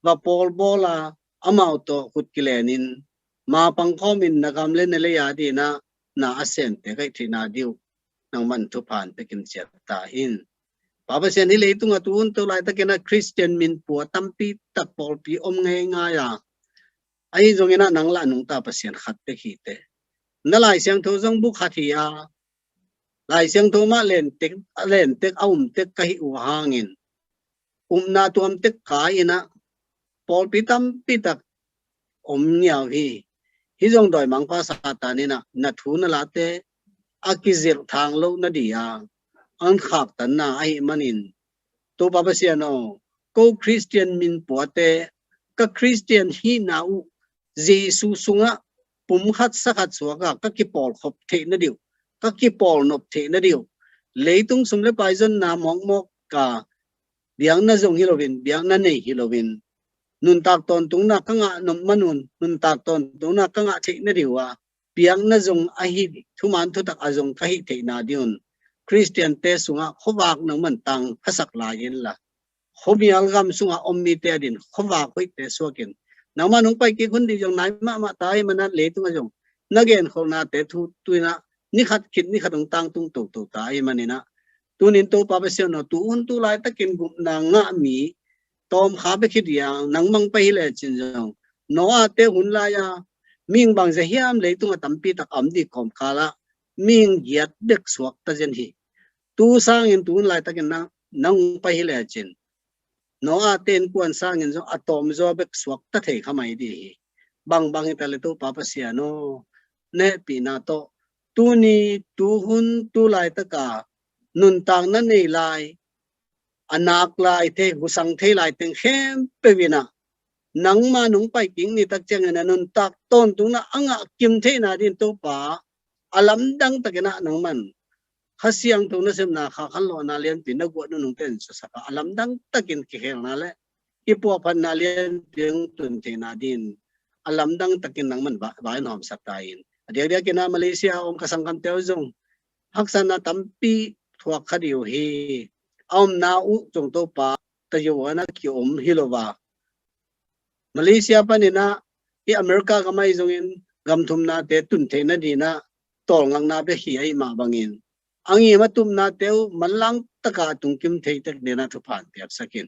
va pawl bawl a, amau tawh khut kilenin ma pangkhawmin na gam leh na lei adingin ah na a semte ka hih theihna ding uh nangman thupha hong pia kimciat ta in. Pa Pasian, hih leitungah tu hun tu laitakin ah Khristian min pua tampi tak pawlpi om ngeingai a, ahi zongin ah nang lah a nungta Pasian khat bek hi teh. Na Lai Siangtho zong bu khat hi a, Lai Siangtho mah lentek, lentek a umtek ka hih uh hangin upna tuamtek kai in ah pawlpi tampi tak om ngiau hi. Hih zong dawimangpa Satan in ah na thu na late a kizilh thang loh nading a hong khaktanna ahih manin, Topa Pasian aw, ko Khristian min puate, ka Khristian hihna uh Jesu sungah pumkhat sakhat suak a ka kipawlkhop theih nading uh, ka kipawlnop theih nading uh, leitung sum leh pai zonna mawkmawk a biakna zong hi loin, biakna nei hi loin, nuntak tawntungna ka ngah nop man un nuntak tawntungna ka ngah theih nading uh a, biakna zong ahi, thuman thutak a zong ka hih theihna ding un Khristiante sungah khuavak nangman tang khasak lai inla, khuamial gam sungah om mite adingin khuavak hoihte suak in. Nangmah nong pai kik hun ding zong nai mahmah ta ahih manin ah leitungah zong na genkholhnate thu tu-in ah ni khat khit ni khat hong tangtung toto ta ahih manin ah, tuni-in Topa Pasian aw, tu hun tu laitakin gupna ngah mi tawmkha bek hi ding a, nang mang pai hi lecin zong, Noah-te hun lai-a mihing bangzah hiam leitung a tampi tak a om ding kawmkal ah mihing giat bek suakta zen hi. Tu sangin tu hun laitakin nang, nang pai hi lecin Noah-te innkuan sangin zong a tawmzaw bek suakta thei kha mai ding hi. Bangbang hi taleh Topa Pasian aw, na hehpihna tawh tuni, tu hun tu laitaka nuntakna nei lai, a nak lai thei, husang thei lai teng khempeuh in ah, nangma nong pai kik ni tak ciangin a nuntak tawntungna a ngah kim theihna dingin Topa, a lamdang takin ah nangman Kha Siangtho nasepna, Kha khanlawhna lianpi na guah nunung ten suasak a, a lamdang takin kikhelna le i puahphatna lianpi hong tun theihna dingin a lamdang takin nangman va-, vaihawmsak ta in. A diakdiakin ah Malaysia a om ka sanggamte uh zong haksatna tampi thuak kha dih uh hi. A omna uh zong Topa, tayo a na ki-om hi lo a, Malaysia panin ah i America gam ahi zongin gam thumnate tun theihna dingin ah tawlngakna bek hi ahih mah bangin, a ngim a tupnate uh manlang taka tungkim thei tek dingin ah thupha hong piaksak in.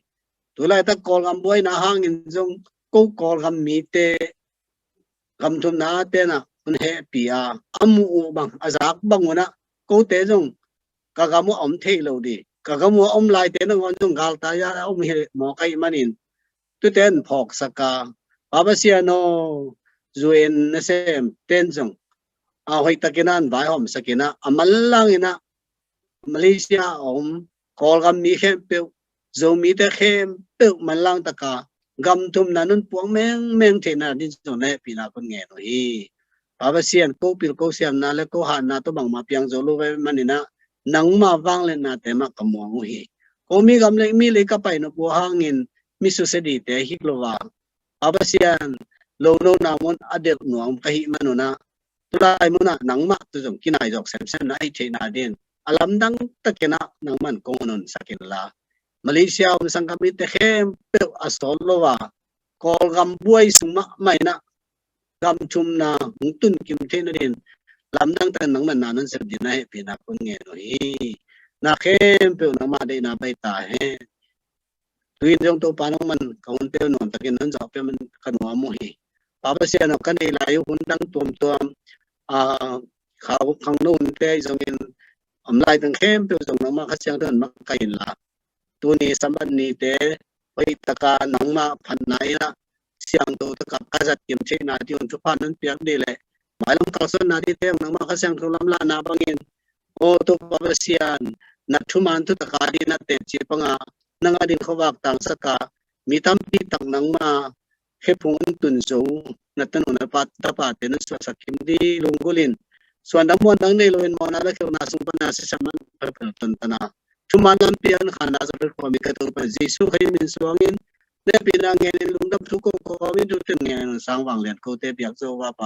Tulaitak Kawlgam buaina hangin zong ko Kawlgam mite gam thumna ten ah hong hehpih a, a muh uh bang, a zak bang un ah kote zong ka gam uh a om thei lo ding, ka gam uh a om laite nangawn zong galtai a om hi mawk ahih manin, tute hong phawksak a, Pa Pasian aw, U N nasem ten zong a hoihtakin ah hong vaihawmsak in ah, a manlangin ah Malaysia a om Kawlgam mi khempeuh, Zomite khempeuh manlang taka gam thumna nong puak mengmeng theihna dingin zong na hehpihna kong ngen uh hi. Pa Pasian, ko pil ko siamna le ko hatna tawh bangmah piang zo lo ahih manin ah nangma vangliatnate mah ka muang uh hi. Ko mi gam le mi lei ka pai nop uh hangin mi susia dingte hi lo a, Pa Pasian, lo nopna mun a delh nuam ka hih man un ah, tulai mun ah nangmah tawh zong kinai zawk semsem na hih theihna dingin a lamdang takin ah nangman kong hong honsak inla, Malaysia a om sanggam mite khempeuh a sawt lo a, Kawlgam buai sung mahmah in ah gam thumna hong tun kim theihna dingin lamdang takin nangman na nong sep dingin na hehpihna kong ngen uh hi. Na khempeuh nangma deihna baih ta hen. Tu-in zong Topa, nangman ka hunte uh nuamtakin nong zawh pia man ka nuam uh hi. Pa Pasian aw, ka neih lai uh hun dang tuamtuam, a, khau khangno hunte ahi zongin, om lai teng khempeuh zong nangma Kha Siangtho in makaih inla, tuni Sabbath nite hoih taka nangma phatna in ah siangtho taka ka zat kim theihna ding un thupha nong piak ding le mailam kalsuanna dingte zong nangma Kha Siangtho lamlahna bangin, aw Topa Pasian, na thuman thutak a ding na teci panga nang adingin khuavak tangsak a, mi tampi tak nangma khephung hong tun zo na tanu na pa, tapate nong suahsak kim ding lunggulh in, suandam muandam nei loin mawhna le khialhna sung pan a sisan man phelphel tontan a, thuman lampi a hong khanna zat phet khuami ka Topa Jesuh Khazih min suangin, na hehpihna ngenin lungdam thu ko kawmin thuten ngenin sang vanglian kote piak zo a, Pa